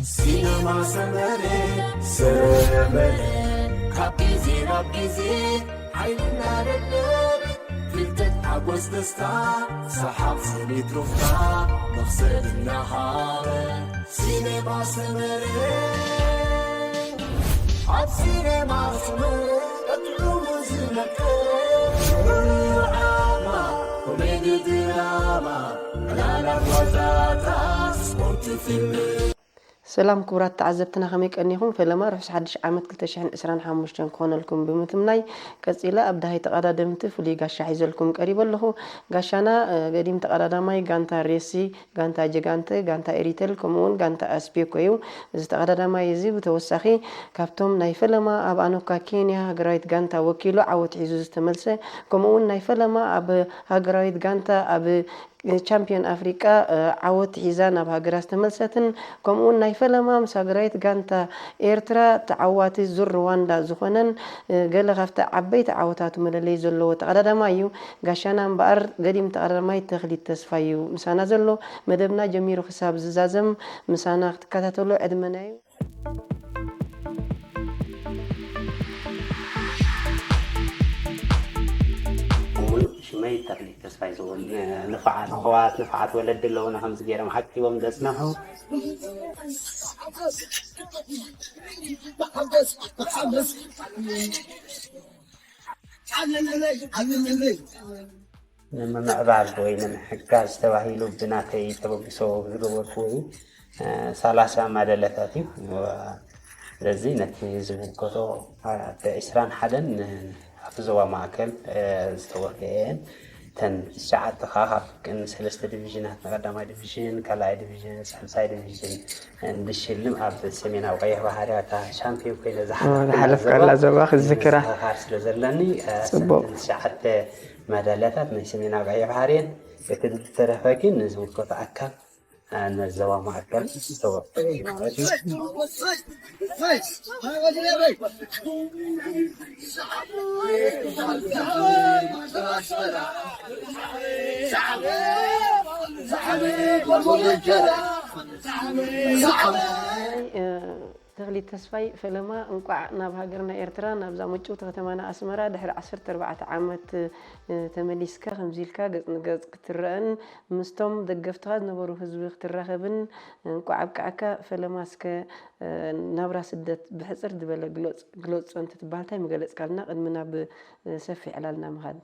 ሲነማ ሰመረ ሰመረ ካብ ግዜ ናብ ግዜ ሓይልና ደደብ ፍልጠት ሓጎስ ደስታ ሰሓቕ ስኒት ሩፍታ መኽሰብ እናሃበ ሲነማ ሰመረ ኣብ ሲነማ ሰመረ ቀጥዑሙ ዝመቀረ ዓማ ኮሜዲ ድራማ ዕላላ ጓዛታ ስፖርት ፊልም ሰላም ክቡራት ተዓዘብትና ከመይ ቀኒኹም? ፈለማ ርሑስ ሓድሽ ዓመት ክልተ ሽሕን ዕስራን ሓሙሽተን ክኾነልኩም ብምትምናይ ቀጺለ ኣብ ደሃይ ተቐዳደምቲ ፍሉይ ጋሻ ሒዘልኩም ቀሪበ ኣለኹ። ጋሻና ገዲም ተቐዳዳማይ ጋንታ ሬሲ፣ ጋንታ ጀጋንተ፣ ጋንታ ኤሪተል ከምኡውን ጋንታ ኣስቤኮ እዩ። እዚ ተቐዳዳማይ እዚ ብተወሳኺ ካብቶም ናይ ፈለማ ኣብ ኣኖካ ኬንያ ሃገራዊት ጋንታ ወኪሉ ዓወት ሒዙ ዝተመልሰ ከምኡውን ናይ ፈለማ ኣብ ሃገራዊት ጋንታ ኣብ ቻምፒዮን ኣፍሪቃ ዓወት ሒዛ ናብ ሃገራ ዝተመልሰትን ከምኡውን ናይ ፈለማ ምስ ሃገራዊት ጋንታ ኤርትራ ተዓዋቲ ዙር ሩዋንዳ ዝኾነን ገለ ካብቲ ዓበይቲ ዓወታቱ መለለይ ዘለዎ ተቐዳዳማይ እዩ። ጋሻና እምበኣር ገዲም ተቐዳዳማይ ተኽሊት ተስፋይ እዩ ምሳና ዘሎ። መደብና ጀሚሩ ክሳብ ዝዛዘም ምሳና ክትከታተሉ ዕድመና እዩ። ሙሉእ ሽመይ ተኽሊት ተስፋይ ዝብል ንፉዓት ኣሕዋት ንፉዓት ወለዲ ኣለውና ከምዚ ገይሮም ዓቂቦም ዘፅንሑ ንምምዕባል ወይ ንምሕጋዝ ተባሂሉ ብናተይ ተበግሶ ዝገበርኩዎ እዩ። ሰላሳ ማደለታት እዩ። ስለዚ ነቲ ዝምልከቶ ብዕስራን ሓደን ኣብቲ ዞባ ማእከል ዝተወፈየን እተን ትሽዓተ ከዓ ካብ ቅድሚ ሰለስተ ዲቪዥናት ንቀዳማይ ዲቪዥን፣ ካልኣይ ዲቪዥን፣ ሳልሳይ ዲቪዥን እንድሽልም ኣብ ሰሜናዊ ቀይሕ ባሕሪ ኣታ ሻምፒዮን ኮይነ ዝሓለፍኩላ ዝሓለፍካላ ዞባ ዞባ ክዝክራ። ምዝኽኻር ስለ ዘለኒ ጽቡቕ። እተን ትሽዓተ ማዳልያታት ናይ ሰሜናዊ ቀይሕ ባሕሪ እየን። እቲ ዝተረፈ ግን ንዝምልከቶ ኣካል ነዘዋማ ኣካል ዝተወፈየ ማለት እዩ። ተኽሊት ተስፋይ ፈለማ እንቋዕ ናብ ሃገርና ኤርትራ ናብዛ ምጭውቲ ከተማና ኣስመራ ድሕሪ ዓሰርተ ኣርባዕተ ዓመት ተመሊስካ ከምዚ ኢልካ ገጽ ንገጽ ክትረኣን ምስቶም ደገፍትኻ ዝነበሩ ህዝቢ ክትራኸብን እንቋዕ ኣብቅዓካ። ፈለማ እስከ ናብራ ስደት ብሕጽር ዝበለ ግለጾ እንተትበሃል እንታይ ምገለጽካልና ቅድሚ ናብ ሰፊሕ ዕላልና ምኻድ።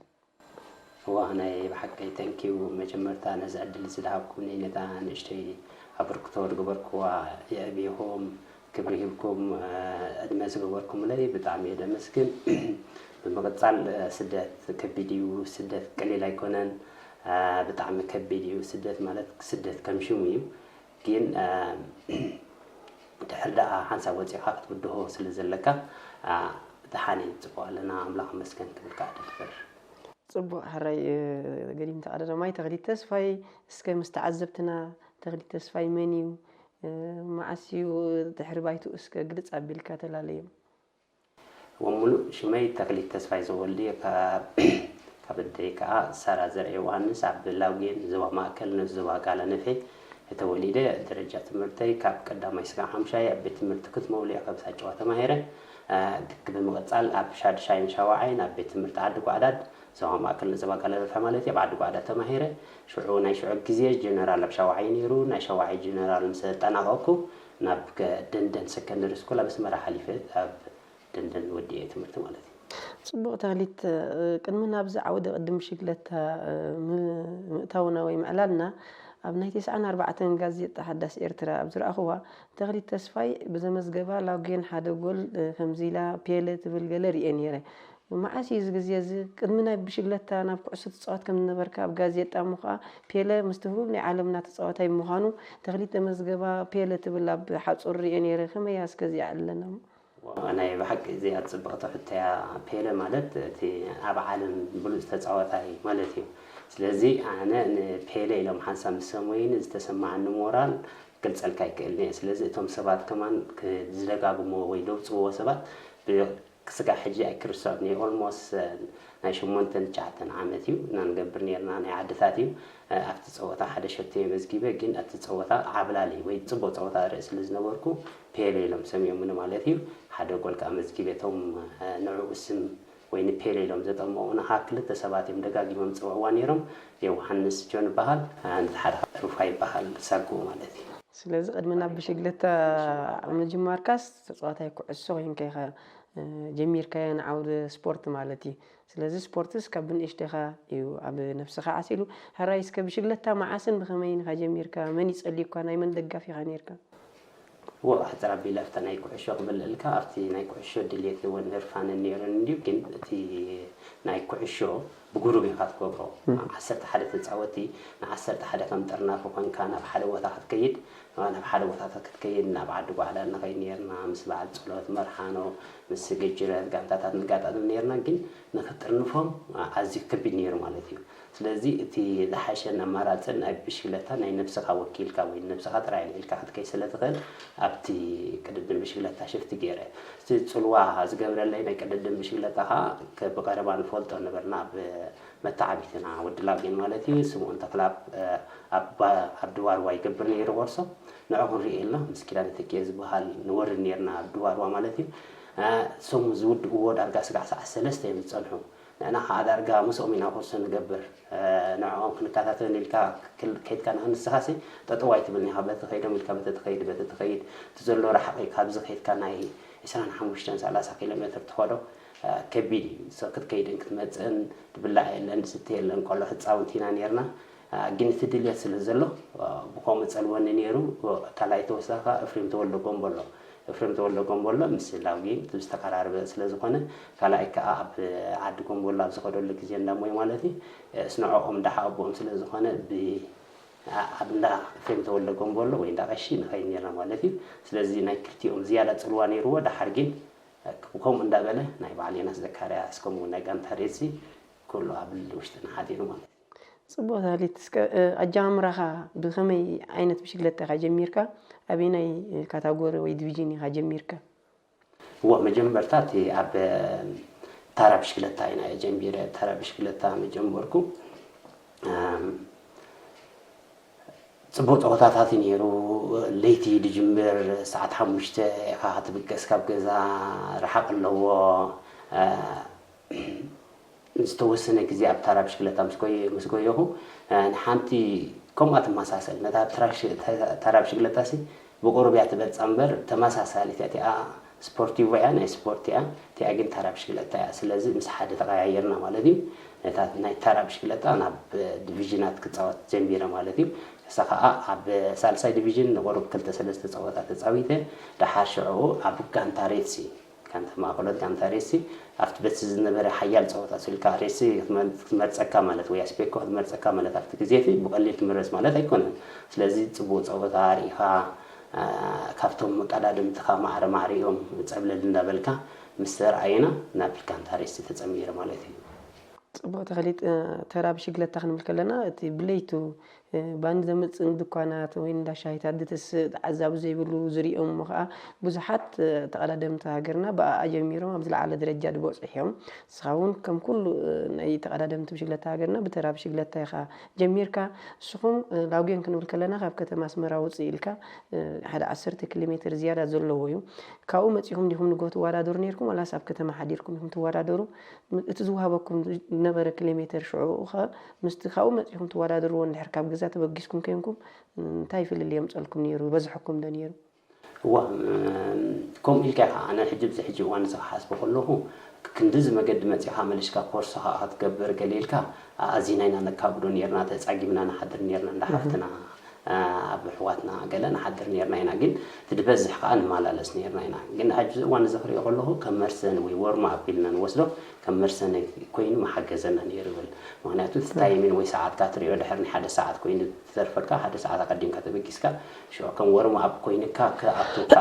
እዋ ናይ ብሓቀይ thank you መጀመርታ ነዚ ዕድል እዚ ዝሃብኩምኒ ነታ ንእሽተይ ኣበርክቶ ዝገበርክዋ የዕብየኹም ክብሪ ሂብኩም ዕድመ ዝገበርኩምለይ ብጣዕሚ እየ ደመስግን። ብምቕፃል ስደት ከቢድ እዩ፣ ስደት ቀሊል ኣይኮነን። ብጣዕሚ ከቢድ እዩ ስደት ማለት ስደት ከም ሽሙ እዩ። ግን ድሕር ደኣ ሓንሳብ ወፂእኻ ክትብድሆ ስለ ዘለካ ደሓን እዩ ፅቡቕ ኣለና ኣምላኽ ይመስገን ክብል ከዓ ደፍር። ጽቡቕ ሕራይ ገዲም ተቐዳዳማይ ተኽሊት ተስፋይ እስከ ምስ ተዓዘብትና ተኽሊት ተስፋይ መን እዩ መዓስ እዩ ድሕሪ ባይትኡ እስከ ግልጽ ኣቢልካ ተላለዮም። ወሙሉእ ሽመይ ተኽሊት ተስፋይ ዘወልድ ካብ ኣደይ ከዓ ሳራ ዘርአ ዮሃንስ ኣብ ላውጌን ዞባ ማእከል ንኡስ ዞባ ቃለ ነፌ ተወሊደ ደረጃ ትምህርተይ ካብ ቀዳማይ ስጋብ ሓምሻይ ኣብ ቤት ትምህርቲ ክትመውሊዕ ከብሳ ጨዋ ተማሂረ። ብምቕፃል ኣብ ሻድሻይን ሻዋዓይን ኣብ ቤት ትምህርቲ ዓዲ ጓዕዳድ ዞባ ማእከል ንዞባ ቃለ ነፌ ማለት እዩ ኣብ ዓዲ ጓዕዳድ ተማሂረ። ሽዑ ናይ ሽዑ ግዜ ጀነራል ኣብ ሻዋዓይ ነይሩ። ናይ ሻዋዓይ ጀነራል ምስ ኣጠናቐቕኩ ናብ ደንደን ሰከንደሪ ስኩል ኣብ ኣስመራ ሓሊፈ ኣብ ደንደን ወዲኤ ትምህርቲ ማለት እዩ። ጽቡቕ ተኽሊት፣ ቅድሚ ናብዚ ዓውዲ ቅድም ሽግለታ ምእታውና ወይ ምዕላልና ኣብ ናይ ተስዓን ኣርባዕተን ጋዜጣ ሓዳስ ኤርትራ ኣብ ዝረኣኽዋ ተኽሊት ተስፋይ ብዘመዝገባ ላጉየን ሓደ ጎል ከምዚ ኢላ ፔለ ትብል ገለ ርእየ ነይረ። መዓስ እዩ እዚ ግዜ እዚ? ቅድሚ ናይ ብሽግለታ ናብ ኩዕሶ ትጻወት ከም ዝነበርካ ኣብ ጋዜጣ እሞ ኸኣ ፔለ ምስቲ ህቡብ ናይ ዓለምና ተጻዋታይ ብምዃኑ ተኽሊት ዘመዝገባ ፔለ ትብል ኣብ ሓጹር ርእየ ነይረ። ከመይ እያ እስከ እዚኣ ዕለና እሞ? ናይ ብሓቂ እዚኣ ጽብቕቲ ሕቶ እያ። ፔለ ማለት እቲ ኣብ ዓለም ብሉጽ ተጻዋታይ ማለት እዩ። ስለዚ ኣነ ንፔለ ኢሎም ሓንሳብ ምስ ሰመዩኒ ዝተሰማዓኒ ሞራል ክገልጸልካ ኣይክእልን እየ። ስለዚ እቶም ሰባት ከማን ዝደጋግምዎ ወይ ዘውጽእዎ ሰባት ክስጋ ሕጂ ኣይክርስዖን እየ። ኦልሞስት ናይ ሸሞንተን ትሽዓተን ዓመት እዩ እና ንገብር ነርና ናይ ዓድታት እዩ። ኣብቲ ፀወታ ሓደ ሸቶ የመዝጊበ፣ ግን ኣብቲ ፀወታ ዓብላሊ ወይ ፅቡቅ ፀወታ ርኢ ስለ ዝነበርኩ ፔሌ ኢሎም ሰሚዖምኒ ማለት እዩ። ሓደ ጎል ከዓ መዝጊበ። እቶም ንዕኡ ስም ወይ ንፔሌ ኢሎም ዘጠመቑና ከዓ ክልተ ሰባት እዮም ደጋጊሞም ዝፅውዕዋ ነይሮም። ዮውሃንስ ጆን ይበሃል፣ ነቲ ሓደ ከዓ ሩፋ ይበሃል፣ ሳጎ ማለት እዩ። ስለዚ ቅድሚ ናብ ብሽግለታ ምጅማርካስ ተፃዋታይ ኩዕሶ ኮይንካ ኢኻ ጀሚርካዮ ንዓውዲ ስፖርት ማለት እዩ። ስለዚ ስፖርትስ ካብ ብንእሽተኻ እዩ ኣብ ነብስኻ ዓሲሉ። ሕራይ እስከ ብሽግለታ መዓስን ብኸመይን ኢኻ ጀሚርካ? መን ይጸልዩካ? ናይ መን ደጋፊ ኢኻ ነይርካ? ወ ኣሕፅር ኣቢለ ኣብታ ናይ ኩዕሾ ክምልእልካ ኣብቲ ናይ ኩዕሾ ድልየት እውን ህርፋንን ነይሩን እንድዩ፣ ግን እቲ ናይ ኩዕሾ ብጉሩብ ኢኻ ትገብሮ። ዓሰርተ ሓደ ተፃወቲ ንዓሰርተ ሓደ ከም ጥርናፊ ኮንካ ናብ ሓደ ቦታ ክትከይድ ናብ ሓደ ቦታታት ክትከይድ ናብ ዓዲ ጓዕላ ንኸይድ ነርና፣ ምስ በዓል ፀሎት መርሓኖ፣ ምስ ግጅረት ጋንታታት ንጋጣጥም ነርና፣ ግን ንክትጥርንፎም ኣዝዩ ከቢድ ነይሩ ማለት እዩ። ስለዚ እቲ ዝሓሸን ኣማራፅን ናይ ብሽክለታ ናይ ነብስኻ ወኪልካ ወይ ንነብስኻ ጥራይ ኣልዒልካ ክትከይድ ስለትኽእል ኣብቲ ቅድድም ብሽክለታ ሽፍቲ ገይረ። እቲ ፅልዋ ዝገብረለይ ናይ ቅድድም ብሽክለታ ከዓ ብቐረባ ንፈልጦ ነበርና። ኣብ መተዓቢትና ወዲ ላግን ማለት እዩ። ስምኦን ተክላብ ኣብ ድዋርዋ ይገብር ነይሩ ኮርሶ። ንዑ ክንርኢ ኢልና ምስ ኪዳነ ተኪኤ ዝበሃል ንወርድ ነርና ኣብ ድዋርዋ ማለት እዩ። እሶም ዝውድእዎ ዳርጋ ስጋዕ ሰዓት ሰለስተ እዮም ዝፀንሑ። ንዕና ከዓ ዳርጋ ምስኦም ኢና ኮርሶ ንገብር። ንዕኦም ክንከታተል ኢልካ ከይድካ ንክንስኻሲ ጠጠው ኣይትብልን ኢኻ። በቲ ከይዶም ኢልካ በቲ ትኸይድ በቲ ትኸይድ እቲ ዘሎ ርሓቂ ካብዚ ከይድካ ናይ ዕስራን ሓሙሽተን ሰላሳ ኪሎ ሜትር ትኸዶ ከቢድ እዩ። ክትከይድን ክትመፅእን ትብላዕ የለን፣ ዝስተ የለን፣ ቆልዑ ህፃውንቲ ኢና ነርና። ግን እቲ ድልየት ስለ ዘሎ ብከምኡ ፀልወኒ ነይሩ። ካልኣይ ተወሳኺ ከዓ እፍሬም ተወልደ ጎንቦሎ፣ እፍሬም ተወልደ ጎንቦሎ ምስ ላውጊ ዝተቀራረበ ስለ ዝኾነ፣ ካልኣይ ከዓ ኣብ ዓዲ ጎንቦሎ ኣብ ዝኸደሉ ግዜ እንዳሞይ ማለት እዩ፣ ስንዕኦም እንዳሓ ኣቦኦም ስለ ዝኾነ ብ ኣብ እንዳ እፍሬም ተወልደ ጎንቦሎ ወይ እንዳ ቀሺ ንኸይድ ነርና ማለት እዩ። ስለዚ ናይ ክልቲኦም ዝያዳ ፅልዋ ነይርዎ። ደሓር ግን ከምኡ እንዳበለ ናይ በዓል ዮናስ ዘካርያስ ከምኡ ናይ ጋንታ ሬድሲ ኩሉ ኣብ ውሽጥና ሓዲሩ ማለት እዩ። ፅቡቕ ታሊት። እስከ ኣጀማምራኻ ብኸመይ ዓይነት ብሽግለታ ኢኻ ጀሚርካ? ኣበየናይ ካታጎሪ ወይ ዲቪዥን ኢኻ ጀሚርካ? እዎ፣ መጀመርታ እቲ ኣብ ታራ ብሽክለታ ኢና ጀሚረ። ታራ ብሽክለታ መጀመርኩ። ጽቡቕ ጸወታታት እዩ ነይሩ። ለይቲ ድጅምር ሰዓት ሓሙሽተ ኢኻ ክትብገስ ካብ ገዛ፣ ርሓቕ ኣለዎ። ዝተወሰነ ግዜ ኣብ ታራ ብሽክለታ ምስ ጎየ-፣ ምስ ጎየኹ፣ ንሓንቲ ከምኣ ትመሳሰል። ነታ ታራ ብሽ-፣ ታራ ብሽክለታሲ ብቑሩብ እያ ትበልጻ እምበር ተመሳሳሊት እያ። እቲኣ ስፖርቲቮ እያ፣ ናይ ስፖርት እያ። እቲኣ ግን ታራ ብሽክለታ እያ። ስለዚ ምስ ሓደ ተቐያየርና ማለት እዩ። ነታ ናይ ታራ ብሽክለታ ናብ ዲቪዥናት ክጻወት ጀሚረ ማለት እዩ። ንሳ ኸኣ ኣብ ሳልሳይ ዲቪዥን ንቑሩብ ክልተ ሰለስተ ጸወታ ተጻዊተ። ደሓር ሽዑ ኣብ ጋንታ ሬድሲ፣ ጋንታ ማእከሎት፣ ጋንታ ሬድሲ ኣብቲ በቲ ዝነበረ ሓያል ጸወታ ስልካ ሬድሲ ክትመ-፣ ክትመርጸካ ማለት ወይ ኣስፔኮ ክትመርጸካ ማለት ኣብቲ ግዜ እቲ ብቐሊል ትምረጽ ማለት ኣይኮነን። ስለዚ ጽቡቕ ጸወታ ኣርኢኻ፣ ኣ፣ ካብቶም መቀዳድምትኻ ማዕረ ማዕረ እዮም ጸብለል እንዳበልካ ምስ ተርኣየና ናብ ጋንታ ሬድሲ ተጸንቢረ ማለት እዩ። ጽቡቕ ተኽሊጥ፣ እ፣ ተራ ብሽግለታ ክንብል ከለና፣ እቲ ብለይቱ፣ እ፣ ባኒ ዘምጽእ ንድኳናት ወይ እንዳ ሻሂታት ድትስእ፣ ተዓዛቢ ዘይብሉ ዝርእዮም እሞ ኸኣ ብዙሓት፣ እ፣ ተቐዳደምቲ ሃገርና ብኣኣ ጀሚሮም ኣብ ዝለዓለ ደረጃ ድበጽሑ እዮም። ንስኻ እውን ከም ኩሉ፣ እ፣ ናይ ተቐዳደምቲ ብሽግለታ ሃገርና ብተራ ብሽግለታ ኢኻ ጀሚርካ። ንስኹም፣ እ፣ ላጉዮን ክንብል ከለና ካብ ከተማ ኣስመራ ውጽእ ኢልካ፣ እ፣ ሓደ ዓሰርተ ኪሎ ሜትር ዝያዳ ዘለዎ እዩ። ካብኡ መጺኹም ዲኹም ንግሆ ትወዳደሩ ነይርኩም ዋላስ ኣብ ከተማ ሓዲርኩም ኢኹም ትወዳደሩ? ም-፣ እቲ ዝወሃበኩም ዝነበረ ኪሎ ሜትር ሽዑ ኸ ምስቲ ካብኡ መጺኹም ትወዳደርዎ እንድሕር ካብ ገዛ ተበጊስኩም ኬንኩም እንታይ ፍልልይ የምጸልኩም ነይሩ? በዝሐኩም ዶ ነይሩ? እዋ፣ እም፣ ከምኡ ኢልካ ኢኻ። ኣነ ሕጂ ኣብዚ ሕጂ እዋን እዚ ክሓስቦ ከለኹ ክንድዚ መገዲ መጺኻ መሊስካ ኮርሶኻ ክትገብር ገለ ኢልካ ኣዚና ኢና ነካብዶ ነርና፣ ተጻጊምና ንሓድር ነርና እንዳ ሓፍትና። ኣብ ኣሕዋትና ገለ ንሓድር ነርና ኢና፣ ግን እቲ ዝበዝሕ ከኣ ንመላለስ ነርና ኢና። ግን ኣብዚ እዋን እዚ ክሪኦ ከለኹ ከም መርሰን ወይ ወርም ኣፕ ኢልና ንወስዶ ከም መርሰን ኮይኑ ምሓገዘና ነይሩ ይብል። ምኽንያቱ እቲ ታይሚን ወይ ሰዓትካ ትሪኦ ድሕሪ ናይ ሓደ ሰዓት ኮይኑ ትተርፈልካ፣ ሓደ ሰዓት ኣቐዲምካ ተበጊስካ፣ ሽዑ ከም ወርም ኣፕ ኮይንካ ክኣቱካ።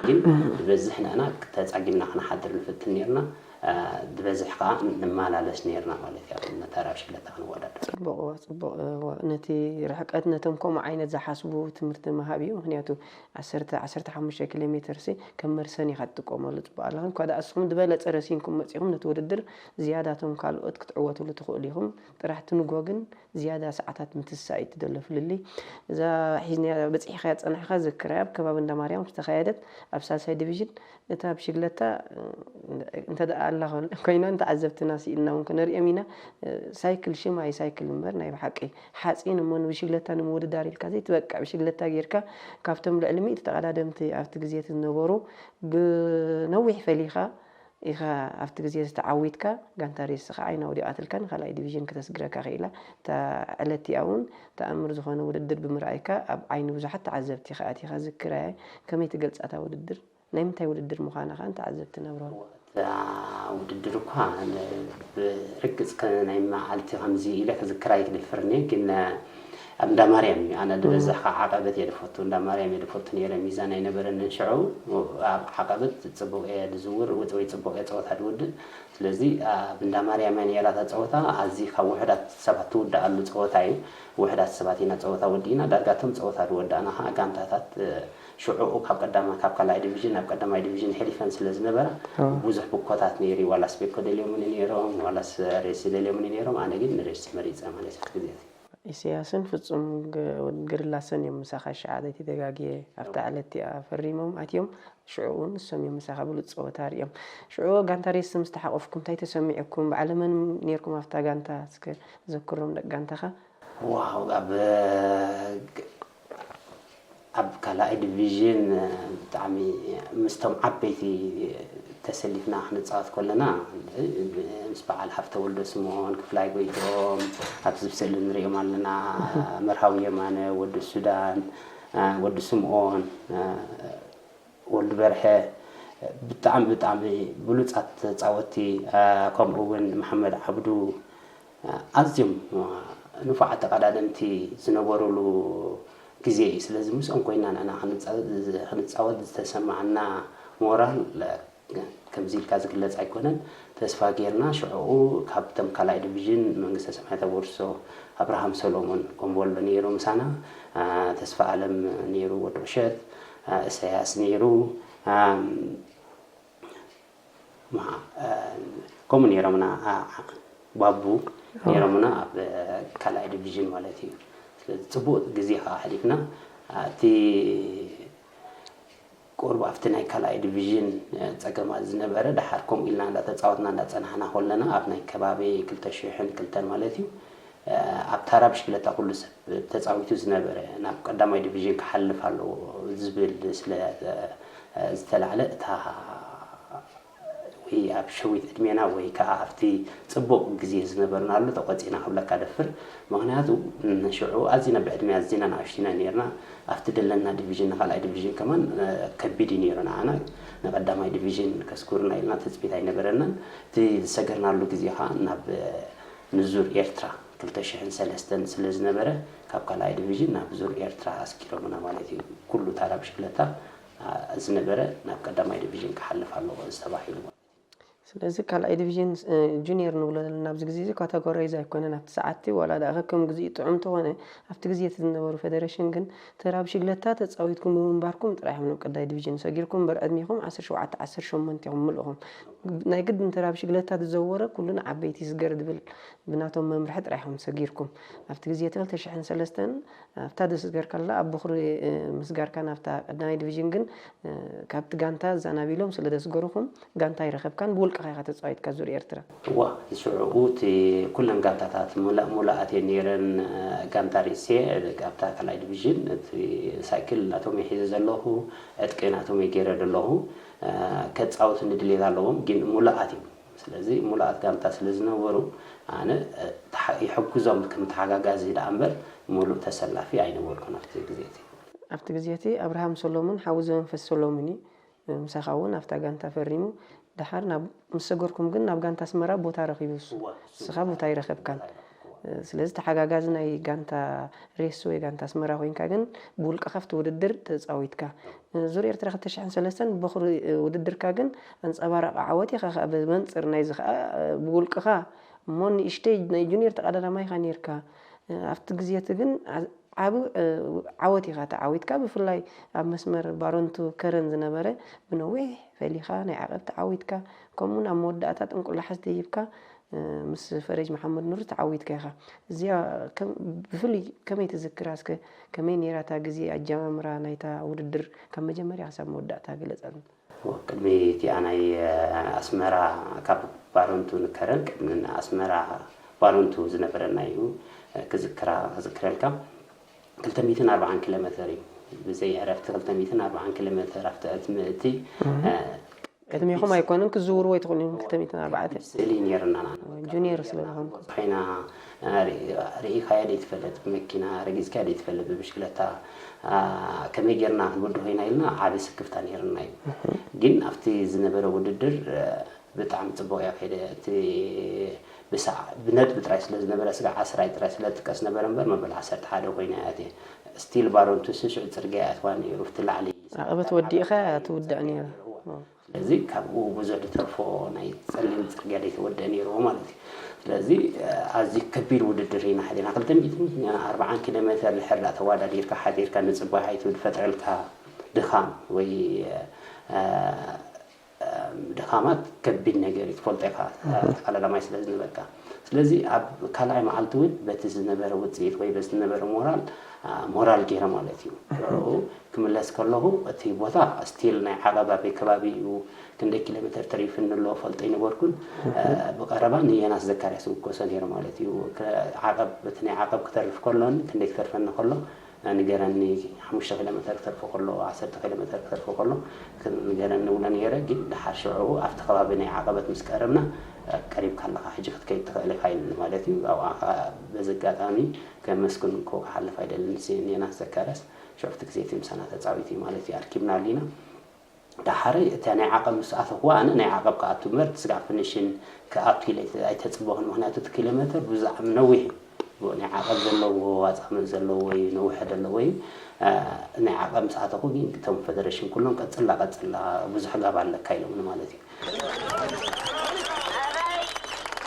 ግን ዝበዝሕ ንሕና ተጻጊምና ክንሓድር ንፍትን ነርና። ዝበዝሕ ከዓ ንመላለስ ነርና ማለት እዩ። ነታ ራብሽለታ ክንወዳደር ፅቡቕ፣ ፅቡቕ። ነቲ ርሕቀት ነቶም ከምኡ ዓይነት ዝሓስቡ ትምህርቲ ምሃብ እዩ። ምክንያቱ ዓሰርተ ዓሰርተ ሓሙሽተ ኪሎ ሜትር ሲ ከም መርሰን ኢኻ ትጥቀመሉ። ፅቡቕ ኣለኽን እኳ ደኣ እስኹም ዝበለፀ ረሲንኩም መፂኹም ነቲ ውድድር ዝያዳቶም ካልኦት ክትዕወትሉ ትኽእሉ ኢኹም። ጥራሕ ትንጎ ግን ዝያዳ ሰዓታት ምትሳእ እዩ ትደሎ ፍልልይ። እዛ ሒዝናያ በፂሕኻያ ፀናሕካ ዝክራይ ኣብ ከባቢ እንዳ ማርያም ዝተኻየደት ኣብ ሳልሳይ ዲቪዥን እታ ብሽግለታ እንተ ደኣ ኣላ ኮይና ንተዓዘብትና ስኢልና እውን ክነርእዮም ኢና። ሳይክል ሽም ኣይ ሳይክል እምበር ናይ ብሓቂ ሓፂን እሞ ንብሽግለታ ንምውድዳር ኢልካ ዘይትበቅዕ ብሽግለታ ጌርካ ካብቶም ልዕሊ ሚእቲ ተቐዳደምቲ ኣብቲ ግዜ እቲ ዝነበሩ ብነዊሕ ፈሊኻ ኢኻ ኣብቲ ግዜ ዝተዓዊትካ ጋንታ ሬስ ከዓ ዓይና ወዲቓትልካ ንካልኣይ ዲቪዥን ክተስግረካ ክኢላ እታ ዕለት እቲኣ እውን ተኣምር ዝኾነ ውድድር ብምርኣይካ ኣብ ዓይኒ ብዙሓት ተዓዘብቲ ኢኻ ኣቲኻ ዝክራያ ከመይ ትገልፃ እታ ውድድር ናይ ምንታይ ውድድር ምዃና ከዓ ንተዓዘብቲ ነብርሆም። ውድድር እኳ ብርግፅ ናይ መዓልቲ ከምዚ ኢለ ክዝክር ኣይክደፍርን እየ ግን ኣብ እንዳ ማርያም እዩ ኣነ ዝበዝሕ ከዓ ዓቐበት እየ ዝፈቱ እንዳ ማርያም እየ ዝፈቱ ነይረ ሚዛን ኣይነበረንን ሽዑ ኣብ ዓቐበት ፅቡቅ እየ ዝዝውር ወይ ፅቡቅ እየ ፀወታ ዝውድእ ስለዚ ኣብ እንዳ ማርያም እያ ነይራ እታ ፀወታ ኣዚ ካብ ውሕዳት ሰባት ትውድኣሉ ፀወታ እዩ ውሕዳት ሰባት ኢና ፀወታ ወዲእና ዳርጋቶም ፀወታ ዝወዳእና ከዓ ጋንታታት ሽዑኡ ካብ ቀዳማ ካብ ካልኣይ ዲቪዥን ናብ ቀዳማይ ዲቪዥን ሕሊፈን ስለ ዝነበራ ብዙሕ ብኮታት ነይሩ ዋላስ ቤኮ ደልዮምኒ ነይሮም ዋላስ ሬሲ ደልዮምኒ ነይሮም ኣነ ግን ንሬሲ መሪፀ ማለት እዩ ግዜ ኢሰያስን ፍጹም ገርላሰን እዮም ምሳኻ ሸዓተይቲ ተጋግየ ኣብታ ዕለት እቲኣ ፈሪሞም ኣትዮም ሽዑ እውን ንሶም እዮም ምሳኻ ብሉፅ ፀወታ ርዮም ሽዑ ጋንታ ሬስ ምስ ተሓቆፍኩም እንታይ ተሰሚዑኩም በዓለመን ነርኩም ኣብታ ጋንታ እስከ ዘክሮም ደቂ ጋንታኻ ዋው ኣብ ኣብ ካልኣይ ዲቪዥን ብጣዕሚ ምስቶም ዓበይቲ ተሰሊፍና ክንፃወት ከለና ምስ በዓል ሃፍተ ወልደ ስምኦን ክፍላይ ጎይትኦም ኣብዚ ብስእሊ ንሪኦም ኣለና መርሃዊ የማነ ወዲ ሱዳን ወዲ ስምኦን ወዲ በርሀ ብጣዕሚ ብጣዕሚ ብሉፃት ተፃወቲ ከምኡ እውን መሓመድ ዓብዱ ኣዝዮም ንፉዓት ተቐዳደምቲ ዝነበሩሉ ግዜ እዩ። ስለዚ ምስኦም ኮይና ንዕና ክንፃወት ዝተሰማዓና ሞራል ከምዚ ኢልካ ዝግለፅ ኣይኮነን። ተስፋ ጌርና ሽዕኡ ካብቶም ካልኣይ ዲቪዥን መንግስተ ሰማያት ኣወርሶ ኣብርሃም ሰሎሞን ኮምቦሎ ነይሩ ምሳና፣ ተስፋ ኣለም ነይሩ ወዲ ቁሸት፣ እሰያስ ነይሩ። ከምኡ ነይሮምና ባቡ ነይሮምና ኣብ ካልኣይ ዲቪዥን ማለት እዩ። ስለዚ ፅቡቅ ግዜ ከዓ ኣሕሊፍና እቲ ቁሩብ ኣብቲ ናይ ካልኣይ ዲቪዥን ፀገማት ዝነበረ ደሓር ከምኡ ኢልና እንዳተፃወትና እንዳፀናሕና ከለና ኣብ ናይ ከባቢ ክልተ ሽሕን ክልተን ማለት እዩ ኣብ ታራ ብሽክለታ ኩሉ ሰብ ተፃዊቱ ዝነበረ ናብ ቀዳማይ ዲቪዥን ክሓልፍ ኣለዎ ዝብል ስለ ዝተላዕለ እታ ወይ ኣብ ሸዊት ዕድሜና ወይ ከዓ ኣብቲ ፅቡቕ ግዜ ዝነበርናሉ ተቆፂና ክብለካ ደፍር ምክንያቱ ንሽዑ ኣዚና ብዕድሜ ኣዚና ንኣሽቲና ነርና ኣብቲ ደለና ዲቪዥን ንካልኣይ ዲቪዥን ከማን ከቢድ እዩ ነይሩ ንዓና ንቀዳማይ ዲቪዥን ከስኩርና ኢልና ትፅቢት ኣይነበረናን እቲ ዝሰገርናሉ ግዜ ከዓ ናብ ንዙር ኤርትራ ክልተ ሽሕን ሰለስተን ስለ ዝነበረ ካብ ካልኣይ ዲቪዥን ናብ ዙር ኤርትራ ኣስኪሮምና ማለት እዩ ኩሉ ታራ ብሽክለታ ዝነበረ ናብ ቀዳማይ ዲቪዥን ክሓልፍ ኣለዎ ዝተባሂሉ። ስለዚ ካልኣይ ዲቪዥን ጁኒየር ንብሎ ዘለና ኣብዚ ግዜ እዚ ካተጎራይዝ ኣይኮነን ኣብቲ ሰዓት እቲ ዋላ ደኣ ከከም ግዜኡ ጥዑም እንተኾነ ኣብቲ ግዜ እቲ ዝነበሩ ፌደሬሽን ግን ተራ ብሽግለታ ተፃዊትኩም ብምንባርኩም ጥራሕ እዮም ናብ ቀዳይ ዲቪዥን ሰጊርኩም እምበር ዕድሜኹም ዓሰርተ ሸውዓተ ዓሰርተ ሸሞንተ ኢኹም ምልእኹም ናይ ግድን ተራ ብሽግለታ ዝዘወረ ኩሉ ንዓበይቲ ይስገር ዝብል ብናቶም መምርሒ ጥራሕ እዮም ሰጊርኩም ኣብቲ ግዜ እቲ ክልተ ሽሕን ሰለስተን ኣብታ ደስገር ከላ ኣብ በኹሪ ምስጋርካ ናብታ ቀዳማይ ዲቪዥን ግን ካብቲ ጋንታ ዛናቢሎም ስለ ደስገሩኹም ጋንታ ኣይረኸብካን ብውልቅኻ ኢኻ ተፃዊትካ ዙር ኤርትራ። እዋ እቲ ሽዑኡ እቲ ኩለን ጋንታታት ሙላእ ሙላኣት እየን ነይረን ጋንታ ርእሴ ኣብታ ካልኣይ ዲቪዥን እቲ ሳይክል ናቶም እየ ሒዘ ዘለኹ ዕጥቂ ናቶም እየ ገይረ ዘለኹ ከፃወቱኒ ድሌት ኣለዎም ግን ሙሉኣት እዮም። ስለዚ ሙሉኣት ጋንታ ስለ ዝነበሩ ኣነ ይሕግዞም ከም ተሓጋጋዚ ደኣ እምበር ሙሉእ ተሰላፊ ኣይነበርኩን ኣብቲ ግዜ እቲ። ኣብቲ ግዜ እቲ ኣብርሃም ሰሎሙን ሓው ዘመንፈስ ሰሎሙን እዩ። ምሳኻ እውን ኣብታ ጋንታ ፈሪሙ። ደሓር ምስ ሰገርኩም ግን ናብ ጋንታ ኣስመራ ቦታ ረኺቡ እሱ። ንስኻ ቦታ ኣይረኸብካን። ስለዚ ተሓጋጋዚ ናይ ጋንታ ሬስ ወይ ጋንታ ኣስመራ ኮይንካ ግን ብውልቅኻ ኣብቲ ውድድር ተፃዊትካ። ዙር ኤርትራ ክልተ ሽሕን ሰለስተን በኹሪ ውድድርካ ግን ኣንፀባራቂ ዓወት ኢኻ። ብመንፅር ናይዚ ከዓ ብውልቅኻ እሞ ንእሽተይ ናይ ጁኒየር ተቐዳዳማይ ኢኻ ነይርካ። ኣብቲ ግዜ እቲ ግን ዓብ ዓወት ኢኻ ተዓዊትካ። ብፍላይ ኣብ መስመር ባረንቱ ከረን ዝነበረ ብነዊሕ ፈሊኻ ናይ ዓቐብ ተዓዊትካ። ከምኡውን ኣብ መወዳእታ ጥንቁላሓስ ደይብካ ምስ ፈረጅ መሓመድ ኑር ተዓዊትካ ኢኻ። እዚኣ ብፍሉይ ከመይ ትዝክራ እስከ? ከመይ ነይራ እታ ግዜ ኣጀማምራ ናይታ ውድድር ካብ መጀመርያ ክሳብ መወዳእታ ግለጸልና። ቅድሚ እቲኣ ናይ ኣስመራ ካብ ባረንቱ ንከረን ቅድሚ ኣስመራ ባረንቱ ዝነበረና እዩ ክዝክራ ክዝክረልካ። ክልተ ሚእትን ኣርባዓን ኪሎ ሜተር እዩ ብዘይ ዕረፍቲ ክልተ ሚእትን ኣርባዓን ኪሎ ሜተር ኣብቲ ዕድመ እቲ ቅድሚኹም ኣይኮነን ክዝውርዎ ኣይትኽእሉን ኢኹም ክልተ ሚእትን ኣርባዕተ ስእሊ ነይርና ጁኒየር ስለ ዝኾንኩ ኮይና ርኢኻዮ ደይትፈልጥ ብመኪና ረጊፅካዮ ደይትፈልጥ ብብሽክለታ ከመይ ጌርና ክንወድኾ ኢና ኢልና ዓቢ ስክፍታ ነይርና እዩ ግን ኣብቲ ዝነበረ ውድድር ብጣዕሚ ፅቡቅ እያ ከይደ እቲ ብሳዕ ብነጥቢ ጥራይ ስለ ዝነበረ ስጋዕ ዓስራይ ጥራይ ስለ ጥቀስ ነበረ እምበር መበል ዓሰርተ ሓደ ኮይነ እያ እትየ ስቲል ባሮንቱ ስሽዑ ፅርግያ እያ ትዋ ነይሩ እቲ ላዕሊ ዓቐበት ወዲእኻ እያ ትውዳእ ነይሩ ስለዚ ካብኡ ብዙሕ ዝተርፎ ናይ ፀሊም ፅርግያ ዘይተወደአ ነይርዎ ማለት እዩ ስለዚ ኣዝዩ ከቢድ ውድድር ኢና ሓዲርና ክልተ ሚእትን ኣርባዓን ኪሎ ሜትር ድሕር ዳ ተዋዳዲርካ ሓዲርካ ንፅባሕ ኣይትብል ፈጥረልካ ድኻም ወይ ድኻማት ከቢድ ነገር እዩ ትፈልጦ ኢኻ ተቐዳዳማይ ስለ ዝነበርካ ስለዚ ኣብ ካልኣይ መዓልቲ እውን በቲ ዝነበረ ውፅኢት ወይ በቲ ዝነበረ ሞራል ሞራል ገይረ ማለት እዩ ሽዑ ክምለስ ከለኹ እቲ ቦታ ስቲል ናይ ዓቐብ ኣበይ ከባቢ እዩ ክንደይ ኪሎ ሜትር ተሪፍኒ ኣሎ ፈልጦ ኣይነበርኩን ብቐረባ ንየናስ ዘካርያስ ዝውከሶ ነይሩ ማለት እዩ ዓቐብ እቲ ናይ ዓቐብ ክተርፍ ከሎኒ ክንደይ ክተርፈኒ ከሎ ንገረኒ ሓሙሽተ ኪሎ ሜተር ክተርፎ ከሎ ዓሰርተ ኪሎ ሜተር ክተርፎ ከሎ ንገረኒ እብሎ ነይረ ግን ደሓር ሽዑ ኣብቲ ከባቢ ናይ ዓቐበት ምስ ቀረብና ቀሪብካ ኣለኻ ሕጂ ክትከይድ ትኽእል ኢኻ ኢሉኒ ማለት እዩ ኣብኣ ከዓ በዚ ኣጋጣሚ ከመስግን እኮ ክሓልፍ ኣይደልን ዜና ዘካርያስ ሽዑ ኣብቲ ግዜ እቲ ምሳና ተፃዊቱ እዩ ማለት እዩ ኣርኪብና ኣሊና ዳሓረይ እታ ናይ ዓቐብ ምስ ኣተኹዋ ኣነ ናይ ዓቐብ ክኣቱ እምበር እቲ ስጋዕ ፍንሽን ክኣቱ ኢለ ኣይተፅበኹን ምክንያቱ እቲ ኪሎ ሜትር ብዛዕሚ ነዊሕ እዩ ናይ ዓቐብ ዘለዎ ኣፃምእ ዘለዎ እዩ ነዊሐ ዘለዎ እዩ ናይ ዓቐብ ምስ ኣተኹ ግን እቶም ፈደረሽን ኩሎም ቀፅላ ቀፅላ ብዙሕ ጋብ ኣለካ ኢሎምኒ ማለት እዩ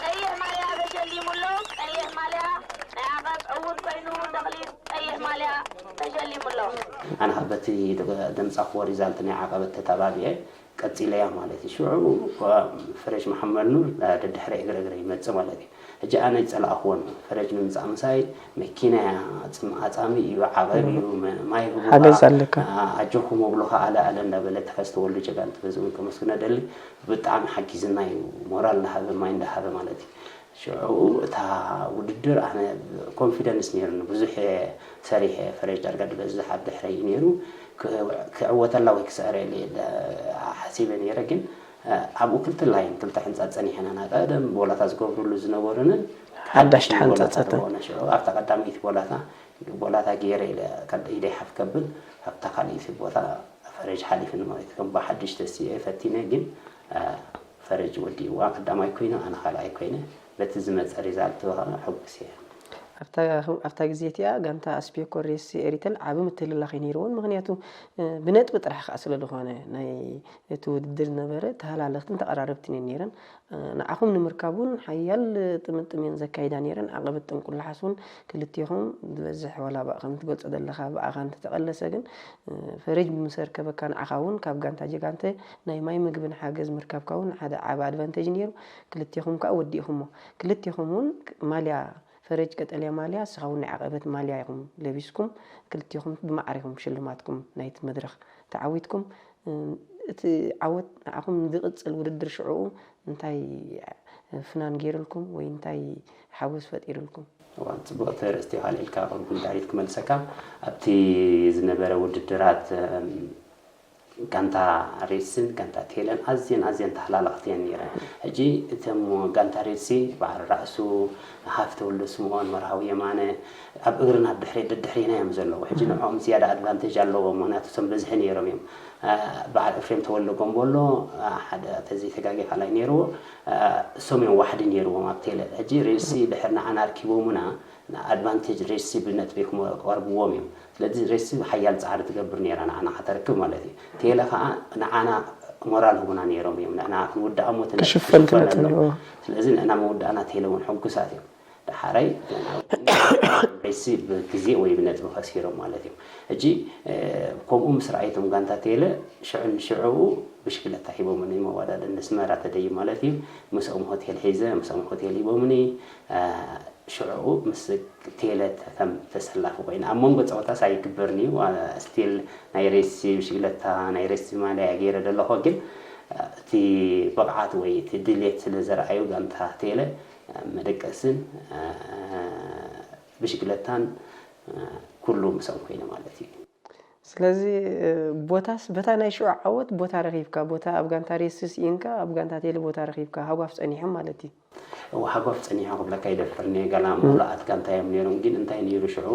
ቀይሕ ማልያ ተሸሊሙ ኣሎ ቀይሕ ማልያ ናይ ዓቐብ ዕዉት ኮይኑ ተኽሊት ቀይሕ ማልያ ተሸሊሙ ኣሎ። ኣነ ኸዓ በቲ ዘምጻእኽዎ ሪዛልት ናይ ዓቐበት ተታባቢዐ ቀጺለያ ማለት እዩ። ሽዑ ፍረሽ መሓመድ ኑር ደድሕረይ እግሪ እግረይ ይመጽእ ማለት እዩ። ሕጂ ኣነ ኣይጸላእኽዎን። ፍረጅ ምምጻእ ምሳይ መኪና እያ፣ ጽም-፣ ኣጻሚ እዩ፣ ዓቐብ እዩ፣ መ-፣ ማይ ህቡኻ፣ ሓገዝ ኣለካ። ኣ-፣ ኣጆኹም ኣብሉኻ፣ ኣለ ኣለ እንዳበለ ተኸስተ ወልዱ ጀጋኑ ተፈዝኡን ከመስግኖ ደሊ። ብጣዕሚ ሓጊዝና እዩ፣ ሞራል እንዳሃበ፣ ማይ እንዳሃበ ማለት እዩ። ሽዑ እታ ውድድር ኣነ ኮንፊደንስ ነይሩኒ፣ ብዙሕ እየ ሰሪሐ፣ ፍረጅ ዳርጋ ዝበዝሕ ኣብ ድሕረይ እዩ ነይሩ። ክ-፣ ክዕወተላ ወይ ክስዕረ ኢለ እየ ደ-፣ ሓሲበ ነይረ፣ ግን ኣብኡ ክልተ ላይን፣ ክልተ ሕንጻጽ ጸኒሐና፣ ናይ ቀደም ቦላታ ዝገብሩሉ ዝነበሩንን ሓዳሽ ሓድሽ ቦላታ ተሓንጸጸትን። ዝኾነ ሽዑ ኣብታ ቀዳመይቲ ቦላታ፣ ቦላታ ገይረ ኢለ ካብ ኢደይ ሓፍ ከብል ኣብታ ካልኣይቲ ቦታ ፈረጅ ሓሊፍኒ ማለት እዩ። ከም ብሓድሽ ተሲኤ ፈቲነ፣ ግን ፈረጅ ወዲእዋ ቀዳማይ ኮይኑ ኣነ ካልኣይ ኮይነ በቲ ዝመፀ ሪዛልት ከዓ ሕጉስ እየ። ኣብታ ኣብታ ግዜ እቲኣ ጋንታ ኣስቤኮ ሬስ ኤሪተል ዓቢ ምትልላኽ እዩ ነይርዎን ምኽንያቱ ብነጥቢ ጥራሕ ከዓ ስለ ዝኾነ ናይ እቲ ውድድር ዝነበረ ተሃላለኽትን ተቐራረብትን እየን ነይረን ንዓኹም ንምርካብ እውን ሓያል ጥምጥም እየን ዘካይዳ ነይረን ዓቐበት ጥንቁላሓስ እውን ክልቴኹም ዝበዝሕ ዋላ ብኣ ከም ትገልፆ ዘለኻ ብኣኻ እንተተቐለሰ ግን ፈረጅ ብምሰርከበካ ንዓኻ እውን ካብ ጋንታ ጀጋንተ ናይ ማይ ምግብን ሓገዝ ምርካብካ እውን ሓደ ዓቢ ኣድቫንቴጅ ነይሩ። ክልቴኹም ከኣ ወዲእኹሞ። ክልቴኹም እውን ማልያ ፈረጅ ቀጠልያ ማልያ እስኻ እውን ናይ ዓቐበት ማልያ ኢኹም ለቢስኩም። ክልቴኹም ብማዕረ ኢኹም ሽልማትኩም ናይቲ መድረኽ ተዓዊትኩም። እቲ ዓወት ንዓኹም ዝቕጽል ውድድር ሽዕኡ እንታይ ፍናን ገይሩልኩም ወይ እንታይ ሓጎስ ፈጢሩልኩም? እዋን ጽቡቕ ተርእስቲ ካልእልካ ቅርቡ ንዳሪት ክመልሰካ ኣብቲ ዝነበረ ውድድራት ጋንታ ሬድስን ጋንታ ቴለን ኣዝየን ኣዝየን ተሃላለኽቲ እየን ነይረን። ሕጂ እቶም ጋንታ ሬድሲ በዓል ራእሱ ሃፍተ ወልደ ስምኦን፣ መርሃዊ የማነ ኣብ እግርና ድሕሬ ደድሕሬና እዮም ዘለዉ። ሕጂ ንዕኦም ዝያዳ ኣድቫንቴጅ ኣለዎም፣ ምክንያቱ እቶም በዝሒ ነይሮም እዮም። በዓል ኤፍሬም ተወልደ ጎንቦሎ ሓደ ተዘይተጋጌ ካልኣይ ነይርዎ፣ እሶም እዮም ዋሕዲ ነይርዎም ኣብ ቴለ። ሕጂ ሬድሲ ድሕር ንዓና ኣርኪቦምና ኣድቫንቴጅ ሬድሲ ብነጥቢ ክቐርብዎም እዮም። ስለዚ ሬድሲ ሓያል ፃዕሪ ትገብር ነይራ ንዓና ከተርክብ ማለት እዩ። ቴለ ከዓ ንዓና ሞራል ህቡና ነይሮም እዮም። ንሕና ክንውዳእ እሞ እቲ ነጥቢ ክሽፈን ክሽፈን ትመጽእ ኣለዎ። ኣለዎ። ስለዚ ንሕና ምውዳእና ቴለ እውን ሕጉሳት እዮም። ደሓራይ ሬድሲ ብግዜ ወይ ብነጥቢ ከሲሮም ማለት እዮም። ሕጂ ከምኡ ምስ ረኣይቶም ጋንታ ቴለ ሽዑ ንሽዑ ብሽክለታ ሂቦምኒ መዋዳደ ንስመራ ተደዩ ማለት እዩ። ምስኦም ሆቴል ሒዘ ምስኦም ሆቴል ሂቦምኒ። ሽዑ ምስ ቴለ ከም ተሰላፊ ኮይነ ኣብ መንጎ ፀወታስ ኣይግበርን እዩ። ስቲል ናይ ሬሲ ብሽግለታ ናይ ሬሲ ማልያ ገይረ ዘለኹ፣ ግን እቲ ብቕዓት ወይ እቲ ድሌት ስለ ዘርኣዩ ጋንታ ቴለ መደቀስን ብሽግለታን ኩሉ ምስኦም ኮይነ ማለት እዩ። ስለዚ ቦታስ በታ ናይ ሽዑ ዓወት ቦታ ረኺብካ፣ ቦታ ኣብ ጋንታ ሬሲ ስኢንካ ኣብ ጋንታ ቴለ ቦታ ረኺብካ ሃጓፍ ጸኒሖም ማለት እዩ። እወ፣ ሃጓፍ ጸኒሖ ክብለካ ይደፍር እየ። ገላ ምሉኣት ጋንታ እዮም ነይሮም፣ ግን እንታይ ነይሩ ሽዑ፣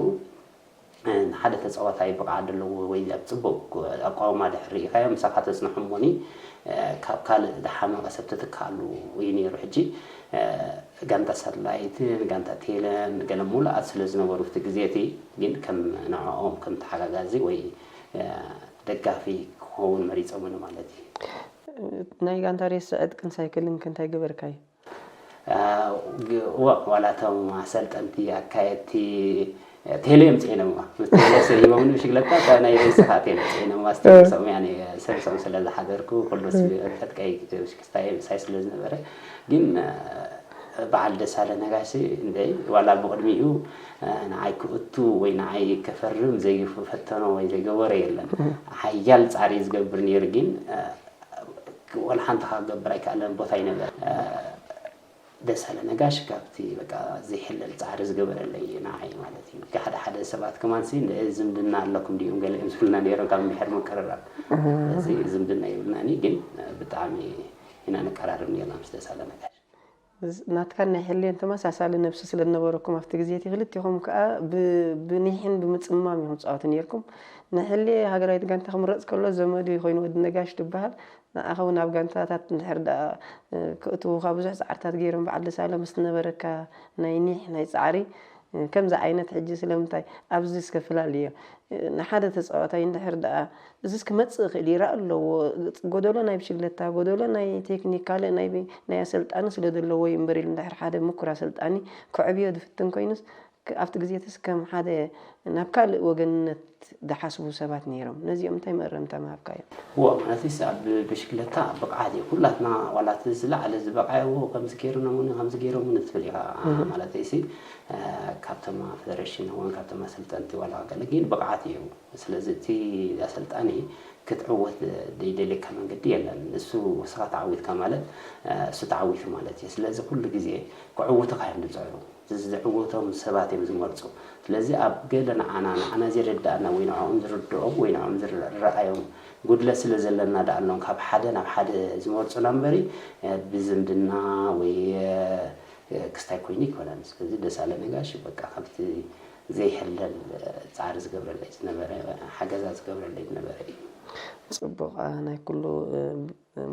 ንሓደ ተጻዋታይ ብቕዓት ዘለዎ ወይ ኣብ ጽቡቕ ኣቋውማ ድሕሪ ርኢኻዮ፣ ምሳኻ ተጽንሖ እሞኒ፣ ካብ ካልእ ዝሓመቐ ሰብ ትትክኣሉ እዩ ነይሩ። ሕጂ፣ ጋንታ ሳትላይትን ጋንታ ቴለን ገለ ምሉኣት ስለ ዝነበሩ ኣብቲ ግዜ እቲ፣ ግን ከም ንዕኦም ከም ተሓጋጋዚ ወይ ደጋፊ ክኸውን መሪጾምኒ ማለት እዩ። ናይ ጋንታ ሬሲ ዕጥቅን ሳይክልን ከ እንታይ ገበርካዮ? ዋ፣ ዋላ እቶም ኣሰልጠንቲ፣ ኣካየድቲ ቴሌ እዮም ጽዒኖምዋ። ምስ ቴሌ ስለ ሂቦምኒ ብሽግለታ፣ እታ ናይ ሬስኻ ቴሌ ጽዒኖምዋ። ስቴ እ። ሰሚያ፣ ሰብሶም ስለ ዝሓደርኩ፣ ኩሉ እ። ስ-፣ ዕጥቀይ፣ ሽክስታይ ምሳይ ስለ ዝነበረ፣ ግን፣ እ፣ በዓል ደሳለ ነጋሲ፣ እንደይ፣ ዋላ ብቕድሚኡ፣ እ፣ ንዓይ ክእቱ ወይ ንዓይ ከፈርም ዘይፈተኖ ወይ ዘይገበሮ የለን። እ። ሓያል ጻዕሪ ዝገብር ነይሩ፣ ግን፣ እ፣ ወላ ሓንቲ ካብ ገብር ኣይከኣለን፣ ቦታ ኣይነበረ። እ፣ ደሳለ ነጋሽ ካብቲ በቃ ዘይሕለል ጻዕሪ ዝገበረለይ ንዓይ ማለት እዩ። ሓደ ሓደ ሰባት ከማንሲ፣ "እንደ ዝምድና ኣለኩም ድዮም ገለ?" እዮም ዝብሉና ነይሮም፣ ካብ እንድሕር ምቅርራብ። እህ። እዚ ዝምድና የብልናኒ፣ ግን ብጣዕሚ ኢና ንቀራረብ ነይርና ምስ ደሳለ ነጋሽ። ዝ-፣ ናትካን ናይ ሕልዮን ተመሳሳሊ ነብሲ ስለ ዝነበረኩም ኣብቲ ግዜ እቲ፣ ክልቲኹም ከኣ ብ-፣ ብኒሕን ብምጽማም ኢኹም ትጻወቱ ነይርኩም። ንሕልየ ሃገራዊት ጋንታ ክምረጽ ከሎ ዘመዱ ኮይኑ ወዲ ነጋሽ ዝበሃል፣ ንዓኻ እውን ኣብ ጋንታታት እንድሕር ደኣ፣ እ፣ ከእትዉኻ ብዙሕ ጻዕርታት ገይሮም። በዓል ደሳለ ምስ ነበረካ ናይ ኒሕ፣ ናይ ጻዕሪ፣ እ፣ ከምዚ ዓይነት ሕጂ ስለምንታይ ኣብዚ እስከ ፍላልዮ? እ፣ ንሓደ ተጻዋታይ እንድሕር ደኣ እዚስ ክመጽእ ይኽእል፣ ይረኣ ኣለዎ፣ ጎደሎ ናይ ብሽግለታ፣ ጎደሎ ናይ ቴክኒክ፣ ካልእ ናይ ቢ-፣ ናይ ኣሰልጣኒ ስለ ዘለዎ እዩ እምበር ኢሉ እንድሕር ሓደ ምኩር ኣሰልጣኒ ከዕብዮ ዝፍትን ኮይኑስ፣ ክ-፣ ኣብቲ ግዜትስ ከም ሓደ ናብ ካልእ ወገንነት ዝሓስቡ ሰባት ነይሮም። ነዚኦም እንታይ መእረምታ ምሃብካዮም? እዎ፣ ማለትስ ኣብ ብሽክለታ ብቕዓት እዩ። ኩላትና ዋላ እቲ ዝለዓለ ዝበቕዓዮ ከምዚ ገይሮም እውን፣ ከምዚ ገይሮም እውን ትብል ኢኻ። እህ። ማለትሲ፣ እ፣ ካብቶም ፌደሬሽን እውን ካብቶም ኣሰልጠንቲ ዋላ ገለ ግን ብቕዓት እዩ። ስለዚ እቲ ኣሰልጣኒ ክትዕወት ዘይደልየካ መንገዲ የለን። ንሱ፣ ንስኻ ተዓዊትካ ማለት፣ እ፣ እሱ ተዓዊቱ ማለት እዩ። ስለዚ ኩሉ ግዜ ክዕውቱኻ እዮም ዝጽዕሩ። እዚ ዝዕወቶም ሰባት እዮም ዝመርጹ። ስለዚ ኣብ ገለ ንዓና፣ ንዓና ዘይረድኣና ወይ ንዕኦም ዝርድኦም ወይ ንዕኦም ዝረኣዮም ጉድለት ስለ ዘለና ደኣ ኣለዎም ካብ ሓደ ናብ ሓደ ዝመርጹና እምበሪ፣ እ፣ ብዝምድና ወይ፣ እ፣ ክስታይ ኮይኑ ኣይኮነን። ስለዚ ደሳለ ነጋሽ በቃ ካብቲ ዘይሕለል ጻዕሪ ዝገብረለይ ዝነበረ፣ ሓገዛ ዝገብረለይ ዝነበረ እዩ። ጽቡቕ፣ ኣ፣ ናይ ኩሉ፣ እ፣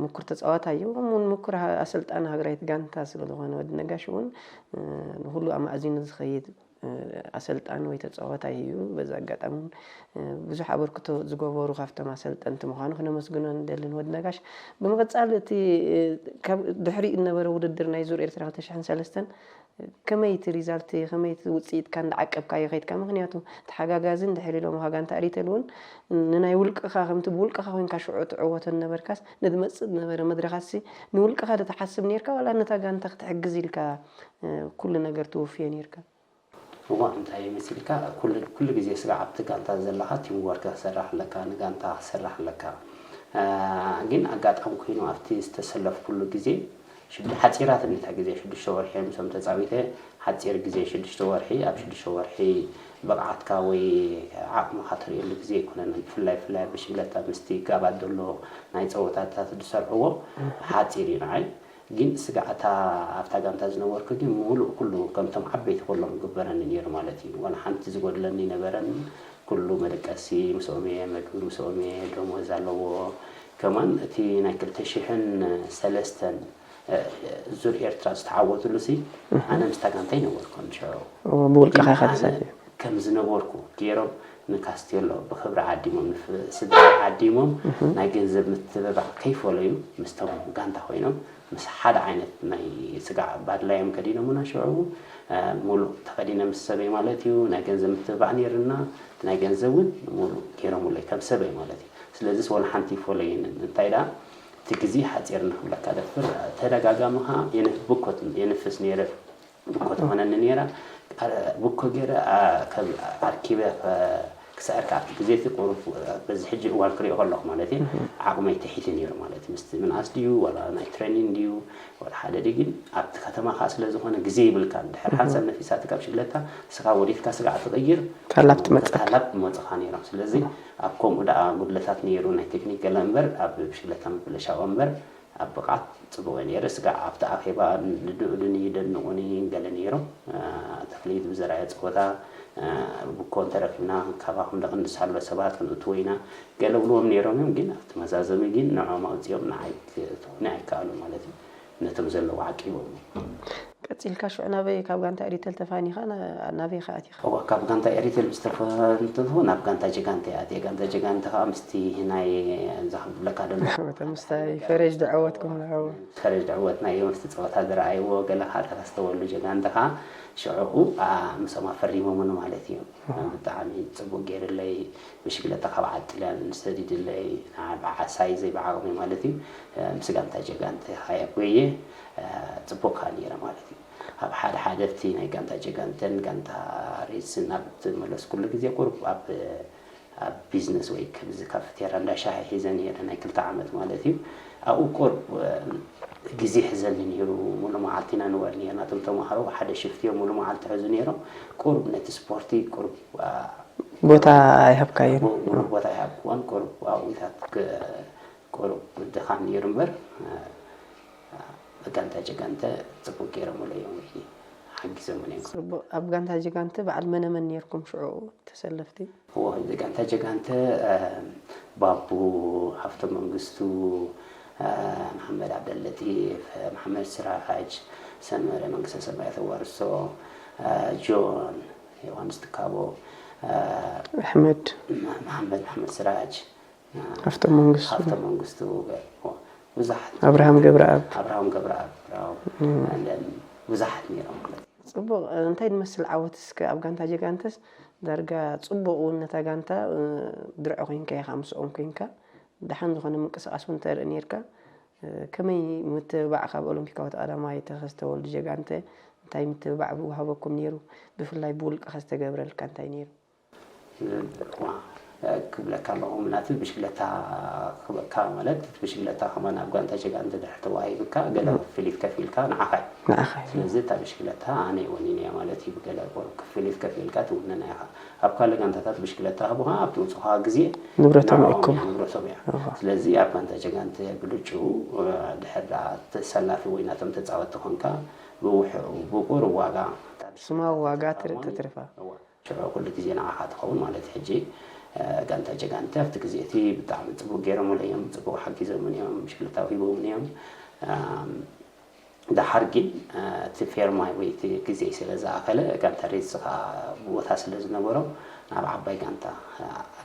ምኩር ተጻዋታይ እዩ። ከምኡውን ምኩር ሃ-፣ ኣሰልጣኒ ሃገራዊት ጋንታ ስለ ዝኾነ ወዲ ነጋሽ እውን፣ እ፣ ንኹሉ ኣማእዚኑ ዝኸይድ፣ እ፣ ኣሰልጣኒ ወይ ተጻዋታይ እዩ። በዚ ኣጋጣሚ እውን፣ እ፣ ብዙሕ ኣበርክቶ ዝገበሩ ካብቶም ኣሰልጠንቲ ምዃኑ ክነመስግኖ ንደልን ወዲ ነጋሽ። ብምቕጻል እቲ፣ እ፣ ካብ ድሕሪኡ ዝነበረ ውድድር ናይ ዙር ኤርትራ ክልተ ሽሕን ሰለስተን ከመይ እቲ ሪዛልት፣ ከመይ እቲ ውጽኢትካ እንዳዓቀብካዮ ከይድካ? ምኽንያቱ ተሓጋጋዚ እንድሕር ኢሎምኻ ጋንታ ኤሪተል እውን ንናይ ውልቅኻ ከምቲ ብውልቅኻ ኮይንካ ሽዑ ትዕወቶ ነበርካስ፣ ንዝመጽእ ዝነበረ መድረኻትሲ ንውልቅኻ ዶ ትሓስብ ኔርካ ዋላ ነታ ጋንታ ክትሕግዝ ኢልካ፣ እ፣ ኩሉ ነገር ትውፍዮ ኔርካ? እዋ፣ እንታይ መሲልካ፣ ኩሉ፣ ኩሉ ግዜ ስጋዕ ኣብቲ ጋንታ ዘለኻ ቲም ወርክ ክሰርሕ ኣለካ፣ ንጋንታ ክሰርሕ ኣለካ። እ፣ ግን ኣጋጣሚ ኮይኑ ኣብቲ ዝተሰለፍኩሉ ግዜ ሽዱ ሓጺራትኒ እታ ግዜ ሽዱሽተ ወርሒ ምስኦም ተጻዊተ። ሓጺር ግዜ ሽዱሽተ ወርሒ፣ ኣብ ሽዱሽተ ወርሒ ብቕዓትካ ወይ ዓቕምኻ ትርእየሉ ግዜ ኣይኮነን። ብፍላይ ብፍላይ ብሽግለታ ምስቲ ጋባት ዘሎ ናይ ጸወታታት ዝሰርሕዎ ሓጺር እዩ ንዓይ። ግን ስጋዕታ ኣብታ ጋንታ ዝነበርኩ ግን ምሉእ ኩሉ ከምቶም ዓበይቲ ኩሎም ግበረኒ ነይሩ ማለት እዩ። ዋላ ሓንቲ ዝጎድለኒ ነበረን። ኩሉ መደቀሲ ምስኦም እየ፣ መግቢ ምስኦም እየ፣ ደሞዝ ኣለዎ። ከማን እቲ ናይ ክልተ ሽሕን ሰለስተን ዙር ኤርትራ ዝተዓወትሉ ሲ ኣነ ምስታ ጋንታ ኣይነበርኩን ሽዑ። ብውልቅኻ ኢኻ ኣነ ተሳቲፍ ከም ዝነበርኩ ገይሮም ንካስቴሎ ብክብሪ ዓዲሞም፣ ስድራ ዓዲሞም ናይ ገንዘብ ምትብባዕ ከይፈለዩ ምስቶም ጋንታ ኮይኖም ምስ ሓደ ዓይነት ናይ ስጋዕ ባድላ እዮም ከዲኖምና። ሽዑ ሙሉእ ተኸዲነ ምስ ሰበይ ማለት እዩ። ናይ ገንዘብ ምትብባዕ ነይርና። እቲ ናይ ገንዘብ እውን ሙሉእ ገይሮምለይ ከም ሰበይ ማለት እዩ። ስለዚስ ወላ ሓንቲ ይፈለየንን። እንታይ ደኣ እቲ ግዜ ሓፂር ንክብለካ ደፍር ተደጋጋሚ ከዓ የንፍ ብኮት የንፍስ ነይረ። ብኮ ትኾነኒ ነይራ። ብኮ ገይረ ኣርኪበ ክስዕር ከኣቲ ግዜ እቲ ቁሩብ በዚ ሕጂ እዋን ክሪኦ ከለኹ ማለት እዩ ዓቕመይ ትሒቱ ነይሩ ማለት እዩ። ምስቲ ምንኣስ ድዩ ዋላ ናይ ትሬኒንግ ድዩ ዋላ ሓደ ድዩ ግን ኣብቲ ከተማ ከዓ ስለ ዝኾነ ግዜ ይብልካ። ድሕር ሓንሳብ ነፊሳትካ ብሽግለታ ስኻ ወዲትካ ስጋዕ ትቕይር ታላብ ትመፀካ ታላብ መፅኻ ነይሮም። ስለዚ ኣብ ከምኡ ደኣ ጉድለታት ነይሩ ናይ ቴክኒክ ገለ እምበር ኣብ ብሽግለታ ምብለሻው እምበር ኣብ ብቕዓት ፅቡቕ እየ ነይረ። ስጋዕ ኣብቲ ኣኼባ ንድኡድኒ ደንቑኒ ገለ ነይሮም። ተኽሊት ብዘርኣየ ፀወታ ብኮ እንተረኺብና ካባኹም ደቕንድስ ኣሎ ሰባት ክንእትዎ ኢና ገለ ብልዎም ነይሮም እዮም። ግን ኣብቲ መዛዘሚ ግን ንዕኦም ኣውፅኦም ንዓይ ክትኾኒ ኣይከኣሉን ማለት እዩ። ነቶም ዘለዉ ዓቂቦም ቀፂልካ ሽዑ ናበይ ካብ ጋንታ ኤሪተል ተፋኒኻ ናበይ ከኣቲኻ እዋ ካብ ጋንታ ኤሪቴል ምስ ተፈንትፉ ናብ ጋንታ ጀጋንተ እየ ኣትየ። ጋንታ ጀጋንተ ከዓ ምስቲ ናይ እዛ ክብለካ ደሎ ምስታይ ፈረጅ ድዐወትኩም ንዕው ፈረጅ ድዕወት ናይ ምስቲ ፀወታ ዝረኣይዎ ገለ ከዓ ተኸስተወሉ ጀጋንተ ከዓ ሽዕኡ ምስኦም ኣፈሪሞምኒ ማለት እዩ። ብጣዕሚ ፅቡቅ ገይርለይ ብሽግለታ ካብ ዓጥልያን ሰዲድለይ ብዓሳይ ዘይብዓቕሚ ማለት እዩ። ምስ ጋንታ ጀጋንተ ሃያ ጎየ ፅቡቅ ከዓ ነይረ ማለት እዩ። ኣብ ሓደ ሓደ ኣብቲ ናይ ጋንታ ጀጋንተን ጋንታ ሬድስን ኣብ ትመለስኩሉ ግዜ ቁሩብ ኣብ ኣብ ቢዝነስ ወይ ከምዚ ካፍቴራ እንዳ ሻሂ ሒዘ ነይረ ናይ ክልተ ዓመት ማለት እዩ። ኣብኡ ቁሩብ ግዜ ሕዘኒ ነይሩ። ሙሉ መዓልቲ ኢና ንወል ነርና። እቶም ተምሃሮ ሓደ ሽፍት እዮም ሙሉ መዓልቲ ሕዙ ነይሮም። ቁሩብ ነቲ ስፖርቲ ቁሩብ ቦታ ኣይሃብካዮን ሙሉ ቦታ ይሃብክዎን ቁሩብ ኣብኡታት ቁሩብ ድኻም ነይሩ እምበር ጋንታ ጀጋንተ ፅቡቅ ገይሮምለይ እዮም ወይ ሓጊዞምን እዮም። ፅቡቅ ኣብ ጋንታ ጀጋንተ በዓል መነመን ነይርኩም ሽዑ ተሰለፍቲ እዎ እዚ ጋንታ ጀጋንተ ባቡ ሃፍቶም መንግስቱ መሓመድ ዓብደለጢፍ መሓመድ ስራጅ ሰመረ መንግስተ ሰማያት ኣዋርሶ ጆን ዮሃንስ ትካቦ ኣሕመድ መሓመድ መሓመድ ስራጅ ሃፍቶም መንግስቱ ሃፍቶም መንግስቱ ብዙሓት ኣብርሃም ገብረኣብ ኣብርሃም ገብረኣብ ብዙሓት ነይሮም ማለት እዩ። ፅቡቅ እንታይ ዝመስል ዓወት እስከ ኣብ ጋንታ ጀጋንተስ ዳርጋ ፅቡቅ እውን ነታ ጋንታ ድርዒ ኮይንካ ኢኻ ምስኦም ኮይንካ ደሓን ዝኾነ ምንቅስቃስ እውን ተርኢ ነርካ ከመይ ምትብባዕ ካብ ኦሎምፒካዊ ተቐዳማይ ተኸስተ ወልዱ ጀጋንተ እንታይ ምትብባዕ ብወሃበኩም ነይሩ ብፍላይ ብውልቅኻ ዝተገብረልካ እንታይ ነይሩ ክብለካ ኣለኹ ምናት ብሽግለታ ክበካ ማለት ብሽግለታ ከማን ኣብ ጋንታ ጀጋንተ ድሕር ተዋሂብካ ገለ ክፍሊት ከፊልካ ንዓኻ እዩ ንዓኻ እዩ ስለዚ እታ ብሽግለታ ኣነ ወኒነ እያ ማለት እዩ ብገለ ክፍሊት ከፊልካ ትውነና ኢኻ ኣብ ካልእ ጋንታታት ብሽግለታ ህቡኻ ኣብ ትውፅኻ ግዜ ንብረቶም ንዕኦም እኩም እያ ንብረቶም እያ እዋ። ስለዚ ኣብ ጋንታ ጀጋንተ ብልጭኡ ድሕር ደኣ ተሰላፊ ወይ ናቶም ተፃወቲ ኮንካ ብውሕኡ ብቁሩብ ዋጋ ስማዊ ዋጋ ትር- ትትርፋ ሽዑ ኩሉ ግዜ ንዓኻ ትኸውን ማለት ሕጂ ጋንታ ጀጋንተ ኣብቲ ግዜ እቲ ብጣዕሚ ፅቡቅ ገይሮምሉ እዮም ፅቡቅ ሓጊዞምን እዮም ሽግልታዊ ሂቦምን እዮም ደሓር ግን እቲ ፌርማይ ወይ እቲ ግዜ ስለ ዝኣኸለ ጋንታ ሬድስ ከዓ ቦታ ስለ ዝነበሮ ናብ ዓባይ ጋንታ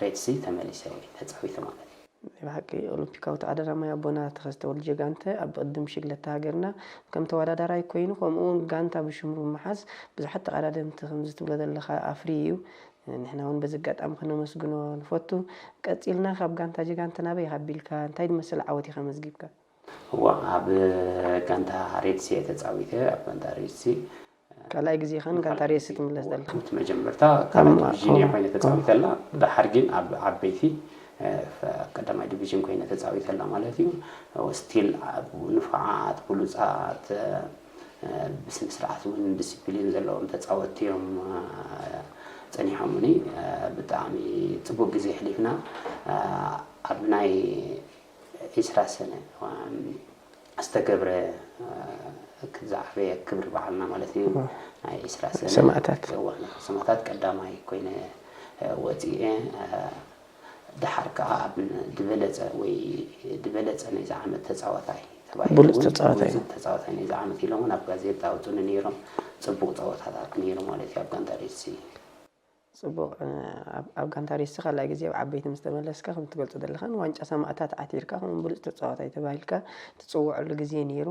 ሬድሲ ተመሊሰ ወይ ተፃዊተ ማለት እዩ ናይ ብሓቂ ኦሎምፒካዊ ተቐዳዳማይ ኣቦና ተኸስተ ወልዱ ጀጋንተ ኣብ ቅድም ሽግለታ ሃገርና ከም ተወዳዳራይ ኮይኑ ከምኡ እውን ጋንታ ብሽሙ ብምሓዝ ብዙሓት ተቐዳደምቲ ከምዚ ትብሎ ዘለኻ ኣፍርዩ እዩ። ንሕና እውን በዚ ኣጋጣሚ ከነመስግኖ ንፈቱ። ቀፂልና ካብ ጋንታ ጀጋንተ ናበይ ኢኻ ኣቢልካ እንታይ ዝመስል ዓወት ኢኻ ኣመዝጊብካ? እዋ ኣብ ጋንታ ሬድሲ እየ ተፃዊተ ኣብ ጋንታ ሬድሲ ካልኣይ ግዜ ኸን ጋንታ ሬድሲ ትምለስ ዘለካ እቲ መጀመርታ ካልኣይ ዲቪዥን እየ ኮይነ ተፃዊተላ ድሓር ግን ኣብ ዓበይቲ ቀዳማይ ዲቪዥን ኮይነ ተፃዊተ ኣላ ማለት እዩ። ስቲል ኣብ ንፉዓት ብሉፃት ብስነ ስርዓት እውን ዲስፕሊን ዘለዎም ተፃወትቲ እዮም ፀኒሖምኒ። ብጣዕሚ ፅቡቅ ግዜ ኣሕሊፍና። ኣብ ናይ ዒስራ ሰነ ዝተገብረ ዝዓበየ ክብሪ በዓልና ማለት እዩ። ናይ ዒስራ ሰነ ሰማእታት። ሰማእታት ቀዳማይ ኮይነ ወፂኤ። ደሓር ከዓ ኣብ ዝበለፀ ወይ ዝበለፀ ናይዚ ዓመት ተፃዋታይ ተባሂሉ ብሉፅ እውን ተፃዋታይ። ብሉፅ ተፃዋታይ ናይዚ ዓመት ኢሎም እውን ኣብ ጋዜጣ ኣውፅኡኒ ነይሮም። ፅቡቅ ፀወታታት ነይሩ ማለት እዩ ኣብ ጋንታ ሬድሲ። ፅቡቅ። ኣብ ጋንታ ሬድሲ ካልኣይ ግዜ ኣብ ዓበይቲ ምስ ተመለስካ ከም ትገልፆ ዘለካ ንዋንጫ ሰማእታት ዓቲርካ ከም ብሉፅ ተፃዋታይ ተባሂልካ ትፅወዐሉ ግዜ ነይሩ።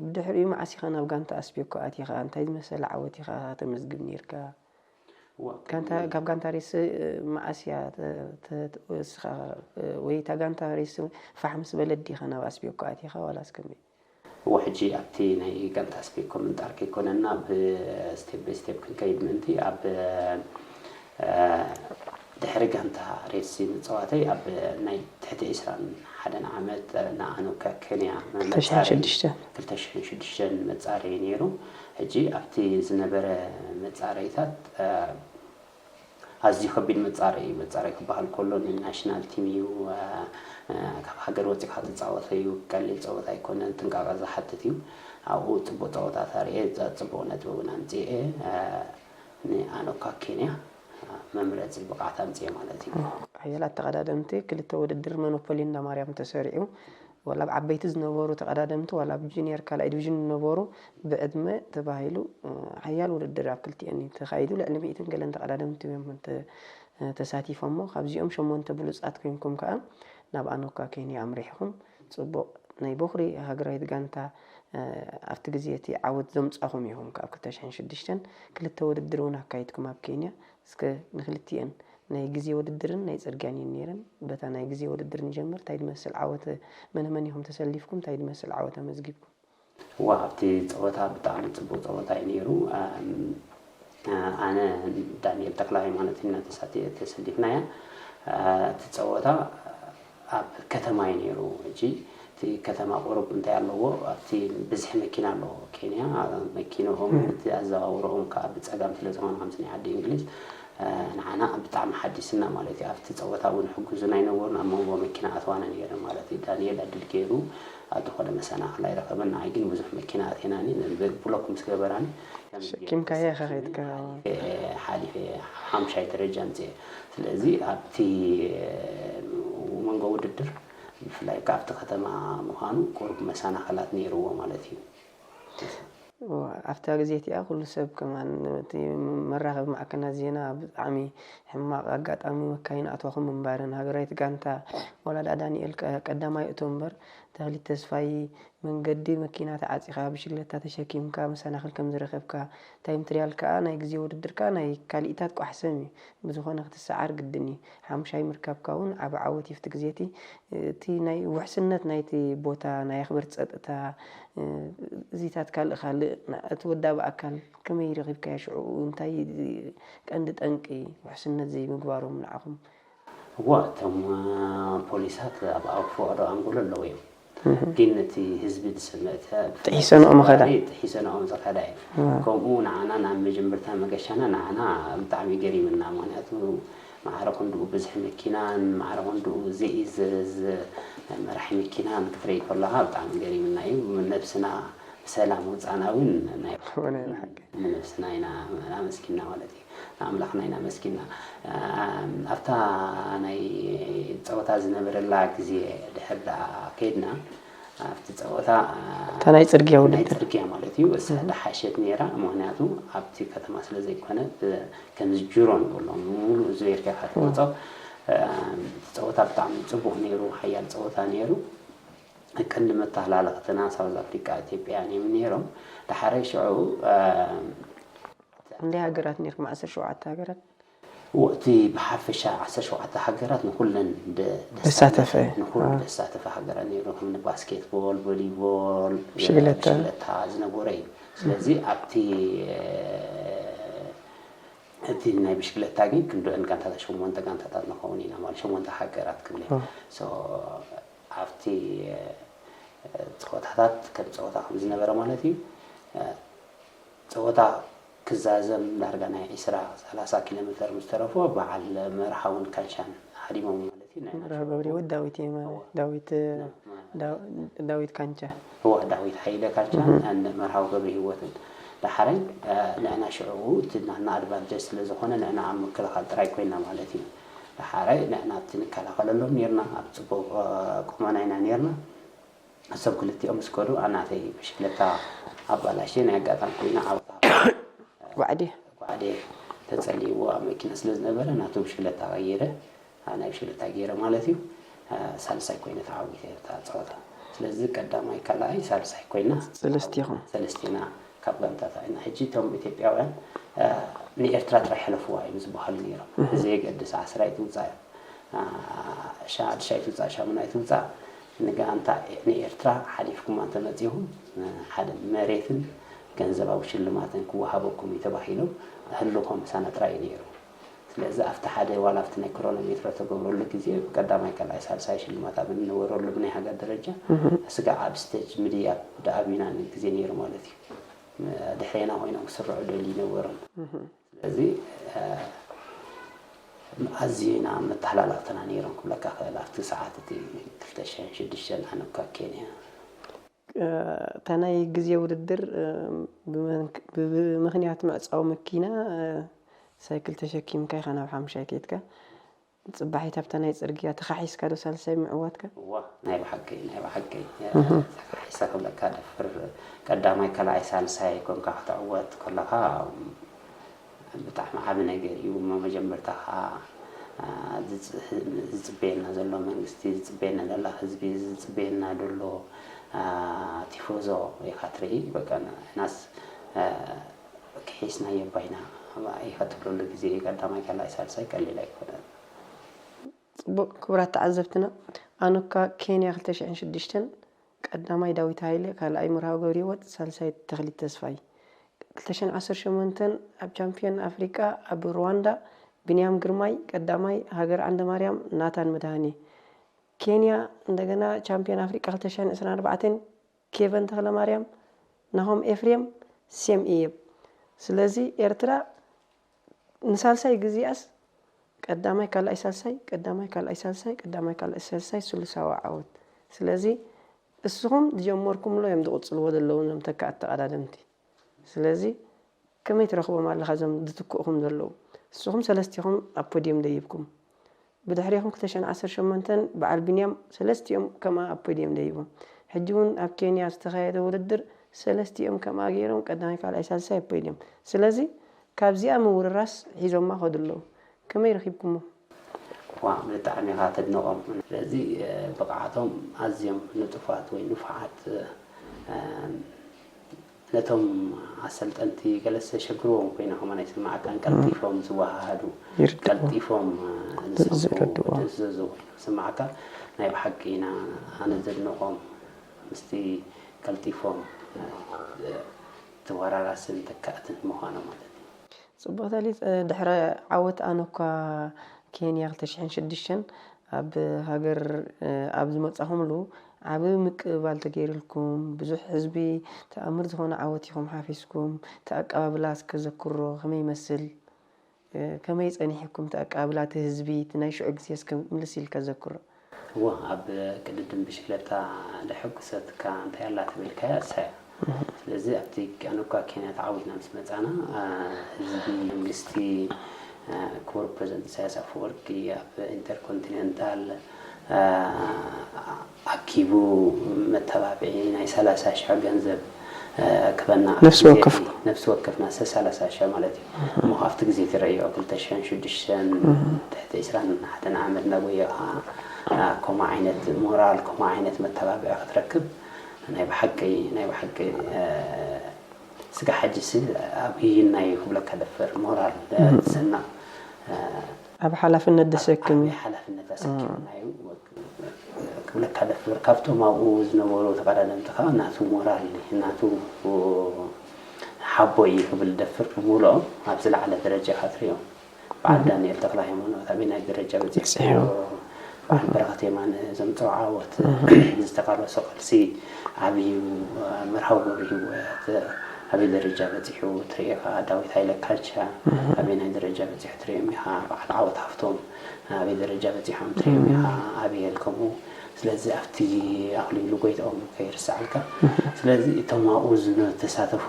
ብድሕሪኡ መዓስ ኢኻ ናብ ጋንታ ኣስቤኮ ኣቲኻ? እንታይ ዝመሰለ ዓወት ኢኻ ተመዝግብ ነይርካ? ካብ ጋንታ ሬስ መዓስ እያ እስኻ ወይ እታ ጋንታ ሬስ ፋሕ ምስ በለት ዲኻ ናብ ኣስቤኮ ኣቲኻ ዋላ እስከመይ? እወ ሕጂ ኣብቲ ናይ ጋንታ ኣስቤኮ ምንጣር ከይኮነና ብ ስቴፕ ባይ ስቴፕ ክንከይድ ምእንቲ ኣብ ድሕሪ ጋንታ ሬድሲ ምፅዋተይ ኣብ ናይ ትሕቲ ዒስራን ሓደን ዓመት ንኣኖካ ኬንያ ክልተ ሽሕን ሽዱሽተን መፃረይ ነይሩ። ሕጂ ኣብቲ ዝነበረ መፃረይታት ኣዝዩ ከቢድ መፃረይ እዩ። መፃረይ ክበሃል ከሎ ንናሽናል ቲም እዩ። ካብ ሃገር ወፂኻ ትፃወቶ እዩ። ቀሊል ፀወታ ኣይኮነን። ጥንቃቐ ዝሓትት እዩ። ኣብኡ ፅቡቅ ፀወታ ኣርእየ። ፅቡቅ ነጥቢ እውን ኣምፅኤ ንኣኖካ ኬንያ መምረፂ ብቕዓት ኣምፅኤ ማለት እዩ። ሓያላት ተቐዳደምቲ ክልተ ውድድር መኖፖሊ እንዳማርያም ተሰሪዑ። ዋላ ኣብ ዓበይቲ ዝነበሩ ተቐዳደምቲ ዋላ ኣብ ጁኒየር ካልኣይ ዲቪዥን ዝነበሩ ብዕድመ ተባሂሉ ሓያል ውድድር ኣብ ክልቲኤን እዩ ተኻይዱ። ልዕሊ ሚእትን ገለን ተቐዳደምቲ እዮም ተሳቲፎሞ። ካብዚኦም ሸሞንተ ብሉፃት ኮይንኩም ከዓ ናብ ኣኖካ ኬንያ ኣምሪሕኹም። ፅቡቕ ናይ ቦኽሪ ሃገራዊት ጋንታ ኣብቲ ግዜ እቲ ዓወት ዘምፃኹም ኢኹም። ካብ ክልተ ሽሕን ሽዱሽተን ክልተ ውድድር እውን ኣካይድኩም ኣብ ኬንያ። እስከ ንክልቲኤን ናይ ግዜ ውድድርን ናይ ፅርግያን እየን ነይረን። በታ ናይ ግዜ ውድድር ንጀምር። እንታይ ዝመስል ዓወት መነመን ኢኹም ተሰሊፍኩም? እንታይ ዝመስል ዓወት ኣመዝጊብኩም? እዋ ኣብቲ ፀወታ ብጣዕሚ ፅቡቅ ፀወታ እዩ ነይሩ። ኣነ ዳንኤል ተክለ ሃይማኖት ኢና ተሳቲ ተሰሊፍናያ። እቲ ፀወታ ኣብ ከተማ እዩ ነይሩ። ሕጂ እቲ ከተማ ቁሩብ እንታይ ኣለዎ ኣብቲ ብዝሒ መኪና ኣለዎ ኬንያ። መኪንኦም እቲ ኣዘዋውሮኦም ከዓ ብፀጋም ስለዝኾነ ከምዚ ናይ ዓዲ እንግሊዝ ንዓና ብጣዕሚ ሓዲስና ማለት እዩ። ኣብቲ ፀወታ እውን ሕጉዝን ኣይነበሩን ኣብ መንጎ መኪና ኣትዋና ነይረ ማለት እዩ። ዳንኤል ዕድል ገይሩ ኣብ ዝኾነ መሰናኽል ኣይረኸበን። ንዓይ ግን ብዙሕ መኪና ኣትየናኒ ብሎክ ምስ ገበራኒ ተሸኪምካዮ ኢኻ ከይድካ። ሓሊፈ ሓምሻይ ደረጃ ኣምፅኤ። ስለዚ ኣብቲ መንጎ ውድድር ብፍላይ ከዓ ኣብቲ ከተማ ምዃኑ ቁሩብ መሰናኽላት ነይርዎ ማለት እዩ። ኣብታ ግዜ እቲኣ ኩሉ ሰብ ከማን እቲ መራኸቢ ማዕከናት ዜና ብጣዕሚ ሕማቕ ኣጋጣሚ መካይን ኣትዋኹም ምንባረን ሃገራዊት ጋንታ ወላዳ ዳንኤል ቀዳማይ እቶ እምበር ተኽሊት ተስፋይ መንገዲ መኪና ተዓፂኻ ብሽለታ ተሸኪምካ መሰናኽል ከም ዝረኸብካ ታይም ትሪያል ከዓ ናይ ግዜ ውድድር ከዓ ናይ ካሊኢታት ቋሕሰም እዩ። ብዝኾነ ክትሰዓር ግድን እዩ። ሓሙሻይ ምርካብካ እውን ዓቢ ዓወት እዩ። ኣብቲ ግዜ እቲ እቲ ናይ ውሕስነት ናይቲ ቦታ ናይ ኣኽበርቲ ጸጥታ እዚታት ካልእ ካልእ እቲ ወዳቢ ኣካል ከመይ ረኺብካዮ ሽዑ እንታይ ቀንዲ ጠንቂ ውሕስነት ዘይምግባሮም ንዓኹም? እዋ እቶም ፖሊሳት ኣብ ኣብ ፈቐዶ ኣንጎሎ ኣለዉ እዮም። ግን እቲ ህዝቢ ዝስምዕ ጥሒሰንኦም ኸዳ? ጥሒሰንኦም ዝኸዳ እዩ። ከምኡ ንዓና ናብ መጀመርታ መገሻና ንዓና ብጣዕሚ ገሪምና ምክንያቱ ማዕረ ክንድኡ ብዝሒ መኪናን ማዕረ ክንድኡ ዘይእዘዝ መራሒ መኪናን ክትርኢ ከለኻ ብጣዕሚ ገሪምና እዩ። ነብስና ብሰላም ውፃና እውን ናይ ንነብስና ኢና ኣመስኪና ማለት እዩ። ንኣምላኽና ኢና ኣመስኪና። ኣብታ ናይ ፀወታ ዝነበረላ ግዜ ድሕር ደኣ ከይድና ኣብቲ ፀወታ እታ ናይ ፅርግያ ናይ ውድድር ፅርግያ ማለት እዩ እሳ ደሓሸት ነይራ። ምክንያቱ ኣብቲ ከተማ ስለ ዘይኮነ ከምዚ ጅሮ ንብሎ ሙሉእ ዙርያ ኢኻ ትወፆ። እቲ ፀወታ ብጣዕሚ ፅቡቅ ነይሩ፣ ሓያል ፀወታ ነይሩ። ቀንዲ መተሃላለኽትና ሳውዝ ኣፍሪቃ ኢትዮጵያን እዮም ነይሮም። ደሓረ ሽዑ ክንደይ ሃገራት ነይርኩም? ዓሰርተ ሸውዓተ ሃገራት? እቲ ብሓፈሻ ዓሰርተ ሸውዓተ ሃገራት ንኩለን ዘሳተፈ ንኩሉ ዘሳተፈ ሃገራት ነይሩ ከም ባስኬትቦል፣ ቮሊቦል፣ ብሽግለታ ዝነበረ እዩ። ስለዚ ኣብቲ እቲ ናይ ብሽክለታ ግን ክንደአን ጋንታታት ሸሞንተ ጋንታታት ንኸውን ኢና ማለት ሸሞንተ ሃገራት ክብል እየ። ሶ ኣብቲ እ፣ ፀወታታት ከም ፀወታ ከም ዝነበረ ማለት እዩ። እ፣ ፀወታ ክዛዘም ዳርጋ ናይ ዒስራ ሰላሳ ኪሎ ሜተር ምስ ተረፎ በዓል መርሃውን ካንሻን ሃዲሞም ማለት እዩ። ናይ መርሃዊ ገብረሂወት ዳዊት እዩ ማለት ዳዊት እ፣ ዳው- ዳዊት ካንቻ። እዋ ዳዊት ሓይለ ካንቻን መርሃዊ ገብረሂወትን ደሓረይ ንዕና ሽዕኡ እቲ ናና ኣድቫንቴጅ ስለ ዝኾነ ንዕና ኣብ ምክልኻል ጥራይ ኮይና ማለት እዩ። ደሓረይ ንዕና እቲ ንከላኸለሎም ነርና ኣብ ፅቡቕ ቁመና ኢና ነርና። እሶም ክልቲኦም ምስ ከዱ ኣናተይ ብሽክለታ ኣባላሽየ ናይ ኣጋጣሚ ኮይና ዓወታ ጓዕዲ ጓዕዴ ተፀሊእዎ ኣብ መኪና ስለ ዝነበረ ናቱ ብሽክለታ ቀይረ ኣብ ናይ ብሽክለታ ገይረ ማለት እዩ። ሳልሳይ ኮይነ ተዓዊተ እታ ፀወታ። ስለዚ ቀዳማይ ካልኣይ ሳልሳይ ኮይና ሰለስቲኹም ሰለስቲና ካብ ጋንታታ ኢና። ሕጂ እቶም ኢትዮጵያውያን ንኤርትራ ጥራይ ሕለፍዋ እዮም ዝበሃሉ ነይሮም። ዘይገድስ ዓስራይ ትውፃእ ሻድሻይ ትውፃእ ሻሙናይ ትውፃእ ንጋንታ ንኤርትራ ሓሊፍኩማ እንተመፂኹም ሓደ መሬትን ገንዘባዊ ሽልማትን ክወሃበኩም እዩ ተባሂሎም ህልኾም ምሳና ጥራይ እዩ ነይሩ። ስለዚ ኣብቲ ሓደ ዋላ ኣብቲ ናይ ክሮኖሜትሮ ተገብረሉ ግዜ ቀዳማይ ካልኣይ ሳልሳይ ሽልማት ኣብ እንነበረሉ ብናይ ሃገር ደረጃ ስጋዕ ኣብ ስቴጅ ምድያብ ደኣቢና ግዜ ነይሩ ማለት እዩ። ድሕሬና ኮይኖም ክስርዑ ደልዩ ነበሮም። ስለዚ ኣዝዩ ኢና መተሓላላኽትና ነይሮም ክብለካ ክእል ኣብቲ ሰዓት እቲ ክልተ ሽሕን ሽዱሽተን ኣነ እኳ ኬንያ እታ ናይ ግዜ ውድድር ብምኽንያት ምዕፃው መኪና ሳይክል ተሸኪምካ ኢኻ ናብ ሓምሻይ ከይድካ። ፅባሒት ኣብታ ናይ ፅርግያ ተኻሒስካ ዶ ሳልሳይ ምዕዋትካ? እዋ ናይ ብሓቂ ናይ ብሓቂ ተኻሒሰ ክብለካ ደፍር ቀዳማይ ካልኣይ ሳልሳይ ኮንካ ክትዕወት ከለኻ ብጣዕሚ ዓቢ ነገር እዩ እሞ መጀመርታ ከዓ ዝፅበየና ዘሎ መንግስቲ ዝፅበየና ዘላ ህዝቢ ዝፅበየና ዘሎ ቲፎዞ ኢካ ትርኢ በቃ ናስ ክሒስናዮ ባይና ኢካ ትብለሉ ግዜ እዩ ቀዳማይ ካልኣይ ሳልሳይ ቀሊል ኣይኮነን። ፅቡቅ ክቡራት ተዓዘብትና ኣነ እኳ ኬንያ ክልተ ሽሕን ሽዱሽተን ቀዳማይ ዳዊት ሃይለ ካልኣይ ምርሃው ገብረሂወት ሳልሳይ ተኽሊት ተስፋይ ክልተ ሽሕን ዓሰርተ ሸሞንተን ኣብ ቻምፒዮን ኣፍሪቃ ኣብ ሩዋንዳ ብንያም ግርማይ ቀዳማይ ሃገር ዓንደማርያም ናታን መድሃኔ ኬንያ እንደገና ቻምፒዮን ኣፍሪቃ ክልተ ሽሕን ዕስራን ኣርባዕተን ኬቨን ተኽለማርያም ናሆም ኤፍሬም ሴም እየብ ስለዚ ኤርትራ ንሳልሳይ ግዜኣስ ቀዳማይ ካልኣይ ሳልሳይ ቀዳማይ ካልኣይ ሳልሳይ ቀዳማይ ካልኣይ ሳልሳይ ስሉሳዊ ዓወት ስለዚ እስኹም ዝጀመርኩምሎ እዮም ዝቕፅልዎ ዘለዉ እዞም ተካኣት ተቐዳደምቲ ስለዚ ከመይ ትረኽቦም ኣለኻ እዞም ዝትክእኹም ዘለዉ እስኹም ሰለስቲኹም ኣብ ፖድየም ደይብኩም ብድሕሬኹም ክልተ ሽሕን ዓሰርተ ሸሞንተን በዓል ቢንያም ሰለስቲኦም ከምኣ ኣብ ፖድየም ደይቦም ሕጂ እውን ኣብ ኬንያ ዝተኻየደ ውድድር ሰለስቲኦም ከምኣ ገይሮም ቀዳማይ ካልኣይ ሳልሳይ ኣብ ፖድየም ስለዚ ካብዚኣ ምውርራስ ሒዞማ ከዱ ኣለዉ ከመይ ረኺብኩሞ ዋ ብጣዕሚ ኢኻ ተድንቖም ስለዚ ብቕዓቶም ኣዝዮም ንጡፋት ወይ ንፉዓት ነቶም ኣሰልጠንቲ ገለ ዘሸግርዎም ኮይና ከማና ይስምዓካን ቀልጢፎም ዝወሃሃዱ ቀልጢፎም ዝሰምዑ ዝእዘዙ ኮይኖም ዝስምዓካ ናይ ብሓቂ ኢና ኣነ ዘድንቖም ምስቲ ቀልጢፎም ተወራራስን ተካእትን ምዃኖም ማለት እዩ። ጽቡቕ ተሊጽ ድሕሪ ዓወት ኣነ እኳ ኬንያ ክልተ ሽሕን ሽዱሽተን ኣብ ሃገር ኣብ ዝመጻኹምሉ ዓቢ ምቅብባል ተገይርልኩም ብዙሕ ህዝቢ ተኣምር ዝኾነ ዓወት ኢኹም ሓፊስኩም እቲ ኣቀባብላ እስከ ዘክሮ ከመይ ይመስል ከመይ ጸኒሕኩም እቲ ኣቀባብላ እቲ ህዝቢ እቲ ናይ ሽዑ ግዜ እስከ ምልስ ኢልካ ዘክሮ። እወ ኣብ ቅድድም ብሽክለታ ደሐጉሰትካ እንታይ ኣላ ተበልካያ እሳ እያ። ስለዚ ኣብቲ ኣነ እኳ ኬንያ ተዓዊትና ምስ መጻና ህዝቢ መንግስቲ ክቡር ፕረዚደንት ኢሳያስ ኣፈወርቂ ኣብ ኢንተርኮንቲኔንታል ኣኪቡ መተባብዒ ናይ ሰላሳ ሽሕ ገንዘብ ክበና ነፍሲ ወከፍ ነፍሲ ወከፍና ሰ ሰላሳ ሽሕ ማለት እዩ እሞ ኣብቲ ግዜ እቲ ረእዮ ክልተ ሽሕን ሽዱሽተን ትሕቲ ዕስራን ሓደን ዓመት እናጎየ ከዓ ኮማ ዓይነት ሞራል ኮማ ዓይነት መተባብዒ ክትረክብ ናይ ብሓቂ ናይ ብሓቂ ስጋ ሓጂ ሲ ኣብ ህይና እዩ ክብለካ ደፍር ሞራል ዝስና ኣብ ሓላፍነት ደሰክም እዩ ሓላፍነት ኣሰኪምና እዩ ክብለካ ደፍር ካብቶም ኣብኡ ዝነበሩ ተቐዳደምቲ ከዓ ናቱ ሞራል ናቱ ሓቦ እዩ ክብል ደፍር ብምልኦም ኣብ ዝለዓለ ደረጃ ኢኻ ትሪኦ። በዓል ዳንኤል ተኽለ ሃይማኖት ኣበየናይ ደረጃ በፂሑ? በዓል በረኸት የማነ ዘምፅኦ ዓወት፣ ዝተቃለሶ ቃልሲ ዓብዩ፣ መርሃዊ ገብረ ህይወት ኣበይ ደረጃ በፂሑ ትሪኦ ኢኻ? ዳዊት ሃይለ ካልቻ ኣበየናይ ደረጃ በፂሑ ትሪኦም ኢኻ? በዓል ዓወት ሃፍቶም ኣበይ ደረጃ በፂሖም ትሪኦም ኢኻ? ኣቤል ከምኡ። ስለዚ ኣብቲ ኣኽሊሉ ጎይትኦም ከይርስዓልካ። ስለዚ እቶም ኣብኡ ዝተሳተፉ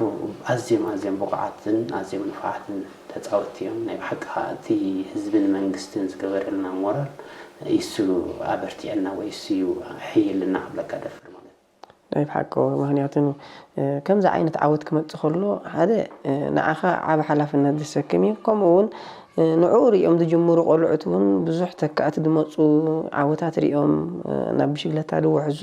ኣዝዮም ኣዝዮም ብቑዓትን ኣዝዮም ንፉዓትን ተፃወትቲ እዮም። ናይ ብሓቂ ከዓ እቲ ህዝብን መንግስትን ዝገበረልና ሞራል፣ እሱ ኣበርቲዐና ወይ እሱ የሕይልና ክብለካ ደፍር ማለት እዩ። ናይ ብሓቂ። ምክንያቱ ከምዚ ዓይነት ዓወት ክመፅእ ከሎ ሓደ ንዓኻ ዓብ ሓላፍነት ዝሰክም እዩ። ከምኡ እውን ንዕኡ ሪኦም ዝጅምሩ ቆልዑት እውን ብዙሕ ተካእቲ ዝመፁ ዓወታት ሪኦም ናብ ብሽግለታ ዝውሕዙ፣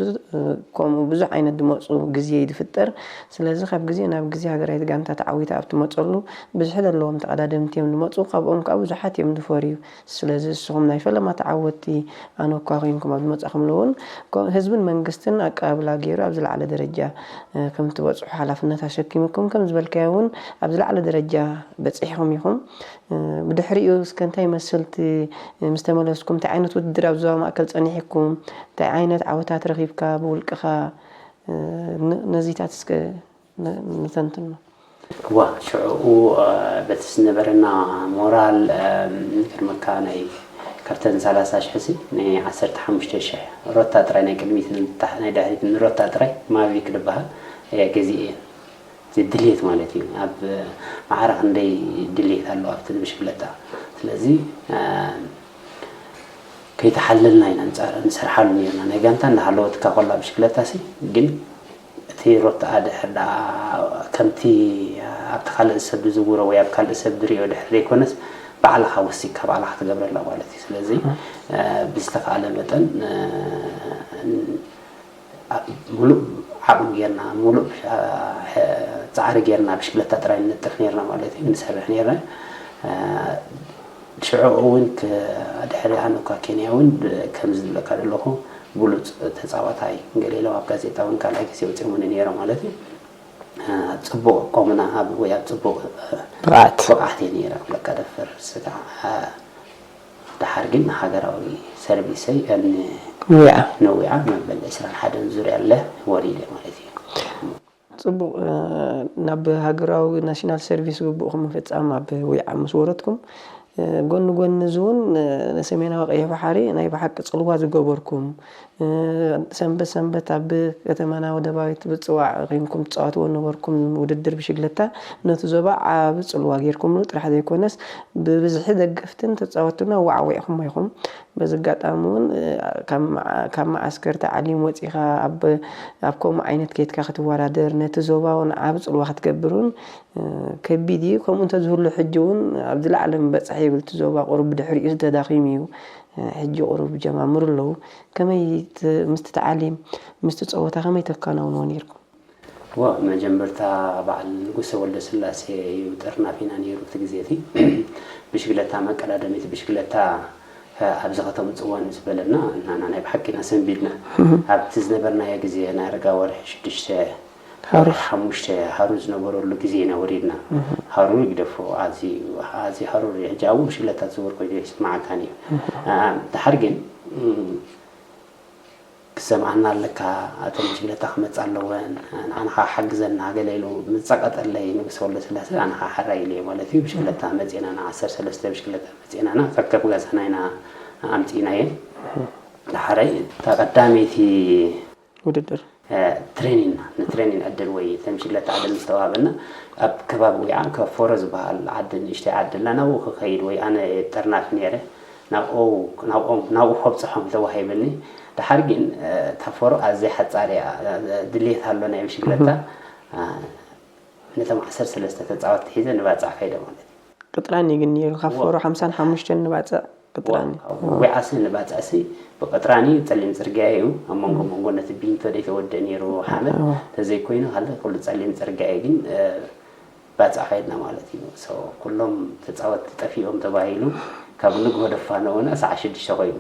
ከምኡ ብዙሕ ዓይነት ዝመፁ ግዜ እዩ ዝፍጠር። ስለዚ ካብ ግዜ ናብ ግዜ ሃገራዊት ጋንታ ተዓዊታ ኣብ ትመፀሉ ብዝሒ ዘለዎም ተቐዳደምቲ እዮም ዝመፁ። ካብኦም ከዓ ብዙሓት እዮም ዝፈርዩ። ስለዚ ንስኹም ናይ ፈለማ ተዓወትቲ ኣነ እኳ ኮይንኩም ኣብ ዝመፃኹምሉ እውን ህዝብን መንግስትን ኣቀባብላ ገይሩ ኣብ ዝለዓለ ደረጃ ከም ትበፅሑ ሓላፍነት ኣሸኪምኩም ከም ዝበልካዮ እውን ኣብ ዝለዓለ ደረጃ በፂሕኹም ኢኹም። ብድሕሪኡ እስከ እንታይ ይመስል እቲ ምስ ተመለስኩም እንታይ ዓይነት ውድድር ኣብ ዞባ ማእከል ፀኒሕኩም እንታይ ዓይነት ዓወታት ረኺብካ ብውልቅኻ ነዚታት እስከ ንተንትኖ። እዋ ሽዑኡ በቲ ዝነበረና ሞራል ንገርመካ ናይ ካብተን ሰላሳ ሽሕ ሲ ናይ ዓሰርተ ሓሙሽተ ሽሕ ሮታ ጥራይ ናይ ቅድሚት ናይ ድሕሪት ንሮታ ጥራይ ማቪክ ዝበሃል እየ ገዚኤ እየን። ድልየት ማለት እዩ። ኣብ ማዕረ ክንደይ ድልየት ኣለዎ ኣብቲ ብሽክለታ። ስለዚ ከይተሓለልና ኢና ንፃረ ንሰርሓሉ ነርና። ናይ ጋንታ እንዳሃለወትካ ኮላ ብሽክለታ ሲ ግን እቲ ሮታ ድሕር ደኣ ከምቲ ኣብቲ ካልእ ሰብ ዝዝውሮ ወይ ኣብ ካልእ ሰብ ዝሪኦ ድሕር ዘይኮነስ ባዕልኻ ወሲካ ባዕልኻ ትገብረላ ማለት እዩ። ስለዚ ብዝተኻእለ መጠን ሙሉእ ዓቕሚ ጌርና ሙሉእ ፃዕሪ ጌርና ብሽክለታ ጥራይ ንነጥፍ ኔርና ማለት እዩ ንሰርሕ ኔርና። ሽዑ እውን ድሕሪ ኣነ እኳ ኬንያ እውን ከምዚ ዝብለካ ዘለኹ ብሉፅ ተፃዋታይ ገለ ኢሎም ኣብ ጋዜጣ እውን ካልኣይ ግዜ ወፂኦምኒ ነይሮም ማለት እዩ። ፅቡቕ ቆምና ኣብ ወይ ኣብ ፅቡቕ ብቕዓት ብቕዓት እየ ነይረ ክብለካ ደፍር ስጋዕ። ደሓር ግን ሃገራዊ ሰርቪሰይ ንዊዓ ነዊዓ መበል ዕስራን ሓደን ዙርያ ኣለ ወሪደ ማለት እዩ። ፅቡቕ ናብ ሃገራዊ ናሽናል ሰርቪስ ግቡእኹም ምፍፃም ኣብ ዊዓ ምስ ወረድኩም ጎኒ ጎኒ እዚ እውን ንሰሜናዊ ቀይሕ ባሕሪ ናይ ብሓቂ ፅልዋ ዝገበርኩም ሰንበት ሰንበት ኣብ ከተማና ወደባዊት ብፅዋዕ ኮይንኩም ትፃወትዎ ነበርኩም ውድድር ብሽግለታ ነቲ ዞባ ዓቢ ፅልዋ ጌርኩምሉ ጥራሕ ዘይኮነስ ብብዝሒ ደገፍትን ተፃወትቱን ኣዋዓዊዕኹሞ ኢኹም። በዚ ኣጋጣሚ እውን ካብ መዓስከር ተዓሊም ወፂኻ ኣብ ከምኡ ዓይነት ኬድካ ክትወዳደር ነቲ ዞባ እውን ዓቢ ፅልዋ ክትገብር እውን ከቢድ እዩ። ከምኡ እንተዝህሉ ሕጂ እውን ኣብ ዝለዓለ ምበፅሐ ይብል እቲ ዞባ ቁሩብ ብድሕሪኡ ዝተዳኺም እዩ። ሕጂ ቁሩብ ጀማምሩ ኣለዉ። ከመይ ምስቲ ተዓሊም ምስቲ ፀወታ ከመይ ተከናውንዎ ነይርኩም? እዋ መጀመርታ በዓል ንጉሰ ወልደስላሴ እዩ ጥርናፊና ነይሩ እቲ ግዜ እቲ ብሽግለታ መቀዳደሚት ብሽግለታ ኣብዚ ከተምፅወን ዝበለና እናና ናይ ብሓቂና ሰንቢድና ኣብቲ ዝነበርናዮ ግዜ ናይ ኣረጋ ወርሒ ሽዱሽተ ሓሙሽተ ሃሩር ዝነበረሉ ግዜ ኢና ወሪድና። ሃሩር ይግደፎ ኣዝዩ ኣዝዩ ሃሩር እዩ። ሕጂ ኣብኡ ብሽግለታ ትዝውር ኮይኑ ይስማዓካን እዩ። ድሓር ግን ክሰምዓና ኣለካ፣ እተን ብሽግለታ ክመጻ ኣለወን፣ ንዓና ከኣ ሓግዘና ገለ ኢሉ ምስ ጸቐጠለይ ንጉሰ ወልደስላሰ ኣነ ከኣ ሕራይ ኢለዮ ማለት እዩ። ብሽግለታ መጺእና ንዓሰርተ ሰለስተ ብሽግለታ መጺእና ናብ ከከም ገዛና ኢና ኣምጺእናየን። ዳሕራይ እታ ቀዳመይቲ ውድድር ትሬኒንና ንትሬኒን ዕድል ወይ ተምሽግለታ ዕድል ምስ ተዋህበና ኣብ ከባቢ ወይዓ ከፎሮ ዝበሃል ዓዲ ንእሽተይ ዓዲ ኣላ ናብኡ ክኸይድ ወይ ኣነ ጠርናፊ ነይረ ናብኦም ናብኡ ከብፅሖም ተዋሂብኒ። ድሓር ግን እታ ፎሮ ኣዝያ ሓፃር እያ ድሌት ኣሎ ናይ ብሽግለታ ነቶም ዓሰርተ ሰለስተ ተፃወትቲ ሒዘ ንባፅዕ ከይደ ማለት እዩ። ቅጥራን እዩ ግን ነይሩ ካብ ፎሮ ሓምሳን ሓሙሽተን ንባፅዕ ቅጥራኒ። ዊዓሲ ንባፅዕሲ ብቅጥራኒ ፀሊም ፅርግያ እዩ ኣብ መንጎ መንጎ ነቲ ቢንቶ ደይተወደ ነይሩ ሓመድ ተዘይኮይኑ ካልእ ኩሉ ፀሊም ፅርግያ እዩ ግን ባፅዕ ከይድና ማለት እዩ። ኩሎም ተፃወትቲ ጠፊኦም ተባሂሉ ካብ ንግሆ ደፋነውና ሰዓት ሽዱሽተ ኮይኑ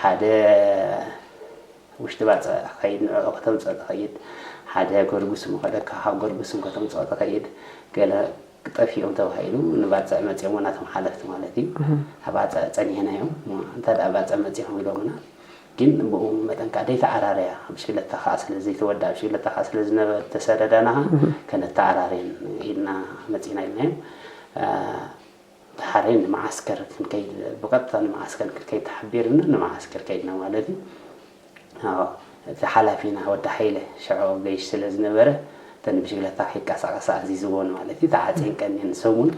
ሓደ ውሽጢ ባፅዕ ትኸይድ፣ ንዕኡ ከተምፅኦ ትኸይድ። ሓደ ገርጉስ ምኸደካ፣ ካብ ገርጉስን ከተምፅኦ ትኸይድ። ገለ ጠፊኦም ተባሂሉ ንባፅዕ መፂኦሞ ናቶም ሓለፍቲ ማለት እዩ። ኣብ ባፅዕ ፀኒሕናዮም፣ እንተ ደኣ ባፅዕ መፂኦም ኢሎምና፣ ግን ብኡ መጠን ከዓ ደይተዓራረያ፣ ብሽክለታ ከዓ ስለ ዘይተወድኣ፣ ብሽክለታ ከዓ ስለ ዝነበረ ተሰደዳና፣ ከነተዓራርየን ኢልና መፂና ኢልናዮም። ድሓረይ ንመዓስከር ክንከይድ፣ ብቐጥታ ንመዓስከር ክንከይድ ተሓቢርና፣ ንመዓስከር ከይድና ማለት እዩ። እቲ ሓላፊና ወዲ ሓይለ ሽዑ ገይሽ ስለ ዝነበረ፣ እተን ብሽግለታ ከይቀሳቐሳ ኣዚዝዎን ማለት እዩ። ተዓፅየን ቀንየን ሰሙን፣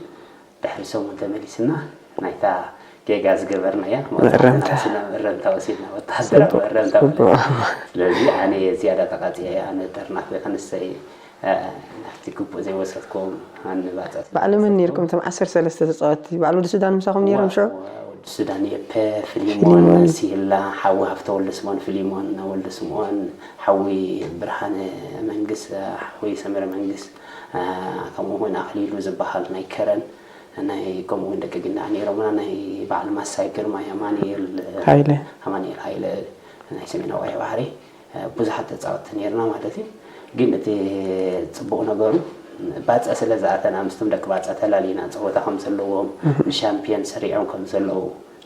ድሕሪ ሰሙን ተመሊስና ናይታ ጌጋ ዝገበርናያ መእረምታ ወሲድና፣ ወታሃደራዊ መእረምታ ማለት እዩ። ስለዚ ኣነ ዝያዳ ተቓፅየ፣ ኣነ ጠርናፊ ክንሰይ ናብቲ ግቡእ ዘይወሰድኩም ኣንባፀት። ባዕሊ መን ነይርኩም? እቶም ዓሰርተ ሰለስተ ተፃወትቲ ባዕሊ ወዲ ሱዳን ምሳኹም ነይሮም ሽዑ? ወዲ ሱዳን የፐ፣ ፊሊሞን፣ ፊሊሞን። ሲላ፣ ሓዊ ሃፍተ ወልደስምኦን፣ ፊሊሞን ወልደስምኦን፣ ሓዊ ብርሃነ መንግስ፣ ሓዊ ሰመረ መንግስ፣ ከምኡ እውን ኣኽሊሉ ዝበሃል ናይ ከረን፣ ናይ ከምኡ እውን ደቂ ግንዳዕ ነይሮምና፣ ናይ በዓል ማሳይ ግርማይ፣ ኣማኑኤል ሃይለ። ኣማኑኤል ሃይለ ናይ ሰሜናዊ ቀይሕ ባሕሪ። ብዙሓት ተፃወትቲ ነይርና ማለት እዩ። ግን እቲ ፅቡቕ ነገሩ ባፅዕ ስለ ዝኣተና ምስቶም ደቂ ባፅዕ ተላሊና ፀወታ ከም ዘለዎም ንሻምፒዮን ሰሪዖም ከም ዘለዉ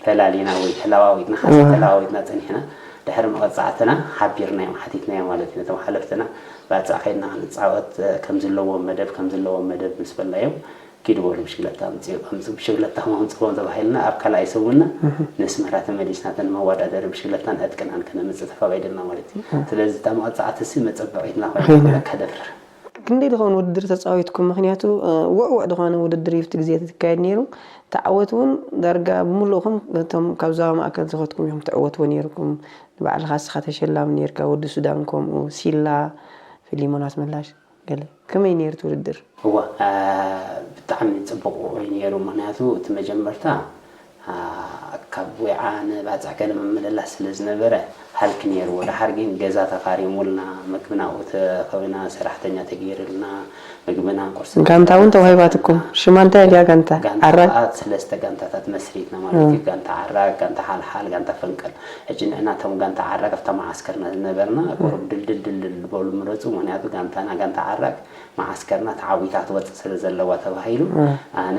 ተላሊና ወይ ተለዋዊጥና ሓሳብ ተለዋዊጥና ፀኒሕና። ድሕሪ መቐፃዕትና ሓቢርናዮም ሓቲትናዮም ማለት እዩ። ነቶም ሓለፍትና ባፅዕ ከይድና ክንፃወት ከም ዘለዎም መደብ ከም ዘለዎም መደብ ምስ በልናዮም ኪዱ በሉ ብሽግለታ ኣምፅኡ ኣምፅኡ ብሽግለታኹም ኣምፅዎም ተባሂልና ኣብ ካልኣይ ሰሙንና ንስመራ ተመሊስና እተን መወዳደሪ ብሽግለታን ዕጥቅናን ከነምፅእ ተፈቒድልና ማለት እዩ። ስለዚ እታ መቐፃዕቲ ሲ መፀበቒትና ኮይና ኮይና። ክብለካ ደፍር። ክንደይ ድኸውን ውድድር ተፃዊትኩም? ምክንያቱ ውዕውዕ ዝኾነ ውድድር እዩ ኣብቲ ግዜ እቲ ዝካየድ ነይሩ። ተዓወት እውን ዳርጋ ብምሉእኹም እቶም ካብ ዞባ ማእከል ዝኸድኩም ኢኹም ትዕወትዎ ነይርኩም። ንባዕልኻ እስኻ ተሸላሚ ነይርካ፣ ወዲ ሱዳን ከምኡ፣ ሲላ፣ ፊሊሞን ኣስመላሽ። ገለ ከመይ ነይሩ እቲ ውድድር? እዋ ብጣዕሚ ፅቡቕ እዩ ነይሩ። ምክንያቱ እቲ መጀመርታ ካብ ወይዓ ንባፅዕ ገለ ምምልላስ ስለ ዝነበረ ሃልኪ ነይርዎ። ደሓር ግን ገዛ ተኻሪሙልና፣ ምግብና ኣብኡ ተኸዊና፣ ሰራሕተኛ ተገይርልና፣ ምግብና ቁርሲ ጋንታ እውን ተዋሂባትኩም። ሽማ እንታይ እያ ጋንታ? ጋንታ ዓራግ? ከዓ ሰለስተ ጋንታታት መስሪትና ማለት እዩ። ጋንታ ዓራግ፣ ጋንታ ሓልሓል፣ ጋንታ ፈንቀል። ሕጂ ንሕና እቶም ጋንታ ዓራግ ኣብታ መዓስከርና ዝነበርና ቁሩብ ድልድል ድልድል ዝበሉ ምረፁ። ምክንያቱ ጋንታና ጋንታ ዓራግ መዓስከርና ተዓዊታ ትወፅእ ስለ ዘለዋ ተባሂሉ ኣነ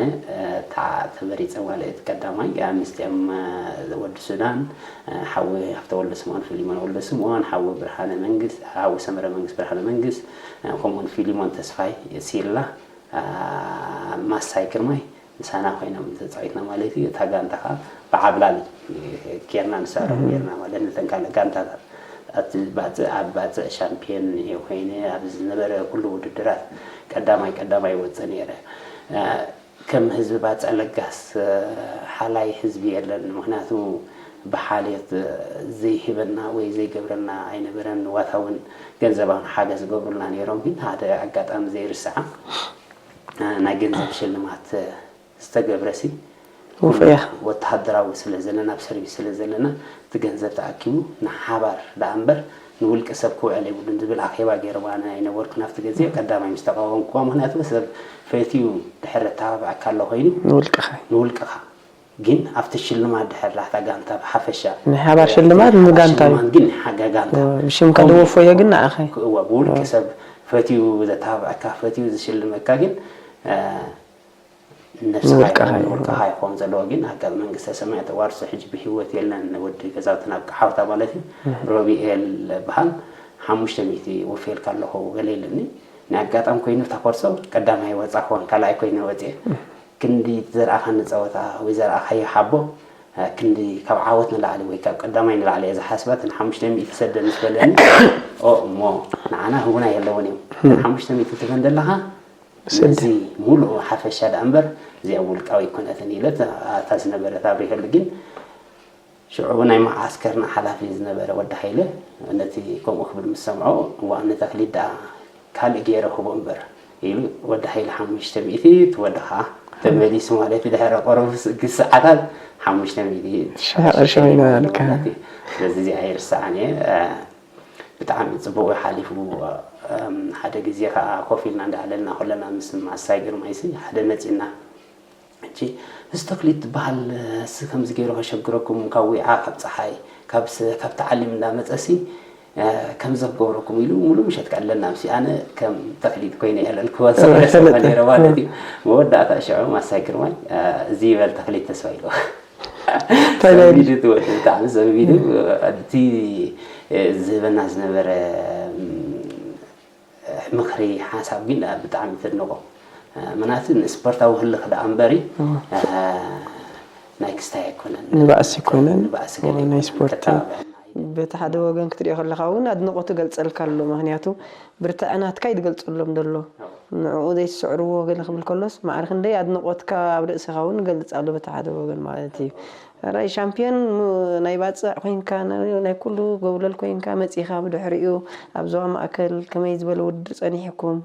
ተመሪፀ ማለት ቀዳማይ። ምስቲኦም ወዲ ሱዳን ሓዊ ሃፍተ ወልደ ስምኦን፣ ፊሊሞን ወልደ ስምኦን፣ ሓዊ ብርሃነ መንግስት፣ ሓዊ ሰመረ መንግስት፣ ብርሃነ መንግስት፣ ከምኡውን ፊሊሞን ተስፋይ ሲላ፣ ማሳይ ግርማይ ምሳና ኮይኖም ተፃዊትና ማለት እዩ። እታ ጋንታ ከዓ ብዓብላል ጌርና ንሳሮም ጌርና ማለት ነተን ካልእ ጋንታታት ኣቲ ባፅዕ ኣብ ባፅዕ ሻምፒዮን እየ ኮይነ ኣብ ዝነበረ ኩሉ ውድድራት ቀዳማይ ቀዳማይ ወፀ ነይረ። ከም ህዝቢ ባፅዕ ለጋስ ሓላይ ህዝቢ የለን። ምክንያቱ ብሓልዮት ዘይህበና ወይ ዘይገብረልና ኣይነበረን። ዋታ እውን ገንዘባውን ሓገዝ ዝገብሩልና ነይሮም። ግን ሓደ ኣጋጣሚ ዘይርስዓ ናይ ገንዘብ ሽልማት ዝተገብረ ሲ ወፈያ። ወተሃደራዊ ስለ ዘለና ኣብ ሰርቪስ ስለ ዘለና እቲ ገንዘብ ተኣኪቡ ንሓባር ደኣ እምበር ንውልቂ ሰብ ክውዕል የብሉን ዝብል ኣኼባ ገይሮም። ኣነ ኣይነበርኩን ኣብቲ ግዜ ቀዳማይ ምስ ተቃወምኩዋ። ምክንያቱ ሰብ ፈትዩ ድሕር ተባብዐካ ኣሎ ኮይኑ ንውልቅኻ። ንውልቅኻ ግን ኣብቲ ሽልማት ድሕር ላታ ጋንታ ብሓፈሻ ናይ ሓባር ሽልማት ንጋንታ እዩ። ሽልማት ግን ሓጋ ጋንታ ብሽምካ ከምኡ ዝወፈዮ ግን ንዓኻ እዩ። እዋ ብውልቂ ሰብ ፈትዩ ዘተባብዐካ ፈትዩ ዝሽልመካ ግን ነፍስኻ ንውልቅኻ ይኹን እዩ። ንውልቅኻ ይኾን ዘለዎ ግን ኣጋል መንግስተ ሰማያት ተዋርሶ ሕጂ ብህይወት የለን። ወዲ ገዛውትና ብቃሓውታ ማለት እዩ። ሮቢኤል በሃል ሓሙሽተ ሚእቲ ወፌልካ ኣለኹ ገለ ኢልኒ። ናይ ኣጋጣሚ ኮይኑ እታ ኮርሶ ቀዳማይ ወፃ ክኾን ካልኣይ ኮይነ ወፅየ። ክንዲ ዘርኣኻኒ ፀወታ ወይ ዘርኣኻዮ ሓቦ ክንዲ ካብ ዓወት ንላዕሊ ወይ ካብ ቀዳማይ ንላዕሊ እየ ዝሓስባ። እተን ሓሙሽተ ሚእቲ ሰደ ምስ በለኒ ኦ እሞ ንዓና ህቡና የለውን እዮም። እተን ሓሙሽተ ሚእቲ ትበን ዘለኻ ስደ። ነዚ ሙሉእ ሓፈሻ ደኣ እምበር እዚኣ ውልቃዊ ኣይኮነትን ኢለ እታ ዝነበረት ኣብሪሀሉ። ግን ሽዑ ናይ መዓስከርና ሓላፊ ዝነበረ ወዲ ሃይለ ነቲ ከምኡ ክብል ምስ ሰምዖ እዋ ንተኽሊት ደኣ ካልእ ገይረ ክቦ እምበር ኢሉ ወዲ ሃይለ ሓሙሽተ ሚእቲ እቲ ወዲ ከዓ ተመሊሱ ማለት እዩ። ድሕሪ ቆረቡ ሰዓታት ሓሙሽተ ሚእቲ ሽሕ ቅርሺ ኮይና ኣለካ። ማለት እዩ። ስለዚ እዚኣ ኣይርስዓን እየ። ብጣዕሚ ፅቡቅ እዩ ሓሊፉ። ሓደ ግዜ ከዓ ኮፍ ኢልና እንዳዕለልና ከለና ምስ ማሳይ ግርማይሲ ሓደ መፂና ሕጂ እዚ ተክሊት ዝበሃል ሲ ከምዚ ገይሩ ከሸግረኩም ካብ ዊዓ ካብ ፀሓይ ካብ ስ- ካብ ተዓሊም እንዳመፀ ሲ ከም ዘገብረኩም ኢሉ ሙሉ ምሸት ቀለልና ምስ ኣነ ከም ተክሊት ኮይነ የለልክዎ ዝነበረ ሰብ ነይረ ማለት እዩ። መወዳእታ ሽዑ ማሳይ ግርማይ እዚ ይበል ተክሊት ተስፋ ኢሉ ሰቢዱ ትወድ ብጣዕሚ ሰቢዱ እቲ ዝህበና ዝነበረ ምኽሪ ሓሳብ ግን ብጣዕሚ ተድንቖ። ምናቱ ንስፖርታዊ ህልኽ ደኣ እምበሪ ናይ ክስታይ ኣይኮነን። ንባእሲ ኣይኮነን። ንባእሲ ገለ ናይ ኣይኮነን። ስፖርት ተተባብዐና እዩ። በቲ ሓደ ወገን ክትሪኦ ከለኻ እውን ኣድንቖት ይገልጸልካ ኣሎ። ምኽንያቱ ብርትዐ ናትካ እዩ ዝገልጸሎም ዘሎ። ንዕኡ ዘይትስዕርዎ ገለ ክብል ከሎስ ማዕረ ክንደይ ኣድንቖትካ ኣብ ርእስኻ እውን ይገልጽ ኣሎ በቲ ሓደ ወገን ማለት እዩ። ራይ ሻምፒዮን ም- ናይ ባጽዕ ኮይንካ ና- ናይ ኩሉ ጎብለል ኮይንካ መጺኻ ብድሕሪኡ ኣብ ዞባ ማእከል ከመይ ዝበለ ውድድር ጸኒሕኩም